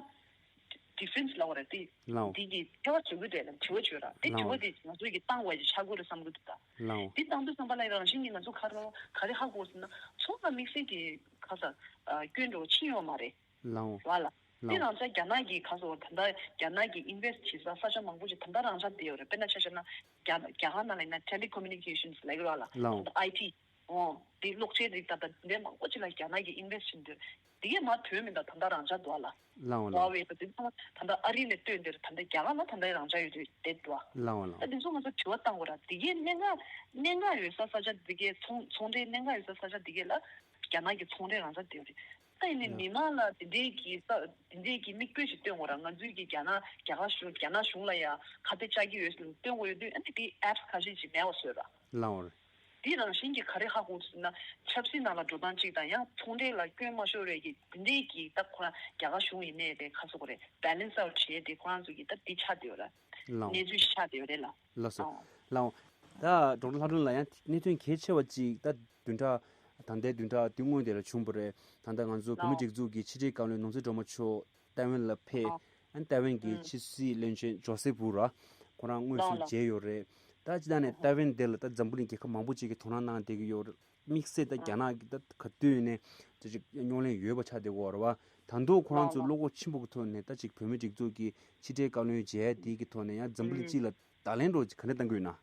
ཌི་ཕེན་སི་ལབ་པ་རེད་དེ། ལའོ། འདི་གི་ཐེ་བ་བཟོ་གི་རེད་ལ་དྲི་བ་བྱོས་ར། དེ་དྲི་ལའོ། བ་དེ་ང་ཚོ་གི་བཏང་བ་ཅིག་ཆགས་དགོས་རེད་བསམ་གི་འདུག་ད། ལའོ། འདི་བཏང་དུས་ཙམ་པ་ལ་རང་བཞིན་གྱིས་ང་ཚོ་ག་རེ་ག་རེ་ཧ་གོ་ཟེར་ན། ཚོང་ལ་དམིགས་བསལ་གྱི་ག་ས་སྐྱོན་འགྲོ་ཕྱིན་ཡོད་མ་རེད། ལའོ། བ་ལ། ལའོ། དེ་རང་ཅག་རྒྱ་ནག་གི་ག་སོགས་ད་ལྟ་རྒྱ་ནག་གི་ཨིན་ཝེ་སི་ཊི་བྱེད་ས་ས་ཆ་མང་པོ་ཞིག་ད་ལྟ་རང་ཅག་བསྡད་ཡོད་རེད། དཔེར་ན་ཆ་བཞག་ན་རྒྱ་རྒྱ་གར་ནང་ལ་ཡིན་ན་ཊེ་ལི་ཀོ་མུ་ནི་ཀེ་ཤན་སི་ལབ་ཀྱི་རེད་བ་ལ། ལའོ། ད་ལྟ་ཨའི་ཊི། འོ། དེ་གློག་ཆེན་རིགས་ད་ལྟ་དེ་འདྲའི་མང་པོ་ཅིག་ལ་རྒྱ་ནག་གིས་ཨིན་ཝེ་སི་ཊི་བྱེད་འདོད། དེ་གས་མ་ཐོན་མིན་ད་ད་ལྟ་རང་ཅག་འདུག་བ་ལ། ལའོ་ལའོ། ཧྭ་ཝེ་ད་དེ་ཚང་མ་ད་ལྟ་ཨ་རི་ནས་བཏོན་འདིར་ད་ལྟ་རྒྱ་གར་ལ་ད་ལྟ་རང་ཅག་ཡོད་དུས་བསྡད་འདུག་བ། ལའོ་ལའོ། ད་དེ་ཚོ་ང་ཚོ་དྲི་བ་བཏང་དགོས་ར། དེ་གས་གནད་འགག་གནད་འགག་ཡོད་ས་ས་ཆ་དེ་གས་ཚོང་ཚོང་འབྲེལ་གནད་འགག་ཡོད་ས་ས་ཆ་དེ་གས་ལ་རྒྱ་ནག་གི་ཚོང་འབྲེལ་རང་ཅག་བསྡད་ཡོད་རེད། ད་ཡིན་ནའི་མི་མང་ལ་དེ་འདྲའི་གི་ས་དེ་འདྲའི་གི་མིག་དཔེ་ཞིག་སྟོན་དགོས་ར། ང་ཚོའི་གི་རྒྱ་ནག་རྒྱ་གར་གཞུང་རྒྱ་ནག་གཞུང་ལ་ཡང་ཁ་གཏད་བཅག་གི་ཡོད་ཟེར་སྟོན་དགོས་ཡོད་དུས། ཨ་ནི་དེ་ཨེབ་སི་ཁ་ཤས་ཅིག་མེད་པ་བཟོས་ར། ལའོ་རེད། འདི་རང་བཞིན་གྱིས་ག་རེ་ཧ་གོ་ཟེར་ན། ཆབ་སྲིད་ནང་ལ་འགྲོ་སྟངས་གཅིག་དང་ཡང་ཚོང་འབྲེལ་ལ་སྐྱོན་མ་ཤོར་བའི་གི་འདི་འདྲའི་གི་ད་ཁོ་རང་རྒྱ་གར་གཞུང་ཡིན་ནའི་རེད། ག་ཟེར་དགོས་རེད། བེ་ལེན་སི་ཨའུཊ་བྱེད་ཡས་དེ་ཁོ་རང་ཚོ་གི་ད་འདི་ཆགས་བསྡད་ཡོད་རེད། ལའོ། གནས་ཚུལ་ཞིག་ཆགས་བསྡད་ཡོད་རེད་ལ། ལགས་སོ། ཨོ། ལའོ། ད་ཌོག་ཊར་ལྷ་སྒྲོན་ལགས། ཡང་གནད་དོན་གལ་ཆེ་བ་གཅིག་ད་བདུན་ཕྲག་ད་ལྟའི་བདུན་ཕྲག་དུས་སྔོན་དེ་ལ་བྱུང་བ་རེད། ད་ལྟ་ང་ཚོ་བོད་མི་ལའོ། སྒྲིག་འཛུགས་ཀྱི་ཕྱི་དྲིལ་བཀའ་བློན་ནོར་འཛིན་སྒྲོལ་མ་མཆོག་ཏའེ་ཝན་ལ་ཕེབས། ཨོ། ཨ་ནི་ཏའེ་ཝན་གྱི་ཨུམ། ཕྱི་སྲིད་བློན་ཆེན་ཇོ་སེབ་ཝུ་ར་ཁོ་རང་དངོས་སུ་ལའོ་ལའོ། མཇལ་ཡོད་རེད། ད་སྤྱིར་བཏང་ནས་ཨོ་ཧོ། ཏའེ་ཝན་དེ་ལ་ད་འཛམ་བུ་གླིང་རྒྱལ་ཁབ་མང་པོ་ཅིག་གིས་དོ་སྣང་གནང་བསྡད་ཀྱི་ཡོད་རེད། དམིགས་བསལ་ད་རྒྱ་ནག་གི་ད་ག་དུས་ནས་ད་ཅིག་རྙོག་གླེང་ཡོད་པ་ཆགས་བསྡད་ཀྱི་ཡོད་རེད་བ། ད་དུང་ཁོ་རང་ལའོ་ཚོ་ལའོ། བློ་ཁོག་ཆེན་པོ་གི་ཐོག་ནས་ད་ཅིག་བོད་མི་སྒྲིག་འཛུགས་ཀྱི་ཕྱི་དྲིལ་བཀའ་བློན་མཇལ་ཡ་དེ་གི་ཐོག་ནས་ཡང་འཛམ་བུ་གླིང་ཨུམ། སྤྱི་ལ་བརྡ་ལན་འདྲ་བོ་ཅིག་ག་འདྲ་བཏང་གི་ཡོད་ན།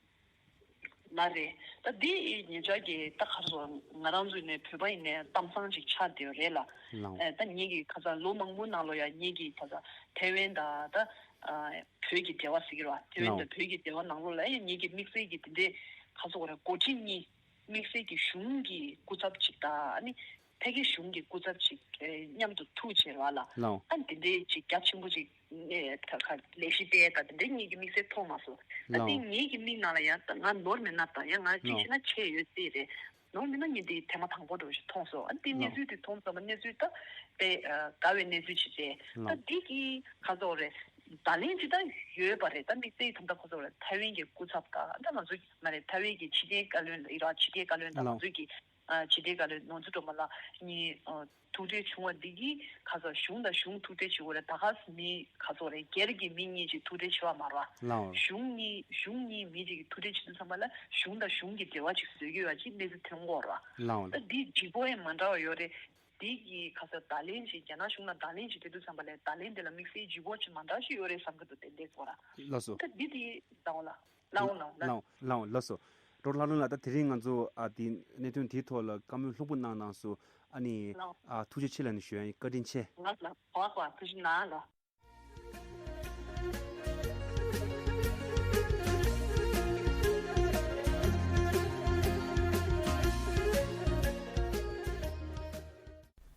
ལགས་རེད། ད་འདི་ཉེ་ཆར་གྱི་ད་ག་རེ་ཟེར། ང་རང་ཚོ་ནས་བོད་པ་ཡིན་ནའི་གཏམ་བཟང་ཅིག་ཆགས་བསྡད་ཡོད་རེད་ལ། ལའོ། ཨེ་ད་ངེད་ཀྱི་ཁ་སང་ལོ་མང་པོའི་ནང་ལོགས་ཡང་ངེད་ཀྱི་ཁ་སང་ཐའེ་ཝན་དང་ད་ཨ་བོད་ཀྱི་འབྲེལ་བ་ཟེར་གྱི་རེད་བ། ཐའེ་ཝན་ལའོ། དང་བོད་ཀྱི་འབྲེལ་བ་ནང་ལོགས་ལ་ཡང་ངེད་ཀྱི་དམིགས་བསལ་གྱི་དེ་འདྲའི་ག་རེ་ཟེར་དགོས་རེད། འགོ་ཁྲིད་གཉིས། དམིགས་བསལ་གྱི་གཞུང་གི་སྐུ་ཚབ་ཅིག་དང་ཨ་ནི་ཕ་གི་གཞུང་གི་སྐུ་ཚབ་ཅིག་ཨེ་མཉམ་དུ་ཐུག་བྱས་རེད་བ་ལ། ལའོ། ཨ་ནི་དེ་འདྲའི་ཅིག་རྒྱ་ཆེན་པོ་ཅིག་ནས་ད་ག་ལས་གཞི་སྤེལ་ཡས་དང་དེ་འདྲའི་ངེད་ཀྱི་དམིགས་བསལ་མཐོང་མ་སོང་། ཨ་ལའོ། དེ་ངེད་ཀྱི་མིག་ནང་ལ་ཡང་ད་ང་ནོར་མེད་ན་དང་ཡང་ང་ཅིག་ལའོ། བྱས་ན་ཆེ་ཡོད་སྲིད་རེད། ནོར་མེད་ན་ངས་འདི་ཐེངས་མ་དང་པོ་འདྲ་བོ་ཞིག་མཐོང་སོང་། ཨ་ནི་དེ་གནས་ལའོ། ཚུལ་དེ་མཐོང་ཙམ་པ་གནས་ཚུལ་ད་དཔེ་ཨ་དགའ་བའི་གནས་ཚུལ་ཅིག་རེད། ལའོ། ད་འདི་གི་ག་རེ་ཟེར་དགོས་རེད། བརྡ་ལན་ཅིག་ད་ཡོད་པ་རེད། ད་དམིགས་བསལ་ད་ལྟ་ག་རེ་ཟེར་དགོས་རེད། ཐའེ་ཝན་གྱི་སྐུ་ཚབ་དང་ད་ང་ཚོ་མ་རེད། ཐའེ་ཝན་གྱི་ཕྱི་རྒྱལ་བཀའ་བློན་ཨི་རག་ཕྱི་རྒྱལ་བཀའ་བློན་དང་ང་ལའོ། ཚོའི་གི་ཨ་ཕྱི་རྒྱལ་བཀའ་བློན་ནོར་འཛིན་སྒྲོལ་མ་ལགས་གཉིས་ཨ་ཐུག་འཕྲད་བྱུང་བ་འདི་གིས་ག་རེ་ཟེར། གཞུང་དང་གཞུང་ཐུག་འཕྲད་བྱེད་དགོས་རེད། ད་ག་སེ་མི་ག་རེ་ཟེར་དགོས་རེད། སྒེར་གྱི་མི་གཉིས་ཅིག་ཐུག་འཕྲད་བྱེད་པ་མ་རེད་བ། ལའོ། གཞུང་གཉིས་གཞུང་གཉིས་མི་ཅིག་གིས་ཐུག་འཕྲད་བྱེད་དུས་ཙམ་པ་ལ་གཞུང་དང་གཞུང་གི་འབྲེལ་བ་ཅིག་བཟོ་གི་ཡོད་པ་ཅིག་གནས་ཚུལ་ཐོན་གྱི་ཡོད་རེད་བ། ལའོ། ད་འདི་ལྗིད་པོ་ཡང་མ་འདྲ་བ་ཡོད་རེད། འདི་གི་ག་རེ་ཟེར། བརྡ་ལན་ཅིག་རྒྱ་ནག་གཞུང་ལ་བརྡ་ལན་ཅིག་སྤྲད་དུས་ཙམ་པ་ལ་བརྡ་ལན་དེ་ལ་དམིགས་བསལ་ལྗིད་པོ་ཅིག་མ་འདྲ་ཞིག་ཡོད་རེད་བསམ་གྱི་འདུག་དེ་འདྲའི་སྐོར་ལ། ལགས་སོ། ད་འདི་དེ་ལའོ་ལ། ལའོ་ལའོ་ལ། ལའོ་ལའོ་ལགས་སོ། ཌོག་ཊར་ལྷ་སྒྲོན་ལགས། ད་དེ་རིང་ང་ཚོ་ཨ་དེ་གནད་དོན་དེའི་ཐོག་ལ་བཀའ་མོལ་ལྷུག་པོ་གནང་གནང་སོང་། ཨ་ནི་ལའོ། ཨ་ཐུགས་རྗེ་ཆེ་ལབ་ནས་ཞུ་ཡ་ཡིན། བཀའ་དྲིན་ཆེ། ལགས་ལགས། གོ་བ་གོ་བ། ཐུགས་རྗེ་གནང་ལགས།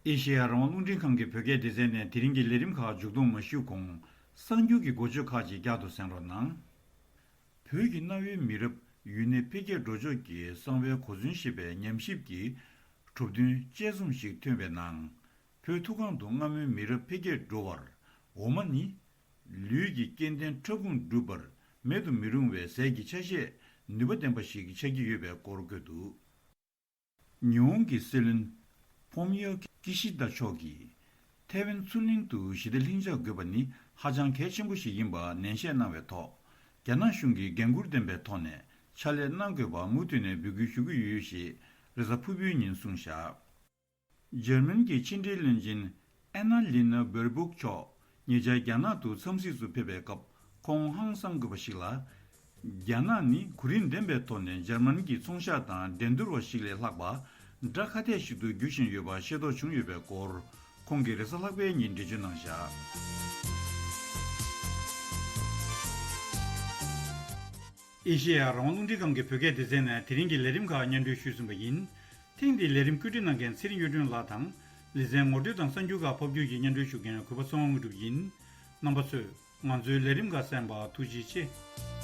ཨེ་ཤེ་ཡ་རང་དབང་རླུང་འཕྲིན་ཁང་གི་བོད་སྐད་སྡེ་ཚན་ནས་དེ་རིང་གི་ལས་རིམ་ཁག་མཇུག་སྡོམ་མ་ཞུས་གོང་། གསར་འགྱུར་གྱི་འགོ་བརྗོད་ཁག་ཅིག་བསྐྱར་དུ་གསན་རོགས་གནང་། བོད་ཀྱི་གནའ་བོའི་མི་རབས་ཡུན་གནས་འཕེལ་རྒྱས་འགྲོ་ཕྱོགས་ཀྱི་གསང་བའི་གོ་མཚོན་ཞེས་པའི་ཉམས་ཞིབ་ཀྱི་གྲུབ་དོན་དཔྱད་རྩོམ་ཞིག་ཐོན་པའི་ནང་། བོད་མཐོ་སྒང་དུ་སྔ་མོའི་མི་རབས་འཕེལ་རྒྱས་འགྲོ་བར་འོ་མ་ནི་ལུས་ཀྱི་སྐྱེ་ལྡན་ཕྲ་ཕུང་འགྲུབ་པར་མེད་དུ་མི་རུང་བའི་ཟས་ཀྱི་ཆ་ཤས་ནུས་པ་ལྡན་པ་ཞིག་ཆགས་ཀྱི་ཡོད་པའི་སྐོར་བཀོད་འདུག། ཉི་ཧོང་གི་སྲིད་བློན་ཕོམ་ཡོ་ཀི་ཤི་དཱ་མཆོག་གིས་ཐའེ་ཝན་མཚོ་གླིང་དུ་ཞི་བདེ་ལྷིང་འཇགས་དགོས་པ་ནི་ཧ་ཅང་གལ་ཆེན་པོ་ཞིག་ཡིན་པ་ནན་བཤད་གནང་བའི་ཐོག། རྒྱ་ནག་གཞུང་གིས་འགན་འཁུར་ལྡན་པའི་ཐོག་ནས་ཕྱག་ལས་གནང་དགོས་པ་མུ་མཐུད་ནས་འབོད་སྐུལ་ཞུ་གི་ཡོད་ཞེས་རེས་གཟའ་ཕུར་བུའི་ཉིན་གསུངས་བཞག། འཇར་མན་གྱི་ཕྱི་འབྲེལ་བློན་ཆེན་ཨན་ན་ལི་ན་བེར་སྦུག་མཆོག་ཉེ་ཆར་རྒྱ་ནག་ཏུ་འཚམས་གཟིགས་སུ་ཕེབས་པའི་སྐབས། ཁོང་ཧང་སང་དགོས་པ་ཞིག་ལ། རྒྱ་ནག་ནི་གོ་རིམ་ལྡན་པའི་ཐོག་ནས་འཇར་མན་གྱི་ཚོང་ཤག་དང་འགྲན་བསྡུར་བ་ཞིག་ལས་ལྷག་པ་དགྲ་ཁ་གཏད་ཞིག་ཏུ་འགྱུར་བཞིན་ཡོད་པ་ཤེས་རྟོགས་བྱུང་ཡོད་པའི་སྐོར། ཁོང་གིས་རེས་གཟའ་ལྷག་པའི་ཉིན་འགྲེལ་བརྗོད་གནང་བཞག། ཨེ་ཤེ་ཡ་རང་དབང་རླུང་འཕྲིན་ཁང་གི་བོད་སྐད་སྡེ་ཚན་ནས་དེ་རིང་གི་ལས་རིམ་ཁག་སྙན་སྒྲོན་ཞུས་ཟིན་པ་ཡིན། ཐེངས་འདིའི་ལས་རིམ་བཀོད་སྒྲིག་གནང་མཁན་ཚེ་རིང་གཡུ་སྒྲོན་ལགས་དང་། ལེ་ཚན་ངོ་སྤྲོད་དང་གསར་འགྱུར་ཁག་ཕབ་སྒྱུར་གྱིས་སྙན་སྒྲོན་ཞུ་མཁན་གུས་པ་ཚེ་དབང་དངོས་གྲུབ་ཡིན། རྣམ་པ་ཚོས་ང་ཚོའི་ལས་རིམ་ཁག་གསན་པར་ཐུགས་རྗེ་ཆེ།